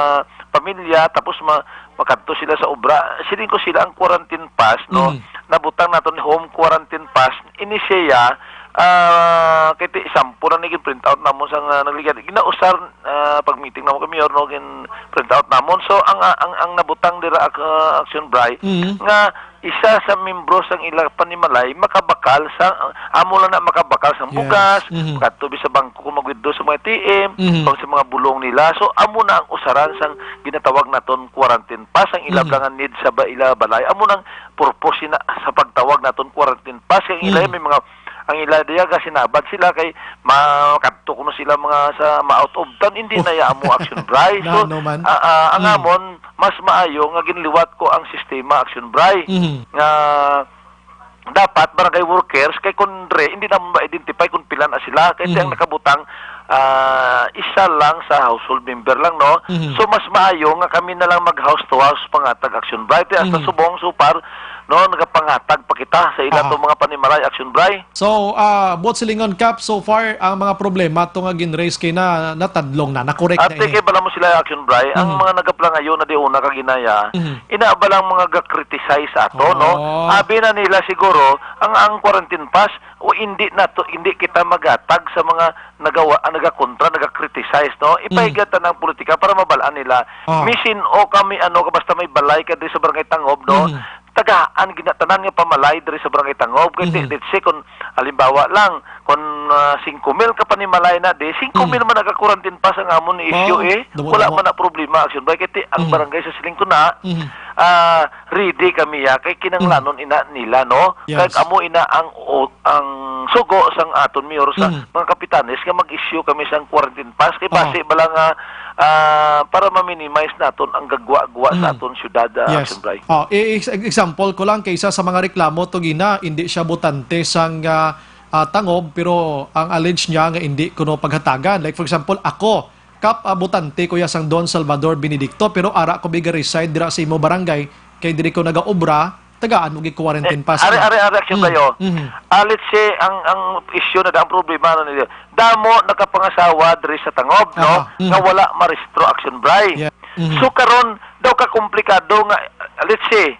pamilya, tapos ma- makadto sila sa obra. Siling ko sila ang quarantine pass, no? Mhm. Nabutang naton ni home quarantine pass. Ini siya, ah, kay ti sample na ni print out namon sa nga nagligad. Ginausar ah, pag meeting namon kay mayor, no, gin print out namon. So ang ang ang nabutang dira ak- ah, Action Bright Mhm. nga isa sa membro sang ila panimalay makabakal sa amo lang na makabakal sa Yes. bugas, Mhm. kadto bi sa bangko kung mag-withdraw sa mga A T M, Mhm. o sa mga bulong nila. So amo na ang usaran sang ginatawag naton quarantine pass ang ila Mhm. nga need sa ba ila balay. Amo nang purpose na sa pagtawag naton quarantine pass kay ang ila Mhm. may mga ang ila diya gasinabad sila kay makadto kuno sila mga sa ma-out of town, hindi na ya amo Action Bright. So Na, no man. ah, ah, ang Mhm. amon mas maayo nga ginliwat ko ang sistema, Action Bri, Mhm. nga dapat barangay workers, kay kun dre, hindi naman ma-identify kung pila na sila. Kay ang Mhm. nakabutang, ah, isa lang sa household member lang, no? Mhm. So, mas maayo nga kami na lang mag-house to house pangatag, Action Bri. Kay hasta Mhm. subong, so far, no, nagapangatag pa kita sa ila Aha. to mga panimalay, Action Bri. So, ah, buot silingon, Kap, so far, ang mga problema to nga gin-raise kay na, natadlong na, na-correct na Ate, ini. Kay bala mo sila, Action Bri, ang Mhm. mga nagapangayo na di una ka ginaya, Mhm. ina ba lang mga ga-criticize ato, no? Oo. Abi na nila siguro, ang, ang quarantine pass, o hindi na to, hindi kita magatag sa mga nagawa, ah, nagakontra, naga-criticize, no? Mhm. Ipahiga ta ng politika para mabalaan nila. Oo. Misin o kami, ano, basta may balay ka diri sa Barangay Tangob, no? Mhm. Tagaan gina-, tanan nga pamalay diri sa Barangay Tangob. Kay di, Mhm. let's say, kung halimbawa lang, kung, ah, singko mil ka panimalay na di, singko mil Mhm. man naka-quarantine pass ang amon ni issue, Oo, eh. Damo-damo. Wala man na problema, Action Bri. Kay ti-, ang Mhm. barangay sa siling ko na, Mhm. ah, ready kami, ya. Kay kinahanglanon Mhm. ina nila, no? Yes. Kay amo ina ang o-, ang sugo sang aton mayor sa Mhm. mga kapitanes nga mag-issue kami sang quarantine pass. Kay Oo. basi bala nga, ah, para ma-minimize naton ang gagwa-gwa sa Mhm. aton syudad, ah, Yes. Action Bri. Oh, i-, ex-, example ko lang, kay isa sa mga reklamo to gina, hindi siya botante sang, ah, ah, Tangob, pero ang allege niya nga hindi kuno paghatagan. Like, for example, ako, Kap, ah, botante ko ya sang Don Salvador Benedicto, pero ara ko biga reside dira sa imo barangay, kay diri ko nagaobra, tagaan mo gid quarantine Eh, pass are, na. are, are, Action Mm, Bri, oh. mhm. Ah, let's say, ang, ang issue na da, ang problema na nila, damo nakapangasawa diri sa Tangob, no? Aha, mhm. Nga wala marehistro, Action Bri. Yeah, mhm. So, karon, daw ka komplikado nga, let's say,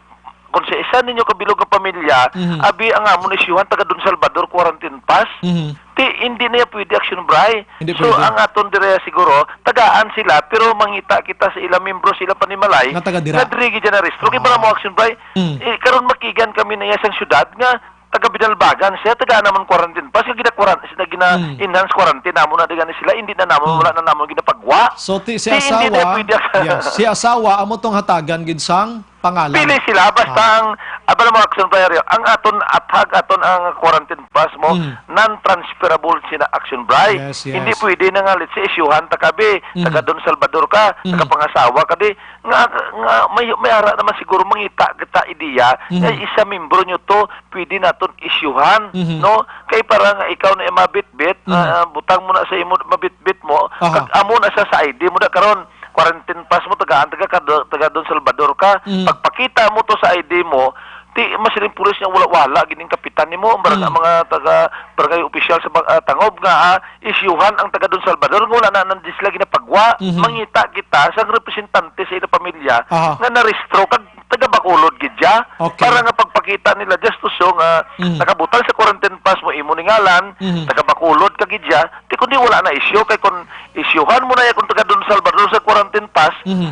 kung sa isa ninyo kabilog nga pamilya, Mhm. abi ang amon isyuhan taga Don Salvador quarantine pass, Mhm. ti hindi na ya pwede, Action Bri. Hindi So, pwede. ang aton dire siguro, tagaan sila, pero mangita kita sa ila membro, sa ila panimalay, Nga taga dira. nga diri gid na rehistro. Kay para Ah. mo, Action Bri, Mm. eh, karon makigan kami na ya sang syudad nga taga Binalbagan siya, tagaan namon quarantine pass, nga gina-quaran-, sila gina-, Mm. enhance quarantine namon na di gani sila, hindi na namon, Mm. wala na namon ginapagwa. So, ti-, si Ti, hindi na asawa, pwede. yes, si asawa, amo tong hatagan gid sang pangalan. Pili sila, basta Ah. ang, ah, bala mo, Action Bri, ang aton athag, aton ang quarantine pass mo, Mm. non-transferable sina, Action Bri. Yes, yes. Hindi pwede na nga, let's say, isyuhan ta ka, bi, Mm. taga Don Salvador ka, Mm. taga pangasawa ka, di, nga, nga may, may ara naman siguro mangita kita ideya, Mm. nga isa membro nyo to, pwede naton isyuhan, Mhm. no? Kay para nga ikaw na mabitbit, Mm. ah, butang mo na sa imo, mabitbit mo, Aha. kag amo na sa, sa I D mo da karon. Quarantine pass mo, tagaan, taga, taga, taga Don Salvador ka. Mm. Pagpakita mo to sa I D mo, ti, masiling pulis nga wala, wala, gining kapitan nimo, ang barang-, Mm. mga taga barangay opisyal sa bag-, ah, Tangob nga, ah, isyuhan ang taga Don Salvador, nga wala na, nang di sila ginapagwa. Mhm. Mangita kita sa representante sa ila pamilya Aha. nga narehistro kag taga Bacolod gid siya. Okay. Para nga pagpakita nila, just to show nga Mhm. nakabutang sa quarantine pass mo, imo ni ngalan, Mhm. taga Bacolod ka gid siya, ti kundi wala na issue, kay kung isyuhan mo na ya kung taga Don Salvador sa quarantine pass, Mhm.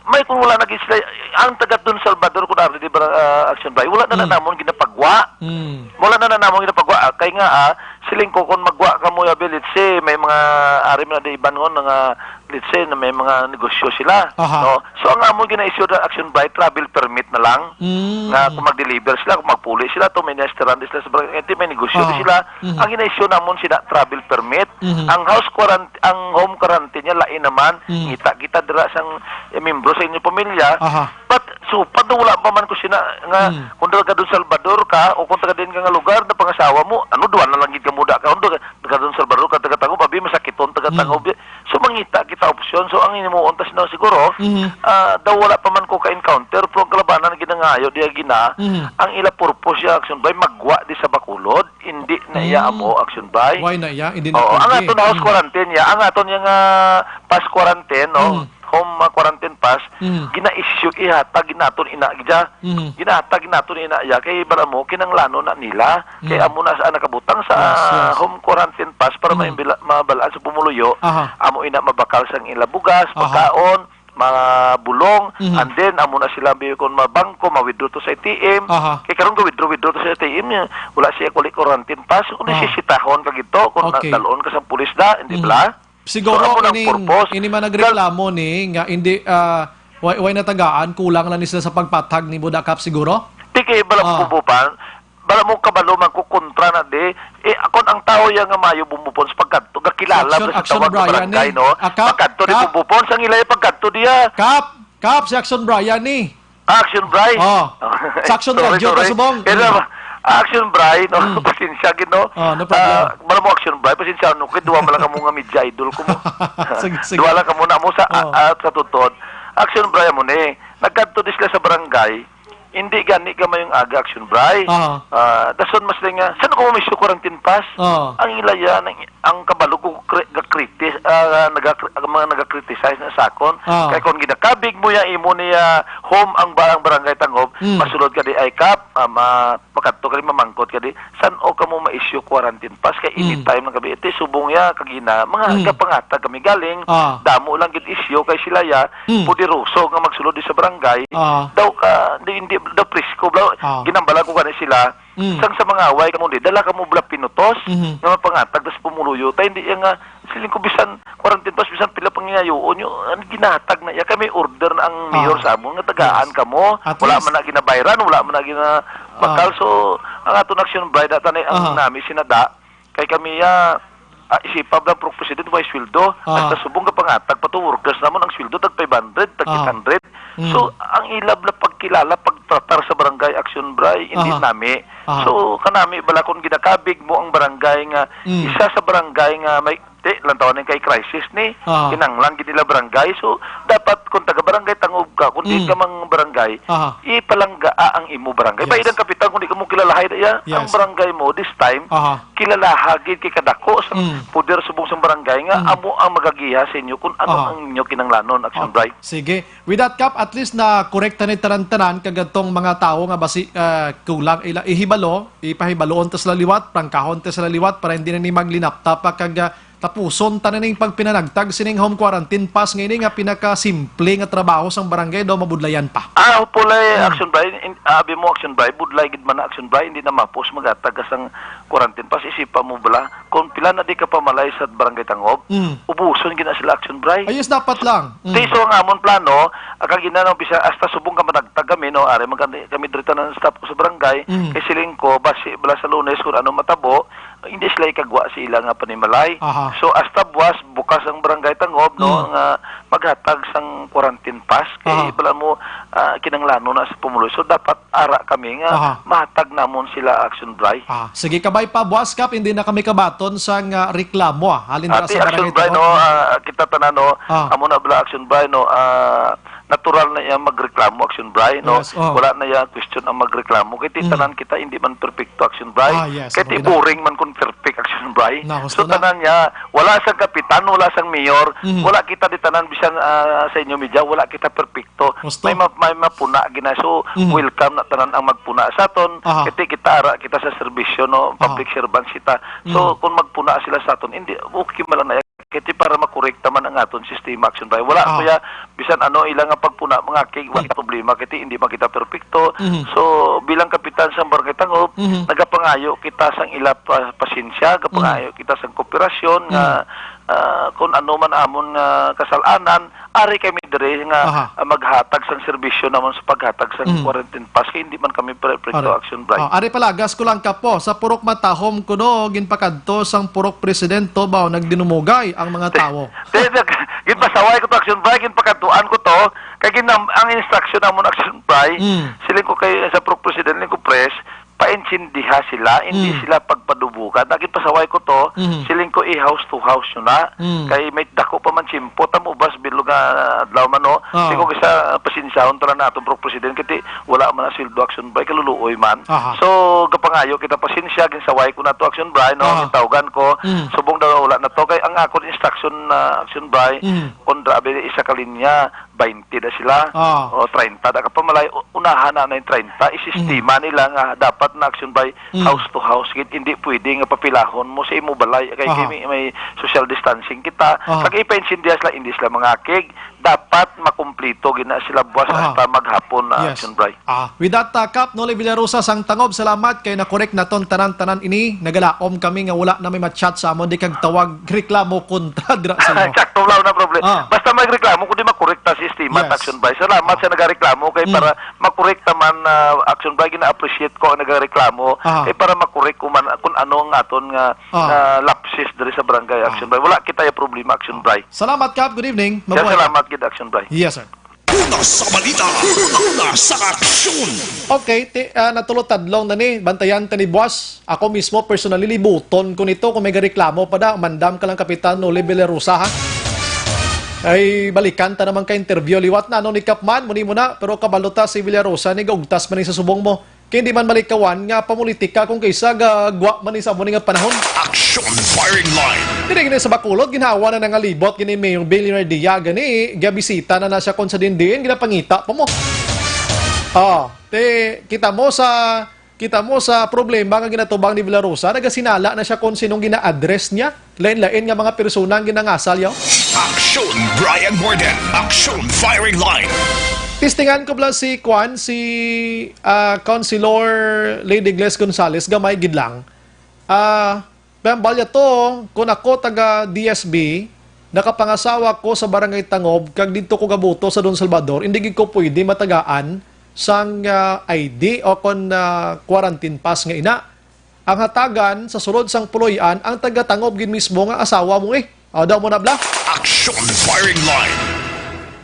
may kung wala na gid sila, ang taga Don Salvador, kung ari di ba, ah, Action Bri, wala na, na Mm. namon ginapagwa. Mm. Wala na, na namon ginapagwa. Ah, kay nga, ah, siling ko, kung magwa ka mo, abi, let's say, may mga, ari man na di iban ngon, nga, let's say, na may mga negosyo sila, Aha. no? So, ang amon gina-issue na, Action Bri, travel permit na lang. Mm. Nga kung mag-deliver sila, kung magpuli sila, to may restaurant sila sa barangay, may negosyo Aha. sila. Mhm. Ang gina-issue namon sila travel permit. Mhm. Ang house quarant-, ang home quarantine niya, lain naman. Mm. Ngita kita dira sang, eh, membro sa inyong pamilya. Aha. But, so, pa wala pa man ko sina nga, Mm. kung taga Don Salvador ka, o kung taga din ka nga lugar, na pangasawa mo, ano, duwa na lang gid ka muda ka, kung taga, taga Don Salvador ka, taga Tangob, abi, masakiton, taga Mm. Tangob, So, mangita kita opsyon. So, ang himuon ta sina siguro, Mhm. ah, daw wala pa man ko ka-encounter, pero ang kalabanan ginangayo diya gina, Mhm. ang ila purpose ya, Action Bri, magwa di sa Bacolod, hindi na iya Mhm. amo, Action Bri. Why na iya? Hindi na Oo, ang pwede. aton house Mhm. quarantine ya, ang aton yang, ah, pass quarantine, no? Mhm. Home, ah, quarantine pass, Mhm. gina-issue, ihatag naton ina gidya. Mhm. Ginahatag naton ina iya, kay bala mo, kinanglanon na nila. Kay Mm. amo na sa nakabutang sa Yes, yes. home quarantine pass para Mm. maimbila-, mabalaan sa pumuluyo, Aha. amo ina mabakal sang ila bugas, Aha. pagkaon, mga bulong, Mhm. and then amo na sila bi kon mabangko, ma-withdraw to sa A T M. Aha. Kay karon ga-withdraw, withdraw to sa A T M, wala siya kuli quarantine pass, kung Aha. nisisitahon ka gito, kung Okay. nadalon ka sa pulis da, hindi Mhm. bala? Siguro So, amo nang ining, purpose. ini man nagreklamo ni nga hindi, ah, way, way natagaan, kulang lang ni sila sa pagpathag ni Buda Kap siguro? Di kay bala mo Ah. kubupan, bala mo kabalo man ko kontra na di. Eh, akon ang tao ya nga Mayo Bumbupon sa pagkadto, gakilala Action, mo sa action, tawag nga Brian, barangay, eh. no? Ah, Kap, Pagkadto di Kap. Bumbupon, sang ilay pagkadto diya. Kap! Kap, si Action Brian ni. Ah, Action Bry? Oh. Sa Action Sorry, Radyo, sorry. Kasubong. Kaya Mm. na, Action Bry, no? Mm. Pasensya gid, no? Oh, no problem. Ah, wala mo Action Bry, pasensya, no? Kay duwa man lang kamo nga media idol ko mo. Sige, sige. Duwa lang kamo na mo sa, Oh. ah, sa tutod. Action Bry mo ni. Nagkadto di sila sa barangay. Hindi gani ka mayong aga, Action Bry. Ah. Ah, dason mas nga, saan ko mo misyo quarantine pass? Oh. Ang ilaya, ang, ang kabalo ko, kri-, gakritis-, ah, nagakri-, ang mga nagakriticize na sakon. Ah. Kay kung ginakabig mo ya, imo niya home ang ba-, ang barangay Tangob, Mm. masulod ka di ay kap, ah, ma-, makadto ka di, mamangkot ka di, san o kamo ma-issue quarantine pass kay Mm. anytime lang gabi. Iti subong ya, kagina, mga Mm. gapangatag kami galing, Ah. damo lang gid issue kay sila ya, Mm. poderoso nga magsulod di sa barangay. Ah. Daw ka, di, hindi, daw presko, daw, Ah. ginambala ko gani sila, Mm. sang sa mga away kamo di, dala kamo bala pinutos, Mhm. nga mapangatag, tas pumuluyo, tay hindi ya nga, siling ko bisan, quarantine pass, bisan pila pangingayoon nyo, ang ginatag na iya, kay may order na ang mayor Ah. sa amon, nga tagaan Yes. kamo, At wala least man na ginabayran, wala man na gina-, bakal. Ah. So, ang aton Action Bry, data na ang Aha. nami sinada, kay kami, ah, ah, isipa bala, Purok President, way sweldo. Ah. At kasubong ka pangatag pa to, workers namon, ang sweldo, tag five hundred, tag Ah. eight hundred. Mm. So, ang ilab na pagkilala, pagtratar sa barangay Action Bry, hindi Aha. nami. Aha. So, kanami bala kung ginakabig mo ang barangay nga, Mm. isa sa barangay nga may, di, lang tawon kay crisis ni, Ah. kinanglan gid nila barangay. So, dapat kung taga barangay Tangob ka, kung di Mm. ka mang barangay, Aha. ipalanggaa ang imo barangay. Yes. Ba, idang kapitan, kung di ka mo kilalahay, ya, ang Yes. barangay mo, this time, Aha. kilalaha gid kay kadako sa Mm. poder subong sa barangay nga Mm. amo ang magagiya sa inyo kung ano Aha. ang inyo kinanglanon, Action Okay. Bry. Sige. With that, Kap, at least na-correct na ni tanan-tanan kag adtong mga tawo nga basi, ah, kulang ila ihibalo, ipahibaloon ta sila liwat, prangkahon ta sila liwat para hindi na ni maglinapta pa kag, ah, tapuson ta na ning pagpinanagtag sining home quarantine pass nga ini nga pinakasimple nga trabaho sang barangay daw mabudlayan pa. Ah, hopefully, Hmm. Action Bry, in, abi mo Action Bry, budlay gid man na Action Bry, hindi na mapos magatag ka sang quarantine pass, isipa mo bala kung pila na di ka pamalay sa barangay Tangob, Mm. ubuson gina sila Action Bry. Ayos, dapat lang. Mm. Ti, so ang amon plano, ang kagina, no, bisa hasta subong ka managtag kami, no, ari man kami, kami diri tanan staff ko sa barangay, Mm. kay siling ko, basi bala sa Lunes kung ano matabo, hindi sila ikagwa sa ila nga panimalay. Aha. So, hasta buwas, bukas ang barangay Tangob, no, Mm. nga maghatag sang quarantine pass, kay Aha. bala mo, ah, kinanglano na sa pumuloy. So, dapat ara kami nga Aha. mahatag namon sila Action Bry. Ah, sige, kabay pa, Boss Kap, hindi na kami kabaton sang, ah, reklamo, ah. Halin dira Ati sa Action Barangay Bry, Tangob. no, ah, kita tanan, no, Ah. amo na bala Action Bry, no, ah, natural na iya magreklamo, Action Bry, no. Yes, oh. Wala na iya question ang magreklamo. Kay ti Mm. tanan kita hindi man perpekto, Action Bry. Ah, yes, Kay ti okay na. boring man kung perfect, Action Bry. Na, So, husto na. tanan niya, wala sang kapitan, wala sang mayor, Mm. wala kita di tanan bisan, ah, sa inyo media, wala kita perpekto. Gusto? May ma-, may mapuna gina. So, Mhm. welcome na tanan ang magpuna sa aton. Aha. Kay ti kita ara kita sa serbisyo, no, Aha. public servants kita. So, Mhm. kung magpuna sila sa aton, hindi, okay man lang na. Kay ti para makorekta man ang aton sistema, Action Bry. Wala Ah. kuya, bisan ano ila nga pagpuna, mga kig, wala Mhm. problema. Kay ti hindi man kita perpekto. Mhm. So, bilang kapitan sa Barangay Tangob, Mhm. nagapangayo kita sang ila pa-, pasensya, Mhm. gapangayo kita sang kooperasyon nga, Mhm. ah, kung ano man amon nga kasal-anan, ari kami diri nga, Aha. ah, maghatag sang serbisyo namon sa paghatag sang Mm. quarantine pass, kay hindi man kami pre-, pre-, Ari. Action Bry. Ah, ari pala, gas ko lang, Kap, po. Sa Purok Matahom kuno, ginpakadto sang Purok Presidente ba, nagdinumugay ang mga tawo? Te, nag-, ginpasaway ko to, Action Bry, ginpakadtuan ko to, kay ginam-, ang instruction namon, Action Bry, Mm. siling ko kay sa Purok Presidente, ko, Pres, paintindiha sila, hindi Mm. sila pagpadubugan. Naging pasaway ko to, Mhm. siling ko i-house to house yun na. Mm. Kay may dako pa man tiyempo, tamo ba sa bilog nga adlaw man, no? Ah. Siling ko kisa, pasensyahon to lang na atong Pro President, kay ti wala man ang sweldo, Action Bry, kaluluoy man. Aha. So, gapangayo kita pasensya, ginsaway ko na to, Action Bry, no? Aha. Gintawgan ko, Mm. subong daw wala na to. Kay ang akon instruction na, Action Bry, Mm. kung drabe isa ka linya, baynte na sila, Ah. o treinta na ka pamalay, u-, unahan na na yung treinta, isistima Mm. nila nga dapat na, Action Bry, Mm. house to house, gid, hindi pwede nga papilahon mo sa imo balay, kay Aha. kay may, may social distancing kita. Aha. Pag ipaintindihan sila, hindi sila mangakig, dapat makumplito gid na sila buwas Aha. hasta maghapon na, Yes. Action Bry. Ah, with that, uh, Kap Noli Villarosa sang Tangob, salamat kay na-correct naton tanan-tanan ini. Nagalaom kami nga wala na may ma-chat sa amon, di kag tawag reklamo kontra dira sa inyo. Sakto lang na problema. Ah. Basta may reklamo, kundi makorekta si Estima Yes. Action Bry. Salamat Ah. sa nagareklamo kay Mm. para makorekta man, ah, Action Bry, gina-appreciate ko ang nagareklamo Ah. kay para makorek ko man kung ano ang aton nga, Ah. nga lapses diri sa barangay Ah. Action Bry. Wala kita yung problema, Action Bry. Salamat, Kap. Good evening. Sir, Mabuhay ka. salamat gid, Action Bry. Yes, sir. Una sa balita, una sa aksyon. Okay, ti, ah, natulo tadlong na ni, bantayan ta ni buwas. Ako mismo, personally, libuton ko nito. Kung may reklamo pa da, mandam ka lang, Kapitan Noli Villarosa, ha? Ay, balikan ta naman ka interview. Liwat na, ano ni Kapman, muni mo na. Pero kabalo ta, si Villarosa, ni gaugtas man ni sa subong mo. Kay hindi man malikawan nga pamulitika kung kaysa gagwa man ni sa amo ni nga panahon. Action Firing Line. Diri gini sa Bacolod, ginhawa na nangalibot gini Mayor Bill Revilla gani, gabisita na na siya kon sa dindiin, ginapangita pa mo. Ah, te, kita mo sa, kita mo sa problema nga ginatubang ni Villarosa, nagasinala na siya kon sinong gina-address niya. Lain-lain nga mga persona ang ginangasal, yaw. Action Brian Morden. Action Firing Line. Testingan ko bala si Kwan, si, ah, Councilor Lady Gles Gonzales, gamay gid lang. Ah, pambalya to, kung ako taga D S B, nakapangasawa ko sa Barangay Tangob, kag didto ko gabuto sa Don Salvador, hindi gid ko pwede matagaan sang, ah, I D o kon, ah, quarantine pass nga ina. Ang hatagan sa sulod sang puloy-an ang taga-Tangob gid mismo nga asawa mo, eh. O, daw mo na, bla? Action Firing Line.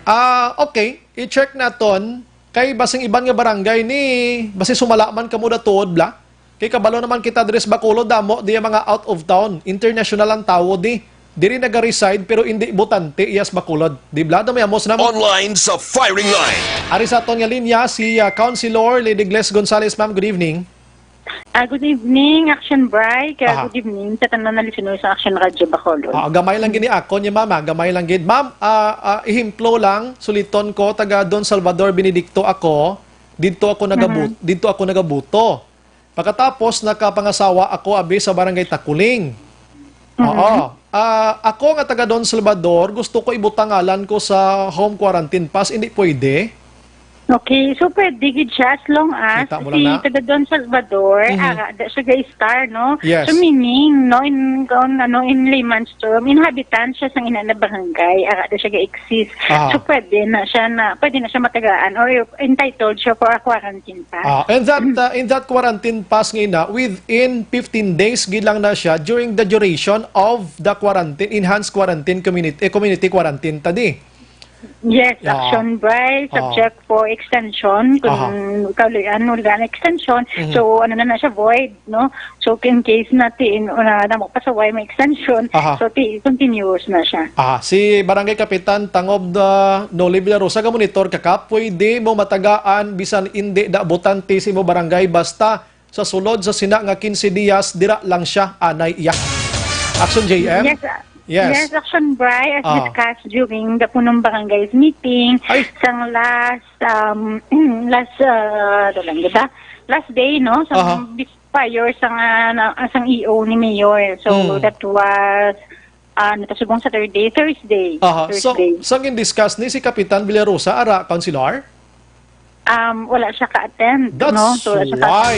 Ah, okay. I-check naton kay basing iban nga barangay ni, basi sumala man kamo da tuod, bla. Kay kabalo naman kita diri sa Bacolod, damo di ang mga out of town, international ang tawo di. Diri naga-reside pero indi botante iya sa Bacolod. Di, bla, daw may amos na mo. Online sa Firing Line. Ari sa aton nga linya si, ah, Councilor Lady Gles Gonzales, ma'am. Good evening. Ah, good evening, Action Bri, kag Aha. Good evening sa tanan na listeners sa Action Radio Bacolod. Ah, gamay lang gini ako ni mama, gamay lang gid. Ma'am, ah, ah, ehemplo lang, suliton ko, taga Don Salvador Benedicto ako. Didto ako nagabu-, Mhm. didto ako nagabuto. Pagkatapos, nakapangasawa ako abi sa Barangay Takuling. Mhm. Oo. Ah, ako nga taga Don Salvador, gusto ko ibutang ngalan ko sa home quarantine pass, hindi pwede? Okay, so pwede gid siya as long as Kita mo lang si na. Taga Don Salvador, Mhm. ara, da siya ga-star, no? Yes. So meaning, no, in, kung ano, in layman's term, inhabitant siya sang ina na barangay, ara, da siya ga-exist. Aha. So pwede na siya na, pwede na siya matagaan or entitled siya for a quarantine pass. Ah, and that, uh, in that quarantine pass nga ina, within fifteen days gid lang na siya during the duration of the quarantine, enhanced quarantine community, eh, community quarantine, tadi. Yes, Yeah. Action Bri, Ah. Subject for extension, kung Aha. kaluyan mo lang extension, Mhm. so ano na na siya, void, no? So in case na ti-, na, na mapasaway may extension, Aha. so ti-, continuous na siya. Ah, si Barangay Kapitan Tangob, uh, Noli Villarosa, ga-monitor ka ka, pwede mo matagaan bisan indi da botante sa imo barangay basta sa sulod sa sina nga quince dias, dira lang siya, anay iya. Action J M? Yes, uh, Yes. yes, Action Bri, as Ah. discussed during the Punong Barangay's meeting, Ay. sang last, um, last, uh, ano lang, di ba? Last day, no? Sa Aha. bis-, prior sa nga, na, sang E O ni Mayor. So, Hmm. that was, uh, natasubong Saturday, Thursday. Aha. So, Thursday. Sang gin-discuss ni si Kapitan Villarosa, ara, Councilor? Um, wala siya ka-attend, That's no? So, wala siya ka- why.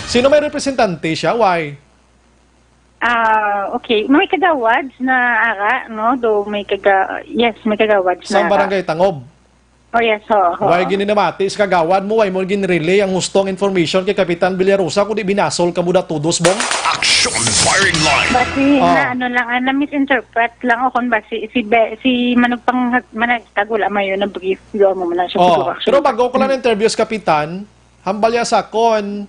Sino may representante siya? Why? Ah, okay. May kagawads na ara, no? Do may kaga-, yes, may kagawads Sa na ara. Barangay Tangob? Oh, yes, ho, ho. Why gini namati sa kagawad mo? Why mo gin-relay ang hustong information kay Kapitan Villarosa, kundi binasol ka mo da todos, bong? Action Firing Line. Basi Ah. na ano lang, ah, na-misinterpret lang ako kung basi si Be-, si Manugpang Managtag, wala mayo na brief. Yo mo man siya Oh, siguro, actually. Pero bago ko lang interview sa Kapitan, hambal ya sa akon,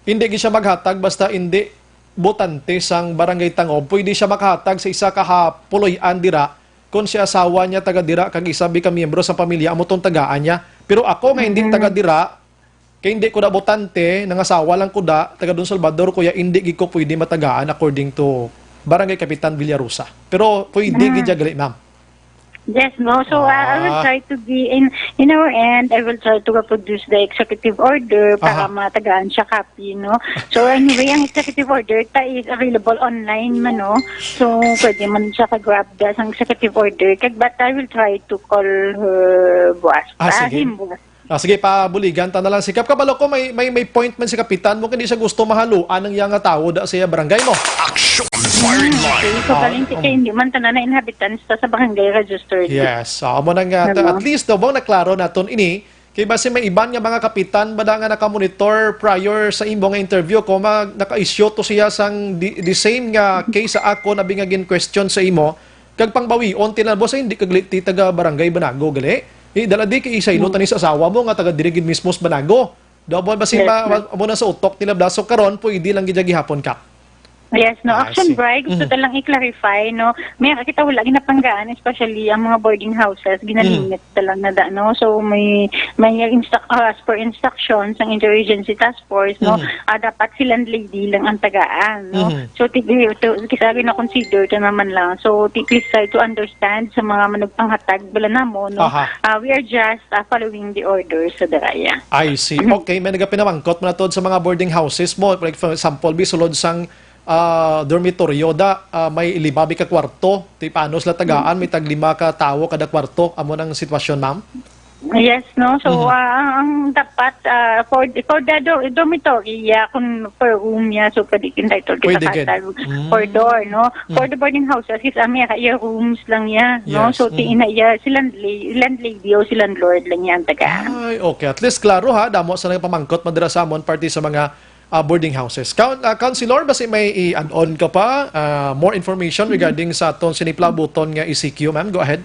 hindi gid siya maghatag basta hindi botante sang Barangay Tangob. Pwede siya makahatag sa isa ka ha-, puloy-an dira kung si asawa niya taga dira kag isa bi ka miyembro sa pamilya amo tong tagaan niya. Pero ako nga hindi Mhm. taga dira, kay hindi ko da botante, nangasawa lang ko da, taga Don Salvador ko ya, hindi gid ko pwede matagaan according to Barangay Kapitan Villarosa. Pero pwede Mhm. gid ya gali, ma'am. Yes, no? So, uh, I will Ah. try to be in, in our end, I will try to produce the executive order para Aha. matagaan siya copy, no? So, anyway, ang executive order ta is available online man, no? So, pwede man siya ka-grab da sang executive order. Kag, but I will try to call her buwas. Ah, Ah, sige. him buwas. Ah, sige, pabuligan ta na lang si Kap. Kabalo ko, may, may, may point man si Kapitan mo, hindi siya gusto mahaluan ang iya nga tawo da sa iya barangay mo. Action Firing Hmm, Line. okay. So, Ah, kalinti um. kay hindi man tanan na inhabitants ta sa barangay registered. Yes. So, amo na nga, Ano? at least, daw, bang naklaro naton ini, kay basi may iban nga mga kapitan ba da nga nakamonitor prior sa imo nga interview ko, mag-, naka-issue to siya sang di-, the same nga case sa ako na bi nga gin-question sa imo, kag pangbawion, tinalbo sa hindi kag li-, ti taga barangay Banago, gali? Eh, dala di kay isaylo Hmm. tani sa asawa mo nga taga diri gid mismo sa Banago. Do, amo ba si Yes, ma-, ma'am. amo na sa utok nila, Blas? So, karon, pwede lang gid gihapon, Kap? Yes, no. Ah, I Action see. Bri, gusto Mhm. ta lang i-clarify, no? May kita wala ginapanggaan, especially ang mga boarding houses, ginalimit Mhm. ta lang na da, no? So, may, may instruct-, ah, as per instructions ang Interagency Task Force, no? Mhm. Ah, dapat si landlady lang ang tagaan, no? Mhm. So, ti-, to, kasi gina-consider ta naman lang. So, ti-, please try to understand sa mga managpanghatag, bala namo, no? Aha. Ah, we are just, ah, following the orders sa daraya. I see. Mhm. Okay, may nagapinamangkot man nato sa mga boarding houses mo. For example, bi sulod sang, ah, dormitoryo da, ah, may lima bi ka kwarto. Ti paano sila tagaan? May tag lima ka tawo kada kwarto. Amo nang sitwasyon, ma'am? Yes, no? So, Mhm. ah, ang, ang dapat, ah, for, for the do-, dormitory, yeah, kung per room niya, so pwede entitled kita Pwede gid. katag Mm. per door, no? For Mm. the boarding houses, is, ah, may iya rooms lang niya, no? Yes. So, Mm. tiin na iya, si landla-, landlady o si landlord lang niya ang tagaan. Ay, okay. At least klaro ha, damo sa nagpamangkot man dira sa amon parte sa mga, ah, boarding houses. Coun-, ah, Councilor, basi may i-add on ka pa, ah, more information Mm. regarding sa aton sini palabuton nga E C Q, ma'am? Go ahead.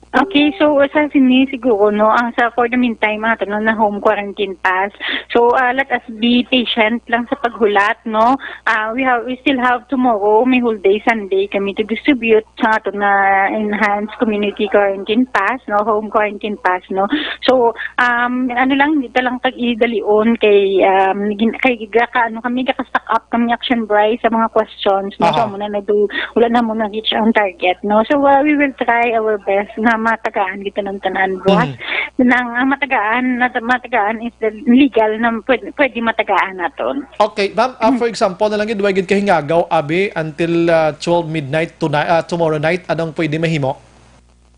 Okay, so sa sini siguro, no, ang sa for the meantime, ato na, na home quarantine pass. So, ah, let us be patient lang sa paghulat, no. Ah, we have, we still have tomorrow, may whole day Sunday kami to distribute sa ato na enhanced community quarantine pass, no, home quarantine pass, no. So, um, ano lang, hindi ta lang tag idalion kay, um, gin-, kay gaka, ano kami, gaka-stock up kami, Action Bri, sa mga questions, no. So, Aha. amo na nadu-, wala na mo na reach ang target, no. So, uh, we will try our best nga matagaan kita ng tanan, boss. Mhm. Nang ang matagaan, na matagaan is the legal na pwede, pwede matagaan naton. Okay, ma'am, ah, Mhm. for example na lang gid, way gid kahingagaw, abi, until, ah, twelve midnight tonight, ah, tomorrow night, anong pwede mahimo?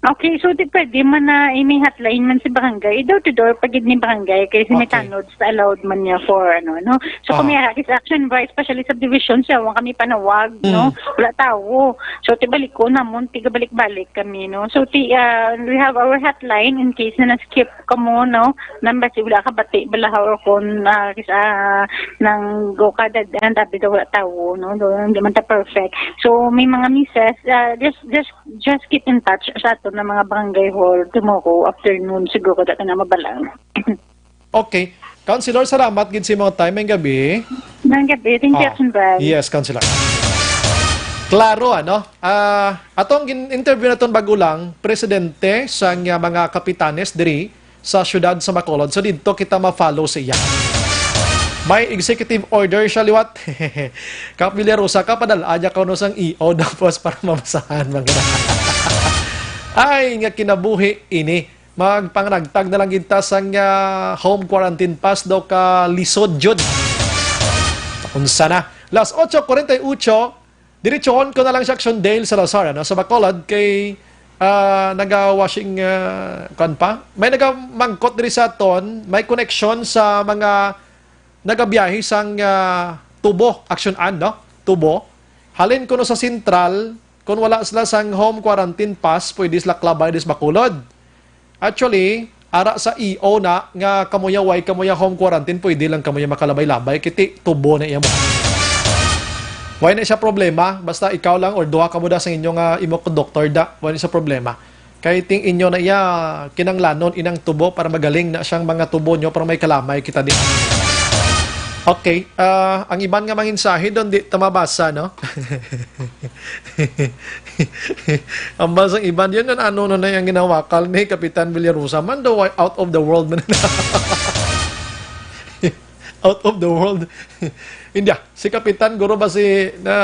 Okay, so di pwede man na ini hotline man si barangay, door to door pa gid ni barangay, kay si Okay. Metanod sa allowed man niya for ano, no? So, kung Aha. may ara kis Action Bri, especially subdivision, siya, wa kami panawag, no? Mm. Wala tawo. So, ti balik ko namon, ti gabalik-balik kami, no? So, ti, ah, we have our hotline in case na na-skip ka mo, no? Nang basi wala ka bati, balahaw or kung, ah, kis-, ah, nang go ka, dad-, ang dabi daw wala tawo, no? Do, hindi man ta perfect. So, may mga mises, ah, just, just, just keep in touch sa ato na mga barangay hall tomorrow afternoon, siguro dati na mabalang. Okay. Councilor, salamat gid sa imong time ngayong gabi. Ngayong gabi. Thank you, Ah, Action Bri. Yes, Councilor. Klaro, ano? Ah, atong gin-, interview naton bago lang, presidente sang, ah, mga kapitanes diri sa siyudad sa Bacolod. So, didto kita ma-follow sa iya. May executive order siya liwat. Kap Villarosa, kapadal-a niya kuno sang E O, tapos para mabasahan, mga. Ay, nga kinabuhi ini. Magpangnagtag na lang gid ta sang, ah, home quarantine pass daw ka lisod jud. Unsa na? Las ocho cuarenta y ocho, diretsohon ko na lang si Action Dale Salazar, ano, sa Bacolod kay, ah, naga-washing, ah, kuwan pa. May nagamangkot diri sa aton, may connection sa mga nagabiyahe sang, ah, Tubo, Action Ann, no? Tubo. Halin kuno sa Sentral, kung wala sila sang home quarantine pass, pwede sila kalabay diri sa Bacolod. Actually, ara sa E O na nga kamuya way kamuya home quarantine, pwede lang kamuya makalabay-labay, kay ti Tubo na iya mo. Way na siya problema, basta ikaw lang or duha kamo da sa inyo nga imo ko doktor da, way na siya problema. Kay ting inyo na iya, kinanglanon inang Tubo para magaling na siyang mga Tubo nyo para may kalamay kita di. Okay, ah, ang iban nga manginsahe doon, di ta mabasa, no? Ang basang iban, yun ang ano, no, na yung ginawakal ni Kapitan Villarosa. Man daw, out of the world man. Out of the world. Hindi, ah. Si Kapitan, guro ba si, na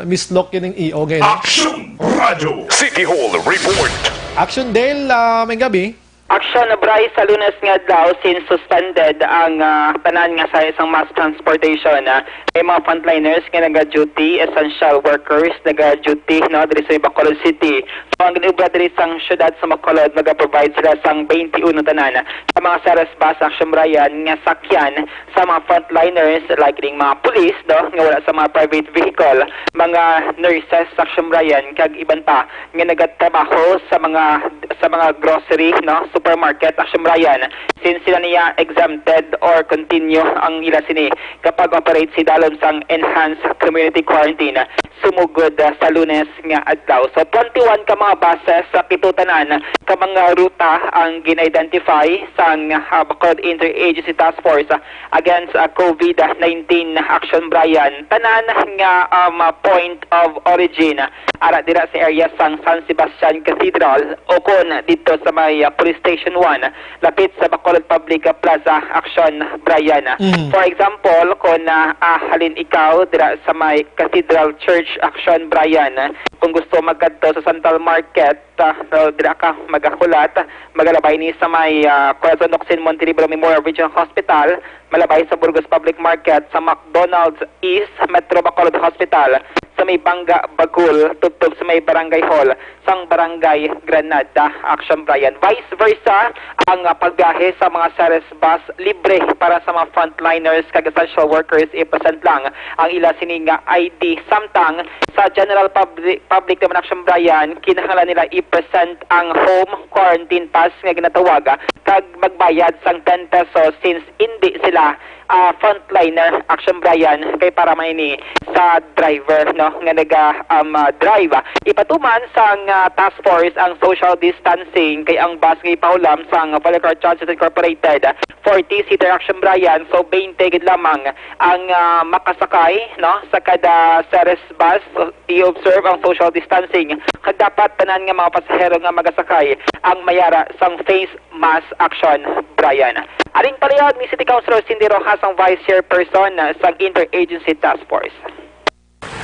mislok yun yung E O ngayon? Action Radio. City Hall Report. Action Dale, ah, may gabi. Action, Bri, sa Lunes nga adlaw, since suspended ang, ah, tanan nga sa isang mass transportation, ah, may mga frontliners nga naga-duty, essential workers, naga-duty, no, diri sa Bacolod City. So, ang ginobra diri sang syudad sa Bacolod, naga-provide sila sang twenty-one tanan sa mga Ceres bus, Action Brian, nga sakyan sa mga frontliners, like ning mga pulis, no, nga wala sa mga private vehicle, mga nurses, Action Brian, kag iban pa nga nagatrabaho sa mga, sa sa mga grocery, no, supermarket, Action Brian, since sila niya exempted or continue ang ila sini kapag operate si dalom sang enhanced community quarantine sumugod, ah, sa Lunes nga adlaw. So, twenty-one ka mga buses sa pito tanan ka mga ruta ang gin-identify sang, ah, Bacolod Interagency Task Force, ah, against, ah, COVID nineteen Action Brian. Tanan nga, um, ah, point of origin, ara dira sa area sang San Sebastian Cathedral o kon dito sa may, ah, Police Station one, lapit sa Bacolod Public Plaza Action Brian. Mm. For example, kung, ah, ah, halin ikaw dira sa may Cathedral Church Action Brian, kung gusto magkadto sa Central Market, ah, so dira ka magahulat, magalabay ni sa may, ah, Corazon Locsin Montelibero Memorial Regional Hospital, malabay sa Burgos Public Market, sa McDonald's East, Metro Bacolod Hospital, sa may Banga Bagul, tubtob sa may Barangay Hall sang Barangay Granada, Action Brian. Vice versa, ang, ah, pagbiyahe sa mga Ceres bus libre para sa mga frontliners kag essential workers, i-present lang ang ila sini nga I D. Samtang sa general public, public naman, Action Brian, kinahanglan nila i-present ang home quarantine pass nga ginatawag, ah, kag magbayad sang ten pesos since indi sila, ah, frontliner, Action Brian, kay para man ini sa driver, no, nga naga, um, ah, drive. Ipatuman sang, ah, task force ang social distancing kay ang bus nga ipahulam sang Polycar Transit Incorporated, forty-seater, Action Brian, so twenty gid lamang ang, ah, makasakay, no, sa kada Ceres bus. I-observe ang social distancing, kag dapat tanan nga mga pasahero nga magasakay ang mayara sang face mask, Action Brian. Aring palihog ni City Councilor Cindy Rojas, ang Vice Chairperson sang Interagency Task Force.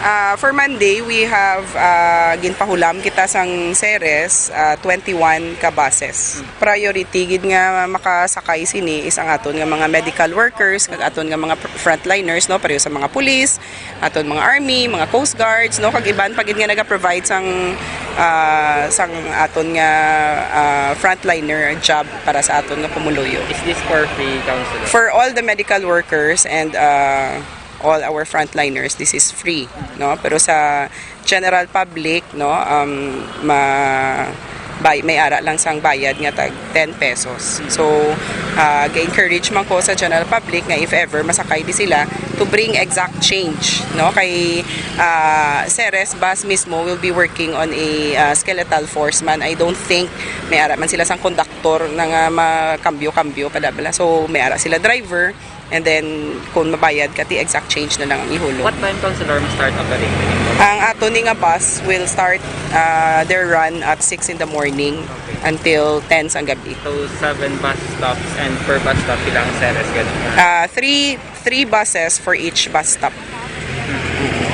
Ah, for Monday, we have, ah, ginpahulam kita sang Ceres, ah, twenty-one ka buses. Priority gid nga makasakay sini is ang aton nga mga medical workers, kag aton nga mga pr-, frontliners, no, pareho sa mga pulis, aton mga army, mga coast guards, no, kag iban pa gid nga naga-provide sang, ah, sang aton nga, ah, frontliner job para sa aton nga pumuluyo. Is this for free, Councilor? For all the medical workers and, ah, all our frontliners, this is free, no? Pero sa general public, no, um, ma-, bay-, may ara lang sang bayad nga tag ten pesos. So, ah, ga-encourage man ko sa general public nga if ever masakay di sila, to bring exact change, no? Kay, ah, Ceres bus mismo will be working on a, ah, skeletal force man. I don't think may ara man sila sang konduktor na nga makambyo-kambyo pa da bala. So, may ara sila driver, and then kung mabayad ka, ti exact change na lang ang ihulog. What time, Councilor, ma-start operating? Ang ato ni nga bus will start, ah, their run at six in the morning until ten sang gabi. So, seven bus stops and per bus stop ilang Ceres, ganun? Ah, three, three buses for each bus stop.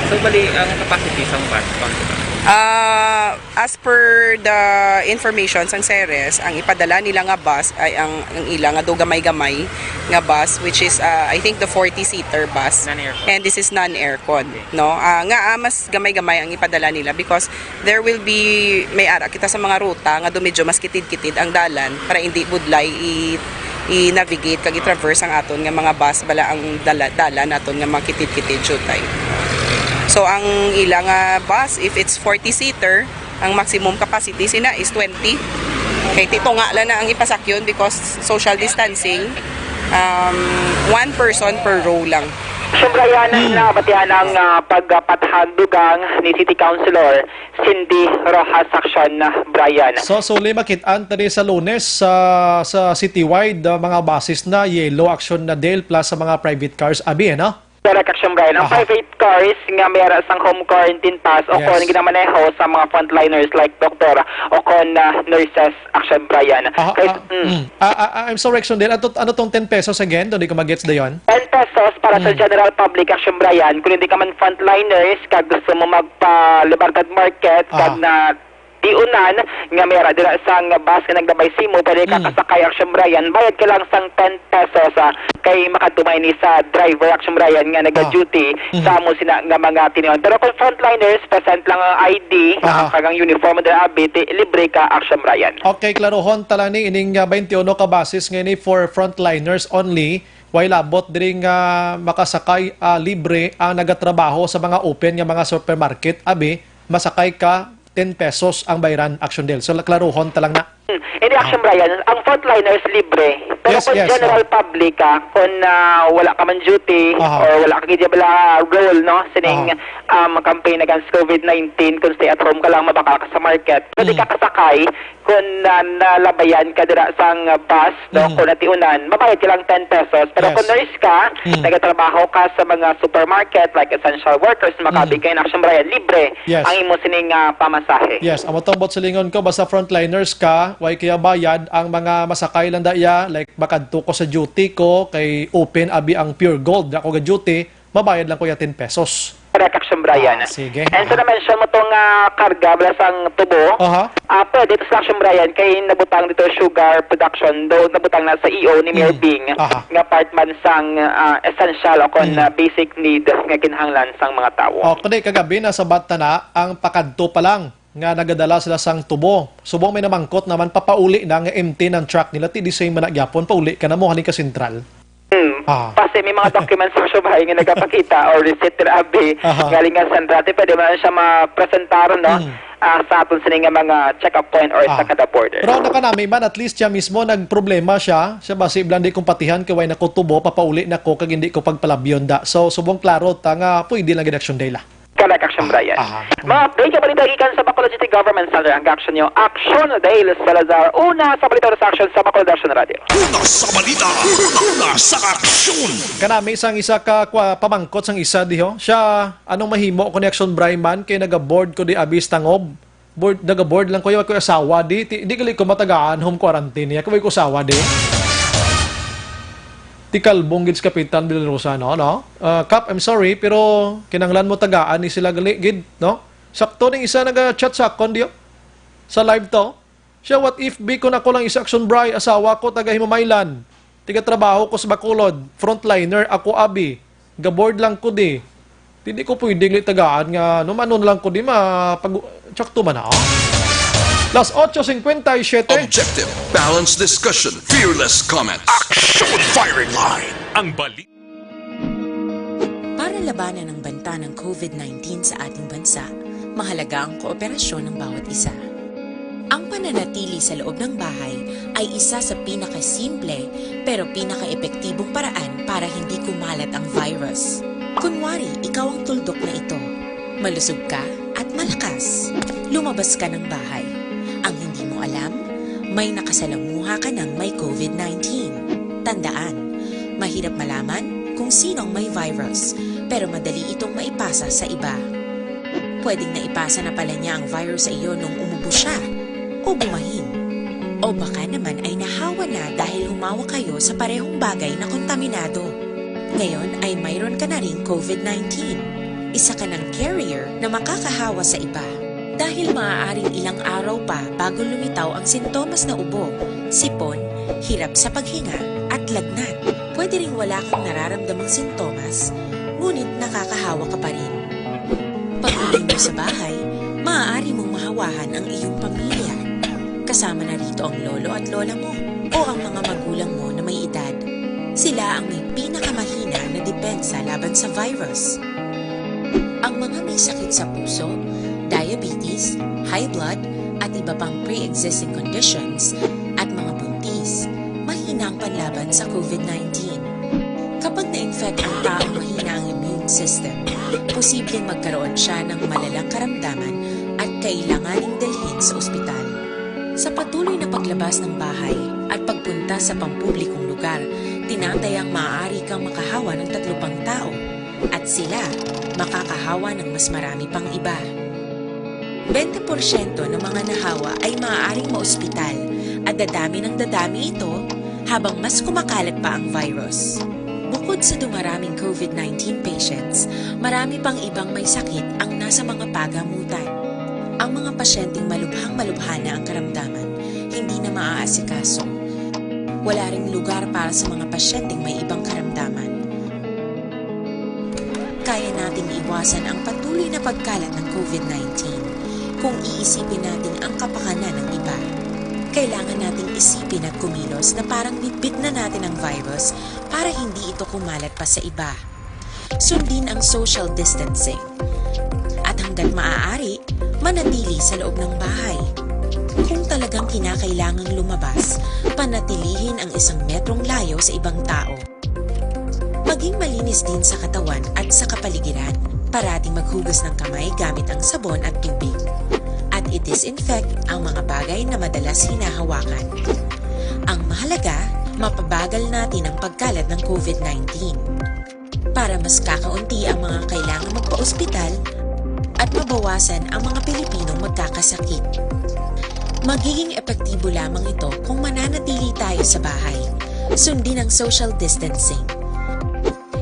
So, bali, ang capacity sang bus, Councilor? Ah, as per the information sang Ceres, ang ipadala nila nga bus ay ang, ang ila nga do gamay-gamay nga bus, which is, ah, I think, the forty-seater bus. Non-aircon. And this is non-aircon, okay, no? Ah, nga, ah, mas gamay-gamay ang ipadala nila because there will be, may ara kita sa mga ruta nga do medyo mas kitid-kitid ang dalan para hindi budlay i-, i-navigate kag i-traverse ang aton nga mga bus, bala ang dala-, dalan naton nga mga kitid-kitid, shutay. So, ang ila nga bus, if it's forty-seater, ang maximum capacity sina is twenty. Kay ti tunga lang na ang ipasakyon because social distancing, um, one person per row lang. Siyempre, yan ang, mm, nabatihan ang, ah, pagpathag dugang ni City Councilor Cindy Rojas Action, ah, Brian. So, suli makit-an tani sa Lunes sa, sa citywide, ah, mga buses na yellow, Action Dale, plus sa mga private cars, abi, eh, no? Correct, Action Brian. Ang, aha, private cars nga may ara sang home quarantine pass o, yes, kon ginamaneho sa mga frontliners like doktor o kon, ah, nurses, Action Brian. Aha, kay, ah, mm, mm. Ah, ah, ah, I'm sorry, Action Dale. Ano, ano tong ten pesos again? Hindi ko magets dayon. Ten pesos para sa, mm, general public, Action Brian. Kung hindi ka man frontliners, kag gusto mo magpa Libertad Market, ah, kag na diunan nga may ara dira sang bus nga naglabay sa imo, pwede ka, mm, kasakay, Action Brian. Bayad ka lang sang ten pesos, ah, kay makadtumay ni sa driver, Action Brian, nga, ah, naga-duty, mhm, sa amo sina nga mga tinion. Pero kung frontliners, present lang ang I D, aha, ah, kag ang uniform dira, abi, ti libre ka, Action Brian. Okay, klarohon ta lang ni ining, ah, twenty-one ka buses nga ini for frontliners only. Way labot diri nga makasakay, ah, libre ang nagatrabaho sa mga open nga mga supermarket, abi, masakay ka, ten pesos ang bayran, Action Dale. So, klarohon ta lang na. Hindi, Action Brian, ang frontliners libre. Pero Yes, kung yes, general oh. public ka, kung, ah, wala ka man duty Aha. or wala ka gid bala role, no, sining, Aha. um, campaign against COVID nineteen, kung stay at home ka lang, mabakal ka sa market. Pwede Mm. ka kasakay kung, ah, nalabayan ka dira sang, ah, bus, no, Mm. kung natiunan, mabayad ka lang ten pesos. Pero Yes. kung nurse ka, Mm. nagatrabaho ka sa mga supermarket, like essential workers, makabi Mm. ka in Action Brian, libre Yes. ang imo sining, ah, pamasahe. Yes, amo to ang buot silingon ko, basta frontliners ka, way kaya bayad, ang mga masakay lang da iya, like, makadto ko sa duty ko, kay open abi ang Pure Gold, ako ga duty, mabayad lang ko ya ten pesos. Correct, Action Brian. Ah, sige. And sa Aha. na-mention mo tong, ah, karga, bala sang tubo, Aha. ah, pwede to sa Action Brian, kay nabutang dito sugar production, though nabutang na sa E O ni Mayor Mm. Bing, Aha. nga part man sang, ah, essential o kon, Mm. ah, basic need nga kinahanglan sang mga tawo. Oh, kundi kagabi, nasabat na na ang pakadto pa lang nga nagadala sila sang tubo. Subong may namangkot naman, papauli na nga empty ng truck nila, ti di same man na gyapon, pauli ka na mo, haling ka sentral. Hmm. Ah. Kasi may mga documents sa subay nga nagapakita or receipt dira abi, Aha. galing nga sa Andrade, pwede man siya ma-presentar, no? Hmm. Ah, sa aton sini nga mga check-up point or sa Ah. kada border. Pero nakanami man, at least siya mismo nagproblema siya. Siya ba si Blandi kung patihan kay way na ko tubo, papauli na ko kag hindi ko pagpalabyon da. So, subong klaro ta nga pwede lang gid Action Day la. Correct, Action Brian. Aha. Mga update nga balita gikan sa Bacolod City Government Center, ang action nyo, Action Dale Salazar. Una sa balita sa action sa Bacolod Action Radio. Una sa balita, una, una sa aksyon. Kanami sang isa ka kwa, pamangkot sang isa diho. Siya, anong mahimo ko ni Action Brian man kay naga-bored ko di abis tangob. Bored, naga-bored lang ko, wa ko asawa di. Ti-, di gali ko matagaan home quarantine niya. Kung may ko asawa di. Ti kalbong gid si Kapitan Villarosa, no, no? Ah, Kap, I'm sorry, pero kinahanglan mo tagaan ni sila gali gid, no? Sakto ning isa naga-chat sa akon diyo. Sa live to. Siya, what if, bi, kun ako lang isa Action Bri, asawa ko taga Himamaylan. Tigatrabaho ko sa Bacolod, frontliner ako, abi. Ga-bored lang ko di. Di, di ko pwede gali tagaan nga, no, ano na lang ko di, ma-, pag-, tsakto man na, oh. Las ocho cincuenta y siete. Objective, balanced discussion, fearless comment. Action Firing Line. Ang bali- Para labanan ang banta ng COVID nineteen sa ating bansa, mahalaga ang kooperasyon ng bawat isa. Ang pananatili sa loob ng bahay ay isa sa pinakasimple pero pinakaepektibong paraan para hindi kumalat ang virus. Kunwari, ikaw ang tuldok na ito. Malusog ka at malakas. Lumabas ka ng bahay. Ang hindi mo alam, may nakasalamuha ka ng may COVID nineteen. Tandaan, mahirap malaman kung sino ang may virus, pero madali itong maipasa sa iba. Pwedeng naipasa na pala niya ang virus sa iyo nung umubo siya o bumahin. O baka naman ay nahawa na dahil humawak kayo sa parehong bagay na kontaminado. Ngayon ay mayroon ka na ring COVID nineteen. Isa ka ng carrier na makakahawa sa iba. Dahil maaaring ilang araw pa bago lumitaw ang sintomas na ubo, sipon, hirap sa paghinga, at lagnat. Pwede ring wala kang nararamdamang sintomas, ngunit nakakahawa ka pa rin. Pag-uwi mo sa bahay, maaari mong mahawahan ang iyong pamilya. Kasama na rito ang lolo at lola mo o ang mga magulang mo na may edad. Sila ang may pinakamahina na depensa laban sa virus. Ang mga may sakit sa puso, diabetes, high blood, at iba pang pre-existing conditions, at mga buntis, mahina ang panlaban sa COVID nineteen. Kapag na-infect ang taong mahina ang immune system, posibleng magkaroon siya ng malalang karamdaman at kailanganing dalhin sa ospital. Sa patuloy na paglabas ng bahay at pagpunta sa pampublikong lugar, tinatayang maaari kang makahawa ng tatlo pang tao at sila makakahawa ng mas marami pang iba. Bente porsyento ng mga nahawa ay maaaring maospital at dadami ng dadami ito habang mas kumakalat pa ang virus. Bukod sa dumaraming COVID nineteen patients, marami pang ibang may sakit ang nasa mga pagamutan. Ang mga pasyenteng malubhang-malubha na ang karamdaman, hindi na maaasikaso. Wala ring lugar para sa mga pasyenteng may ibang karamdaman. Kaya nating iwasan ang patuloy na pagkalat ng COVID nineteen kung iisipin natin ang kapakanan ng iba. Kailangan nating isipin at kumilos na parang bitbit na natin ang virus para hindi ito kumalat pa sa iba. Sundin ang social distancing. At hanggat maaari, manatili sa loob ng bahay. Kung talagang kinakailangang lumabas, panatilihin ang isang metrong layo sa ibang tao. Maging malinis din sa katawan at sa kapaligiran. Parating maghugas ng kamay gamit ang sabon at tubig. At i-disinfect ang mga bagay na madalas hinahawakan. Ang mahalaga, mapabagal natin ang pagkalat ng COVID nineteen. Para mas kakaunti ang mga kailangang magpa-ospital at mabawasan ang mga Pilipinong magkakasakit. Magiging epektibo lamang ito kung mananatili tayo sa bahay. Sundin ang social distancing.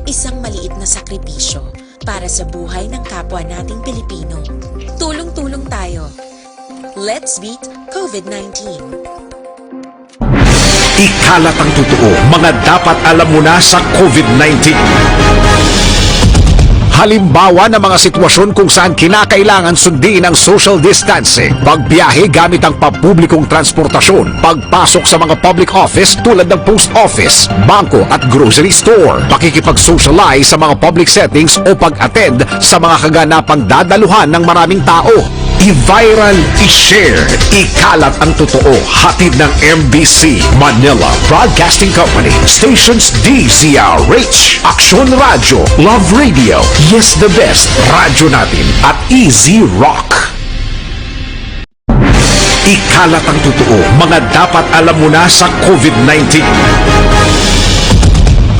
Isang maliit na sakripisyo para sa buhay ng kapwa nating Pilipino. Tulong-tulong tayo. Let's beat COVID nineteen. Ikalat ang totoo, mga dapat alam mo na sa COVID nineteen. Halimbawa ng mga sitwasyon kung saan kinakailangan sundin ang social distancing, pagbiyahe gamit ang pampublikong transportasyon, pagpasok sa mga public office tulad ng post office, bangko at grocery store, pakikipag-socialize sa mga public settings o pag-attend sa mga kaganapang dadaluhan ng maraming tao. I-viral, i-share, ikalat ang totoo. Hatid ng M B C, Manila Broadcasting Company, stations D Z R H, Aksyon Radyo, Love Radio, Yes the Best, Radyo Natin, at Easy Rock. Ikalat ang totoo, mga dapat alam mo na sa COVID nineteen.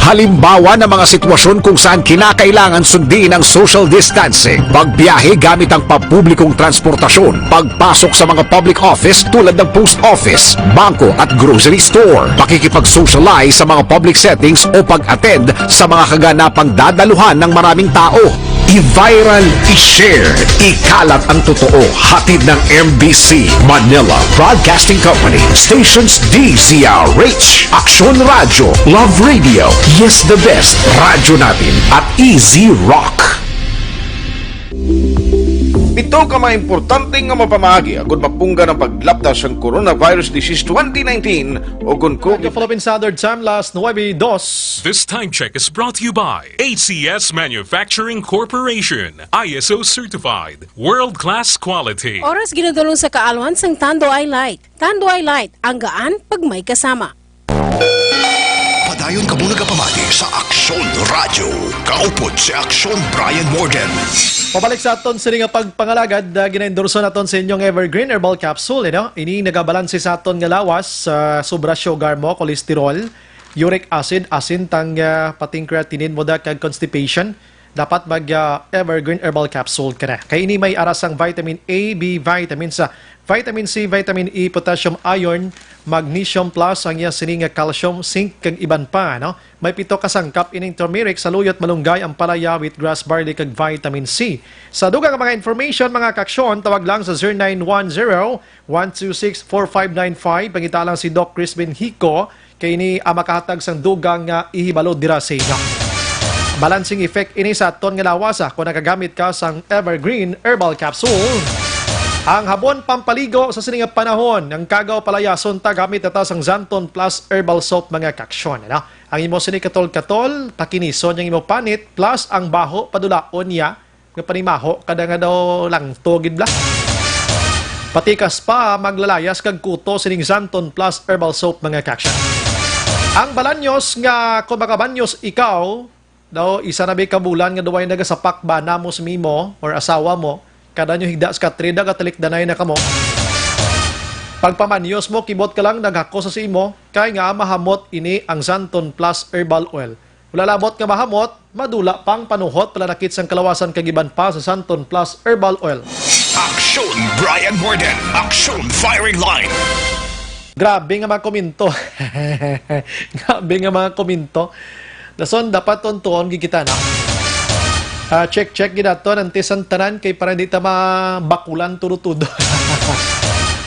Halimbawa ng mga sitwasyon kung saan kinakailangan sundin ang social distancing, pagbiyahe gamit ang pampublikong transportasyon, pagpasok sa mga public office tulad ng post office, bangko at grocery store, pakikipag-socialize sa mga public settings o pag-attend sa mga kaganapang dadaluhan ng maraming tao. I-viral, i-share, ikalat ang totoo. Hatid ng M B C, Manila Broadcasting Company, stations D Z R H, Aksyon Radyo, Love Radio, Yes the Best, Radyo Natin, at Easy Rock. Pito ka mga importante nga mapamagi agud mapunggan ang paglaptas sang coronavirus disease twenty nineteen o kon Radyo COVID. Philippine Standard Time, las nuebe dos. This time check is brought to you by A C S Manufacturing Corporation, I S O certified, world-class quality. Oras ginadulong sa kaalwan sang Tanduay Light. Tanduay Light, ang gaan pag may kasama. Padayon kamo nagapamati sa Aksyon Radyo. Kaupod si Aksyon Brian Morden. Pabalik sa aton sini nga pagpangalagad, uh, ginaendorso naton sa inyong Evergreen Herbal Capsule, you know? Ini nagabalanse sa aton nga lawas, uh, sobra sugar mo, cholesterol, uric acid, asin, tang uh, pating creatinine mo da kag constipation. Dapat mag uh, Evergreen Herbal Capsule ka na. Kay ini may aras ang vitamin A, B vitamins, uh, vitamin C, vitamin E, potassium, iron, magnesium plus ang iya sini nga calcium, zinc kag iban pa, no? May pito ka sangkap ining turmeric, saluyot, malunggay, ampalaya, wheatgrass, barley kag vitamin C. Sa dugang nga mga information, mga kaaksyon, tawag lang sa zero nine one zero, one two six, four five nine five. Pangita lang si Doc Crispin Hico, kay ini ang makahatag sang dugang nga ihibalo dira sa inyo. Balancing effect ini sa aton nga lawas, ah, kung nagagamit ka sang Evergreen Herbal Capsule. Ang habon pampaligo sa sini nga panahon, ang kagaw palayason ta gamit ta sang Xanthone Plus Herbal Soap, mga kaaksyon, ano? Ang imo sini katol-katol, pakinison ang imo panit, plus ang baho padulaon niya nga panimaho kada nga daw langto gid bla. Patikas pa maglalayas kag kuto sining Xanthone Plus Herbal Soap, mga kaaksyon. Ang balanyos nga kung makabanyos ikaw, daw isa na bi ka bulan nga duway nagasapak bana mo sa imo or asawa mo, kada nyo higda sa katrida, katalikdanay na kamo. Pagpamanyos mo, kibot ka lang naghakos sa imo, kay nga mahamot ini ang Xanthone Plus Herbal Oil. Wala labot nga mahamot, madula pang panuhot, palanakit sang kalawasan kag iban pa sa Xanthone Plus Herbal Oil. Aksyon Brian Morden. Aksyon Firing Line. Grabe nga mga komento. Grabe nga mga komento. Dason, dapat tuntuon gid kita na. Ah, check, check gid naton ang tisan tanan kay para di ta mabakulan tudo-tudo.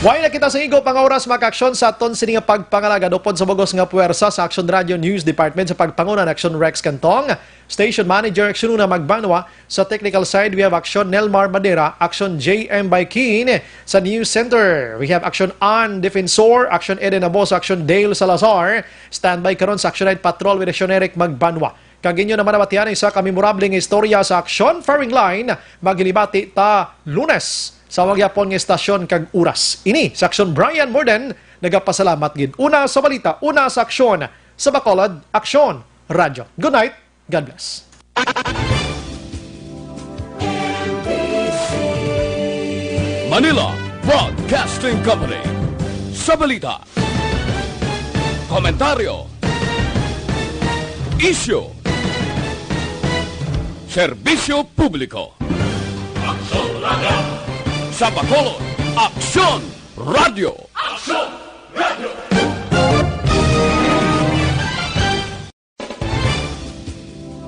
Way na kita sa igo pang oras, mga kaaksyon, sa aton sini nga pagpangalagad upod sa bugos nga puwersa sa Aksyon Radio News Department sa pagpanguna ni Aksyon Rex Cantong, Station Manager Aksyon Una Magbanwa, sa technical side, we have Aksyon Nelmar Madera, Aksyon J M Baikin. Sa News Center, we have Aksyon Ann Defensor, Aksyon Eden Aboso, Aksyon Dale Salazar. Standby karon sa Aksyon Night Patrol with Aksyon Eric Magbanwa. Kag inyo naman nabatian isa ka memorable nga istorya sa Aksyon Firing Line, maghilibati ta Lunes. sa mga gyapon nga istasyon kag oras. Ini sa Aksyon, Brian Morden, nagapasalamat gid. Una sa balita, una sa aksyon, sa Bacolod, Aksyon, Radyo. Good night, God bless. Manila Broadcasting Company. Sa balita, komentaryo, isyu, serbisyo publiko. Aksyon Radyo. Sa Bacolod, Aksyon Radyo. Aksyon